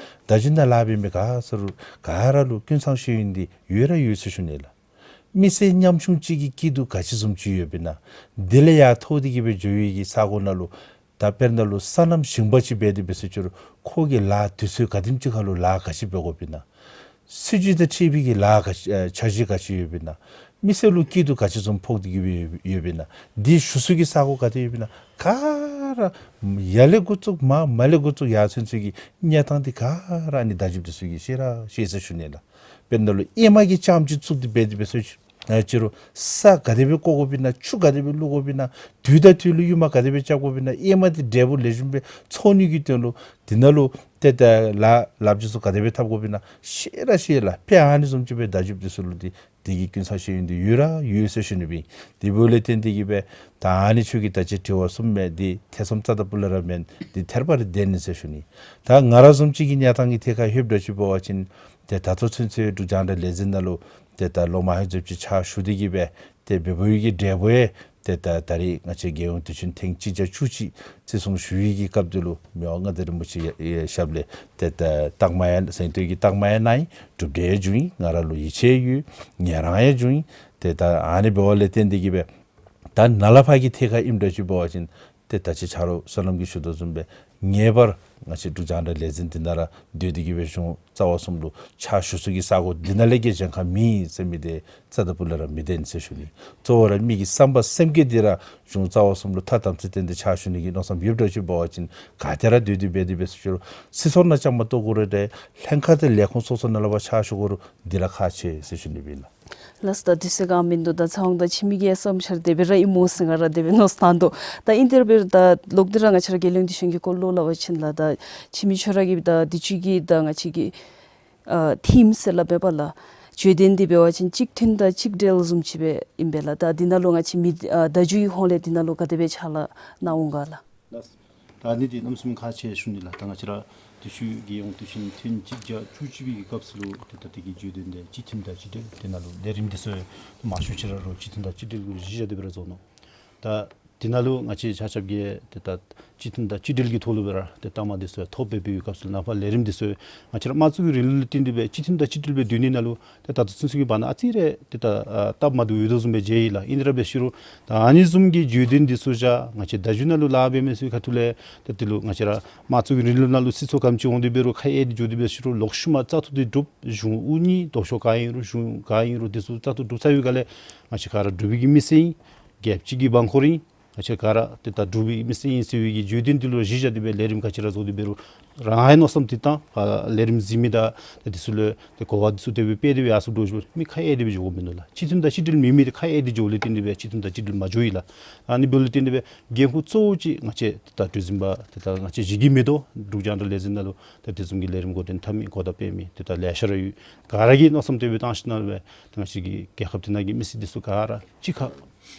བརྡ་བརྒྱུད་ནང་ལཱ་འབད་མི་ག་ས་རུང་ག་ར་ལུ་ཀུན་བཟང་ཤེས་ཡོན་འདི་ཡོད་ར་ཡོད་ཟེར་ཞུ་ནི་ལགས། མི་སེར་ཉམ་ཆུང་ཅིག་གི་སྐྱིད་སྡུག་ག་ཅི་བཟུམ་ཅིག་ཡོདཔ་ཨིན་ན། དེ་ལས་ཡར་མཐོ་སྟེ་གིས་སྦེ་འགྱོ་བའི་གི་ས་གོ་ནང་ལུ་ད་དཔེར་ན་ལུ་སོ་ནམ་ཞིང་པ་ཅིག་འབད་དེ་འབད་ས་ཅིག་རུང་ཁོ་གིས་ལཱ་དུས་ཚོད་ག་དེམ་ཅིག་ཁར་ལུ་ལཱ་ག་ཅི་འབད་དགོཔ་ཨིན་ན། སྲིད་བྱུས་དང་འཁྲིལ་བའི་གི་ལཱ་ག་ཅི་ཨེ་འཆར་གཞི་ག་ཅི་ཡོདཔ་ཨིན་ན། མི་སེར་ལུ་སྐྱིད་སྡུག་ག་ཅི་བཟུམ་ཕོག་སྟེ་གིས་སྦེ་ཡོདཔ་ཨིན་ན། དེ་ཞུ་སའི་གི་ས་གོ་ག་ཏེ་ཡོདཔ་ཨིན་ན། ག་ར་ཡར་ལས་འགོ་བཙུགས་མར་མར་ལས་འགོ་བཙུགས་ཡར་ཚུན་ཚོད་ཀྱི་གནས་སྟངས་འདི་ག་ར་ཨ་ནི་བརྡ་བརྒྱུད་འདི་ཚུ་གིས་ཤེས་ར་ཤེས་ཟེར་ཞུ་ནི་ལགས། དཔེར་ན་ལུ་ཨེ་མ་གི་ལྕངམ་ཅིག་བཙུགས་ཏེ་འབད་དེ་འབད་ས་ཅིག་ཨ་ཅི་རུང་ས་ག་དེ་སྦེ་བརྐོ་དགོཔ་ཨིན་ན། ཆུ་ག་དེ་སྦེ་བླུག་དགོཔ་ཨིན་ན། དུས་དང་དུས་ལུ་ཡུར་མ་ག་དེ་སྦེ་རྐྱབ་དགོཔ་ཨིན་ན། ཨེ་མ་འདི་འབྲས་བུ་ལེགས་ཤོམ་སྦེ་ཚོགས་ནི་གི་དོན་ལུ་དེ་ནང་ལུ་ཏེ་ད་ལཱ་ལཱ་ཅིག་ཚུ་ག་དེ་སྦེ་འཐབ་དགོཔ་ཨིན་ན་ཤེས་ར་ཤེས་ལགས། དཔེ་ཨ་ནི་བཟུམ་ཅིག་སྦེ་བརྡ་བརྒྱུད་འདི་ཚུ་ལུ་འདི་དེ་གི་ཀུན་བཟང་ཤེས་ཡོན་འདི་ཡོད་ར་ཡོད་ཟེར་ཞུ་ནི་སྦེ། དེ་འབདཝ་ལས་བརྟེན་ཏེ་གིས་སྦེ་ད་ཨ་ནི་ཁྱོད་ཀྱིས་ད་ཅི་དྲི་བ་གསུངས་མི་འདི་ཐེ་ཚོམ་རྩ་དང་སྤུ་ལས་ར་མེན། འདི་ཐད་རི་བ་རི་བདེན་ནི་ཟེར་ཞུ་ནི། ད་ང་ར་བཟུམ་ཅིག་གི་གནས་སྟངས་ཀྱི་ཐད་ཁར་ལྷོདཔ་ད་ཅིག་འབད་བ་ཅིན་ཏེ་ད་ལྟོ་ཚུན་ཚོད་འབྲུག་རྒྱང་བསྒྲགས་ལས་འཛིན་ནང་ལུ་ཏེ་ད་ལོ་མང་ཧེང་ཟེརཝ་ཅིག་ཕྱག་ཞུ་སྟེ་གིས་སྦེ་ཏེ་འབད་འབདཝ་གི་འབྲས་བུ་ཡང་ཏེ་ད་ད་རིས་ང་བཅས་རྒྱལ་ཡོངས་དུས་ཆེན་ཐེངས་གཅིག་བརྒྱ་བཅུ་གཅིག་བརྩི་སྲུང་ཞུ་བའི་གི་སྐབས་འདི་ལུ་མི་དབང་མངའ་བདག་རིན་པོ་ཆེ་ཡ་ཡ་ཞབས་ལས་ཏེ་ད་རྟགས་མ་ཡང་གཟེངས་བསྟོད་ཀྱི་རྟགས་མ་ཡང་གནང་ཡི། གྲུབ་འབྲས་ཡང་བྱུང་ཡི། ང་ར་ལུ་ཡིད་ཆེས་ཡོད། ངལ་རངས་ཡང་བྱུང་ཡི། ཏེ་ད་ཨ་ནི་འབདཝ་ལས་བརྟེན་ཏེ་གིས་སྦེ་ད་ནཱ་ལས་ཕར་གྱི་ཐད་ཁར་ཨིནམ་འདྲཝ་ཅིག་འབད་བ་ཅིན་ཏེ་ད་ཅི་ཆ་རོགས་བསོད་ནམས་ཀྱིས་ཞུ་དོ་བཟུམ་སྦེ་ངེས་པར་ང་བཅས་འབྲུག་རྒྱང་བསྒྲགས་ལས་འཛིན་འདི་ནང་ར་སྡོད་དེ་གིས་སྦེ་གཞུང་རྩ་བ་གསུམ་ལུ་ཕྱག་ཞུ་ས་གི་ས་གོ་འདི་ནང་ལས་བརྒལ་གཞན་ཁར་མེད་ཟེར་མི་འདི་རྩ་དང་སྤུ་ལས་ར་མི་བདེན་ཟེར་ཞུ་ནི། གཙོ་བོ་ར་མི་གི་བསམ་པ་སེམས་བསྐྱེད་འདི་ར་གཞུང་རྩ་བ་གསུམ་ལུ་ཐ་དམ་ཚིག་བསྟེན་ཏེ་ཕྱག་ཞུ་ནི་གི་མནོ་བསམ་ཡོདཔ་འདྲཝ་ཅིག་འབད་བ་ཅིན་ག་ཏེ་ར་སྡོད་དེ་འབད་དེ་འབད་ས་ཅིག་རུང་སྲིད་ཚོགས་ནང་བཅའ་མར་གཏོགས་དགོ་རུང་ཏེ་ལྷན་ཁག་དང་ལས་ཁུངས་སོ་སོ་ནང་ལས་ཕར་ཕྱག་ཞུ་དགོ་རུང་འདི་ར་ཁག་ཆེ་ཟེར་ཞུ་ནི་སྦེ་ཨིན་ལགས། ལགས་སོ། ད་དུས་ཚོད་ག་མིན་འདུག། ད་ཚེ་དབང་དང་འཆི་མེད་ཀྱི་བསམ་འཆར་དེ་སྦེ་ར་ཨིན་མོ་ཟེར་ང་ར་དེ་སྦེ་མནོ་བསམ་བཏང་དོ། ད་ཨིན་དེ་ར་འབད་རུང་ད་ལོག་སྟེ་ར་ང་བཅས་ར་རྒྱལ་ཡོངས་དུས་ཆེན་གྱི་སྐོར་ལུ་སླབ་པ་ཅིན་ལགས་ད་འཆི་མེད་ཁྱོད་ར་གིས་ད་དུས་ཅི་གི་ད་ང་བཅས་ཀྱི་ཨ་ཐིམ་ཟེར་སླབ་པས་པ་ལགས། བརྗོད་དོན་འདི་འབད་བ་ཅིན་གཅིག་མཐུན་དང་གཅིག་སྒྲིལ་བཟུམ་ཅིག་སྦེ་ཨིན་པས་ལགས། ད་འདི་ནང་ལུ་ང་བཅས་མི་ཨ་བརྡ་བརྒྱུད་ཀྱི་ཧོངས་ལས་འདི་ནང་ལུ་ག་དེ་སྦེ་ཕྱག་ལཱ་གནང་འོང་ག་ལགས། ལགས། ད་ཨ་ནི་འདི་གནམ་མེད་ས་མེད་ཁག་ཆེ་ཞུ་ནི་ལགས། ད་ང་བཅས་ར་དུས་ཅི་གི་རྒྱལ་ཡོངས་དུས་ཆེན་ཐེངས་གཅིག་བརྒྱ་བཅུ་གཅིག་པའི་གི་སྐབས་སུ་ལུ་ཏེ་ད་དེ་གི་བརྗོད་དོན་འདི་གཅིག་མཐུན་དང་གཅིག་སྒྲིལ་དེ་ནང་ལུ་ལས་རིམ་འདི་ཚུ་མང་ཤོས་ཅིག་ར་རོགས་གཅིག་མཐུན་དང་གཅིག་སྒྲིལ་གྱི་གཞི་བཞག་སྟེ་སྦེ་ར་བཟོ་ནུག། ད་ དེ་ནང་ལུ་ང་བཅས་ཆ་ཁྱབ་ཀྱིས་ཏེ་ད་གཅིག་མཐུན་དང་གཅིག་སྒྲིལ་གྱི་ཐོག་ལུ་སྦེ་ར་ཏེ་རྟགས་མ་འདི་ཚུ་ཐོབ་སྦེ་འབད་བའི་སྐབས་སུ་ནང་ཕར་ལས་རིམ་འདི་ཚུ་ང་བཅས་ར་དམངས་གཙོ་གི་རིང་ལུགས་ལུ་བརྟེན་ཏེ་སྦེ་གཅིག་མཐུན་དང་གཅིག་སྒྲིལ་སྦེ་སྡོད་ནི་ནང་ལུ་ཏེ་ད་ལྟོ་ཚུན་ཚོད་ཀྱི་བར་ན་ཨ་ཙི་རེ་ཏེ་ད་ཨ་སྟབས་མ་བདེཝ་ཡོད་དོ་བཟུམ་སྦེ་མཇལ་ཡི་ལགས། ཨིན་དེ་ར་འབད་ཞུ་རུང་ད་ཨ་ནི་བཟུམ་གྱི་བརྗོད་དོན་འདི་ཚུ་བཞག་ང་བཅས་བརྡ་བརྒྱུད་ནང་ལུ་ལཱ་འབད་མི་ཚུ་གི་ཁ་ཐུག་ལས་ཏེ་དེ་ལུ་ང་བཅས་ར་དམངས་གཙོ་གི་རིང་ལུགས་ནང་ལུ་སྲིད་ཚོགས་ག་དེམ་ཅིག་འོང་སྟེ་འབད་རུང་ཁ་གཡར་ཏེ་འགྱོ་སྟེ་འབད་ཞུ་རུང་ལོག་ཤུལ་མ་བཙག་འཐུ་འདི་གྲུབ། གཞུང་དབུ་བརྙེས། ལྡོག་ཕྱོགས་ག་ཨིན་རུང་གཞུང་ག་ཨིན་རུང་འདི་ཚུ་བཙག་འཐུ་གྲུབ་ཚར་བའི་སྒང་ལས་ང་བཅས་ག་ར་འབྲུག་པའི་གི་མི་སེར་ཨིན། རྒྱལཔོ་གཅིག་གི་འབངས་འཁོར་ཨིན། ང་བཅས་ག་ར་ཏེ་ད་འབྲུག་པའི་མི་སེར་ཨིན་ཟེར་བའི་གི་བརྗོད་དོན་འདི་ལུ་གཞི་བཞག་སྟེ་སྦེ་ལས་རིམ་ག་ཅི་ར་བཟོ་སྟེ་འབད་རུང་རང་ཨའི་མནོ་བསམ་འདི་དང་ཨ་ལས་རིམ་གཟིགས་མི་དང་ཏེ་འདི་ཚུ་ལུ་ཏེ་གོ་བ་འདི་ཚུ་དེ་སྦེ་སྤེལ་ཏེ་སྦེ་ཡར་སོངམ་འདྲཝ་ཅིག་མི་ཁ་གཡར་ཏེ་སྦེ་འགྱོ་དགོཔ་མིན་འདུག་ལགས། གཅིག་མཐུན་དང་གཅིག་སྒྲིལ་མེད་མི་འདི་ཁ་གཡར་ཏེ་འགྱོཝ་ལས་བརྟེན་ཏེ་སྦེ་གཅིག་མཐུན་དང་གཅིག་སྒྲིལ་མ་འགྱོ་ཡི་ལགས། ཨ་ནི་འབདཝ་ལས་བརྟེན་ཏེ་སྦེ་འགན་ཁུར་གཙོ་བོ་ཅིག་ང་བཅས་ད་གྲོས་འཛིན་པ་ཏེ་ད་ང་བཅས་གཞི་བཀོད་མི་ཐོག་འབྲུག་རྒྱང་བསྒྲགས་ལས་འཛིན་ནང་ལུ་ཏེ་དེ་བཟུམ་གྱི་ལས་རིམ་འགོ་འདྲེན་འཐབ་མི་གོ་བརྡ་སྤེལ་མི་ཏེ་ད་ལེ་ཤ་ར་ཡོད། ག་ར་གིས་མནོ་བསམ་དེ་སྦེ་བཏང་ཞིནམ་ལས་སྦེ་ཏེ་ང་བཅས་ཀྱི་རྒྱལ་ཁབ་འདི་ནང་གི་མི་སེར་འདི་ཚུ་ག་ར་གཅིག་ཁར་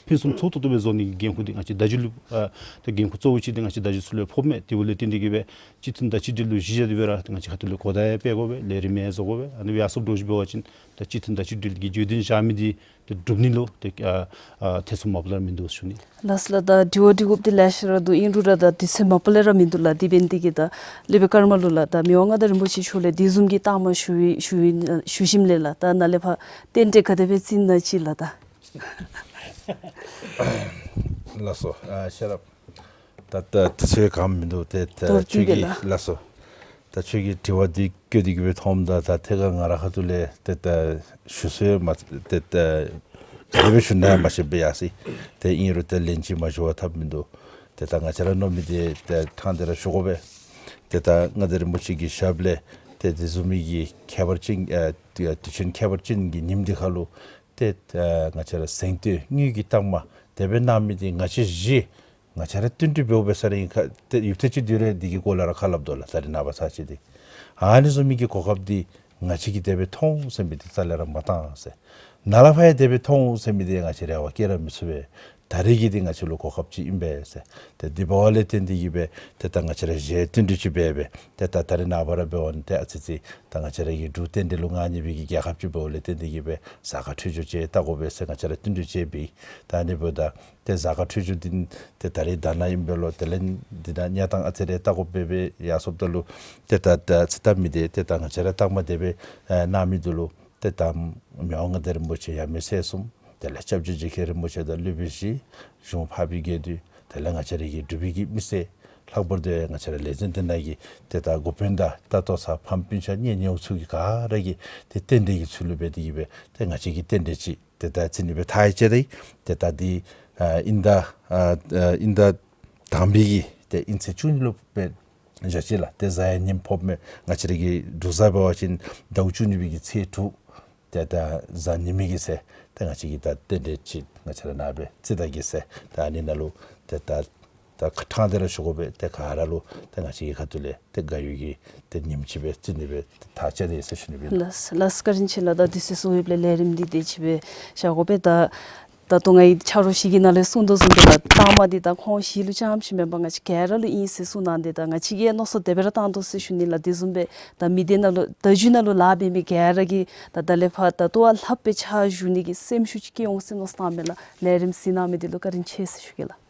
ཕུན་སུམ་ཚོགས་ཏོག་ཏོ་སྦེ་བཟོ་ནི་གི་འགན་ཁུར་འདི་ང་བཅས་བརྡ་བརྒྱུད་ལུ་ཨ་ཏེ་འགན་ཁུར་གཙོ་བོ་ཅིག་འདི་ང་བཅས་བརྡ་བརྒྱུད་ཚུ་ལུ་ཕོགཔ་མས། དེ་འབདཝ་ལས་བརྟེན་ཏེ་གིས་སྦེ་གཅིག་མཐུན་དང་གཅིག་སྒྲིལ་ལུ་གཞི་བཞག་སྟེ་སྦེ་ར་ཏེ་ང་བཅས་ཁ་ཐུག་ལས་གོ་བརྡ་ཡང་སྤེལ་དགོ་པས། ལས་རིམ་ཡང་བཟོ་དགོ་པས། ཨ་ནི་སྦེ་ཡར་སོངམ་འདྲཝ་ཅིག་འབད་བ་ཅིན་ད་གཅིག་མཐུན་དང་གཅིག་སྒྲིལ་གྱི་བརྗོད་དོན་བཞག་མི་འདི་ཏེ་འགྲུབ་ནི་ལུ་ཏེ་ཨ་ཨ་ཐེ་ཚོམ་མ་པ་ལས་ར་མིན་འདུག་ཞུ་ནི། ལགས་སོ་ལགས། ད་དྲི་བ་དྲི་དགོཔ་འདི་ལེ་ཤ་ར་འདུག། ཨིན་རུང་ར་ད་དུས་ཚོད་མ་པ་ལས་ར་མིན་འདུག་ལགས། དེ་འབད་ནི་འདི་གིས་ད་སློབ་དཔོན་ཀརྨ་ལུ་ལགས་ད་མི་དབང་མངའ་བདག་རིན་པོ་ཆེ་མཆོག་ལས་དེ་བཟུམ་གྱི་རྟགས་མ་ཞུ་ཞུ་ཞུ་ཞིནམ་ལས་ལགས་ད་ནཱ་ལས་ཕར་རྟེན་འབྲེལ་ག་དེ་སྦེ་བརྩི་ནི་ཅིག་ལགས་ད། ལགས་སོ། ཨ་ཤེས་རབ། ད་ད་དུས་ཚོད་ག་མིན་འདུག། ཏེ་ད་མདོར་ཁྱོད་ཀྱིས་བསྡུས་ཏེ་ལགས། ལགས་སོ། ད་ཁྱོད་ཀྱིས་དྲི་བ་འདི་བཀོད་དེ་གིས་སྦེ་མཐོངམ་ད་ད་ཐད་ཀར་ང་རའི་ཁ་ཐུག་ལས་ཏེ་ད་ཞུ་སྲོལ་མ་ཏེ་ད་ག་དེ་སྦེ་ཞུ་ནི་ཡང་མ་ཤེས་པས་ཡ་སི། ཏེ་ཨིན་རུང་ཏེ་ལན་ཅིག་མ་ཞུ་བར་ཐབས་མིན་འདུག། ཏེ་ད་ང་བཅས་ར་མནོ་མི་འདི་ཏེ་ཕྲང་སྟེ་ར་ཞུ་དགོ་པས། ཏེ་ད་མངའ་བདག་རིན་པོ་ཆེ་གི་ཞབས་ལས་ཏེ་དེ་བཟུམ་མའི་གི་ཁྱད་པར་ཅན་ཨ་དུས་ཆེན་ཁྱད་པར་ཅན་གྱི་ཉིནམ་འདི་ཁར་ལུ་ཏེ་ཨ་ང་བཅས་ར་གཟེངས་བསྟོད་དངུལ་གྱི་རྟགས་མ་དེ་སྦེ་གནང་མི་འདི་ང་བཅས་གཞི་ང་བཅས་ར་བསྟུན་གྲོས་འབདཝ་འབད་ས་ར་ཨིན་ཁ་ཏེ་ཡུདཔ་ཐེངས་ཅིག་དེ་རེ་འདི་གི་སྐོར་ལས་ར་ཁ་སླབ་དོ་ལགས། ད་རེས་ནངས་པ་ཚར་གཅིག་འདི་ཨ་ནི་བཟུམ་མའི་གི་གོ་སྐབས་འདི་ང་བཅས་ཀྱིས་དེ་སྦེ་མཐོང་ཟེར་མི་འདི་རྩ་ལས་ར་མ་བཏང་ཟེར། ནཱ་ལས་ཕར་ཡང་དེ་སྦེ་མཐོང་ཟེར་མི་འདི་ང་བཅས་ར་རེ་བ་བསྐྱེད་ར་མི་ཚུགས་པས། ད་རེས་ཀྱི་འདི་ང་བཅས་ལུ་གོ་སྐབས་ཅིག་ཨིན་པས་ཟེར། ཏེ་འདི་འབདཝ་ལས་བརྟེན་ཏེ་གིས་སྦེ་ཏེ་ད་ང་བཅས་ར་གཞི་བསྟུན་གྲོས་ཅིག་འབད་སྦེ་ཏེ་ད་ད་རེས་ནངས་པ་ར་འབད་བ་ཅིན་ཏེ་ཨ་ཙི་ཙི་ད་ང་བཅས་ར་གི་འབྲུག་རྟེན་འབྲེལ་ལུ་མངའ་བརྙེས་པའི་གི་རྒྱལ་ཁབ་ཅིག་འབདཝ་ལས་བརྟེན་ཏེ་གིས་སྦེ་གཟའ་སྐར་འཕྲོད་སྦྱོར་ཅིག་བལྟ་དགོ་པས་ཟེར་ང་བཅས་ར་བསྟུན་གྲོས་ཅིག་འབད་ཡི། ད་ཨ་ནི་འབདཝ་ད་ཏེ་གཟའ་སྐར་འཕྲོད་སྦྱོར་འདི་ཏེ་ད་རེས་ད་ནཱ་ཨིན་པས་ལོ། དེ་ལས་འདི་ནང་གནས་སྟངས་ཨ་ཙི་རེ་བལྟ་དགོཔ་སྦེ་སྦེ་ཡར་སོངམ་ད་ལུ་ཏེ་ད་ད་ཚེ་ཐར་མི་འདི་ཏེ་ད་ང་བཅས་ར་རྟགས་མ་དེ་སྦེ་ཨ་གནང་མི་འདི་ལུ་ཏེ་ད་མི་དབང་མངའ་བདག་རིན་པོ་ཆེ་ཡབ་མེས་སྲས་གསུམ་དེ་ལས་སྐྱབས་རྗེ་རྗེ་མཁན་རིན་པོ་ཆེ་དང་སློབ་དཔོན་བཞི་གཞུང་འཕགས་པའི་དགེ་འདུན་དེ་ལས་ང་བཅས་ར་གི་འབྲུག་པའི་གི་མི་སེར་ལྷག་པར་དུ་ཡང་ང་བཅས་ར་ལས་འཛིན་འདི་ནང་གི་ཏེ་ད་འགོ་དཔོན་དང་ད་ལྟོ་ཚར་ཕམ་སྤུན་ཆ་གཉེན་ཉེཝ་ཚུ་གི་ག་ར་གི་ཏེ་རྟེན་འབྲེལ་གྱི་ཚུལ་ལུ་འབད་དེ་གིས་སྦེ་ཏེ་ང་བཅས་ཀྱི་རྟེན་འབྲེལ་ཅིག་ཏེ་ད་ཚེ་ནི་སྦེ་མཐའ་ཡས་ཅི་ད་ཡི། ཏེ་ད་འདི་ཨ་དབྱིན་ཟླ་ཨ་ཨ་དབྱིན་ཟླ་དང་པའི་གི་ཏེ་དབྱིན་ཚེས་བཅུ་གཉིས་ལུ་སྦེ་བཞག་ཅི་ལགས། ཏེ་གཟའ་ཡང་ཉིནམ་ཕོགཔ་མས། ང་བཅས་ར་གི་འབྲུག་གཟའ་འབད་བ་ཅིན་ཟླཝ་བཅུ་གཉིས་པའི་གི་ཚེས་དྲུག། ཏེ་ད་གཟའ་ཉི་མའི་གི་ཚེ་ཏེ་ང་བཅས་ཀྱིས་ད་རྟེན་འབྲེལ་ཅིག་ང་བཅས་ར་ནཱ་སྦེ་བརྩི་ད་གེ་ཟེར། ད་ཨ་ནི་ནང་ལུ་ཏེ་ད་ད་ཕྲང་སྟེ་ར་ཞུ་དགོ་པས། ཏེ་ག་ར་ལུ་ཏེ་ང་བཅས་ཀྱི་ཁ་ཐུག་ལས་ཏེ་དགའ་བའི་གི་ཏེ་ཉིནམ་ཅིག་སྦེ་བརྩི་ནི་སྦེ་ཐག་བཅད་དེ་ཡོད་ཟེར་ཞུ་ནི་སྦེ། ལགས་ལགས། བཀའ་དྲིན་ཆེ་ལགས། ད་དུས་ཚོད་སོང་ཡོདཔ་ལས་ལས་རིམ་འདི་དེ་ཅིག་སྦེ་བཞག་དགོ་པས། ད་ད་ལྟོ་ང་གིས་ཆ་རོགས་ཞིག་གིས་ནཱ་ལས་གསུང་དོ་བཟུམ་སྦེ་ལགས་རྟགས་མ་འདི་ད་ཁོང་བཞི་ལུ་རྐྱངམ་ཅིག་མེན་པར་ང་བཅས་ག་ར་ལུ་ཨིན་ཟེར་གསུངས་གནང་སྟེ་ད་ང་བཅས་ཀྱིས་མནོ་བསམ་དེ་སྦེ་ར་བཏང་དོ་ཟེར་ཞུ་ནི་ལགས། དེ་བཟུམ་སྦེ་ད་མི་སྡེ་ནང་ལུ་བརྡ་བརྒྱུད་ནང་ལུ་ལཱ་འབད་མི་ག་ར་གིས་ད་ད་ལས་ཕར་ད་ལྟོ་བ་ལྷགཔ་སྦེ་ཕྱག་ཞུ་ནི་གི་སེམས་ཤུགས་ཅིག་སྐྱེ་འོང་ཟེར་མནོ་བསམ་བཏངམ་མས་ལགས། ལས་རིམ་གཟིགས་གནང་མི་འདི་ལུ་བཀའ་དྲིན་ཆེ་ཟེར་ཞུ་གེ་ལགས།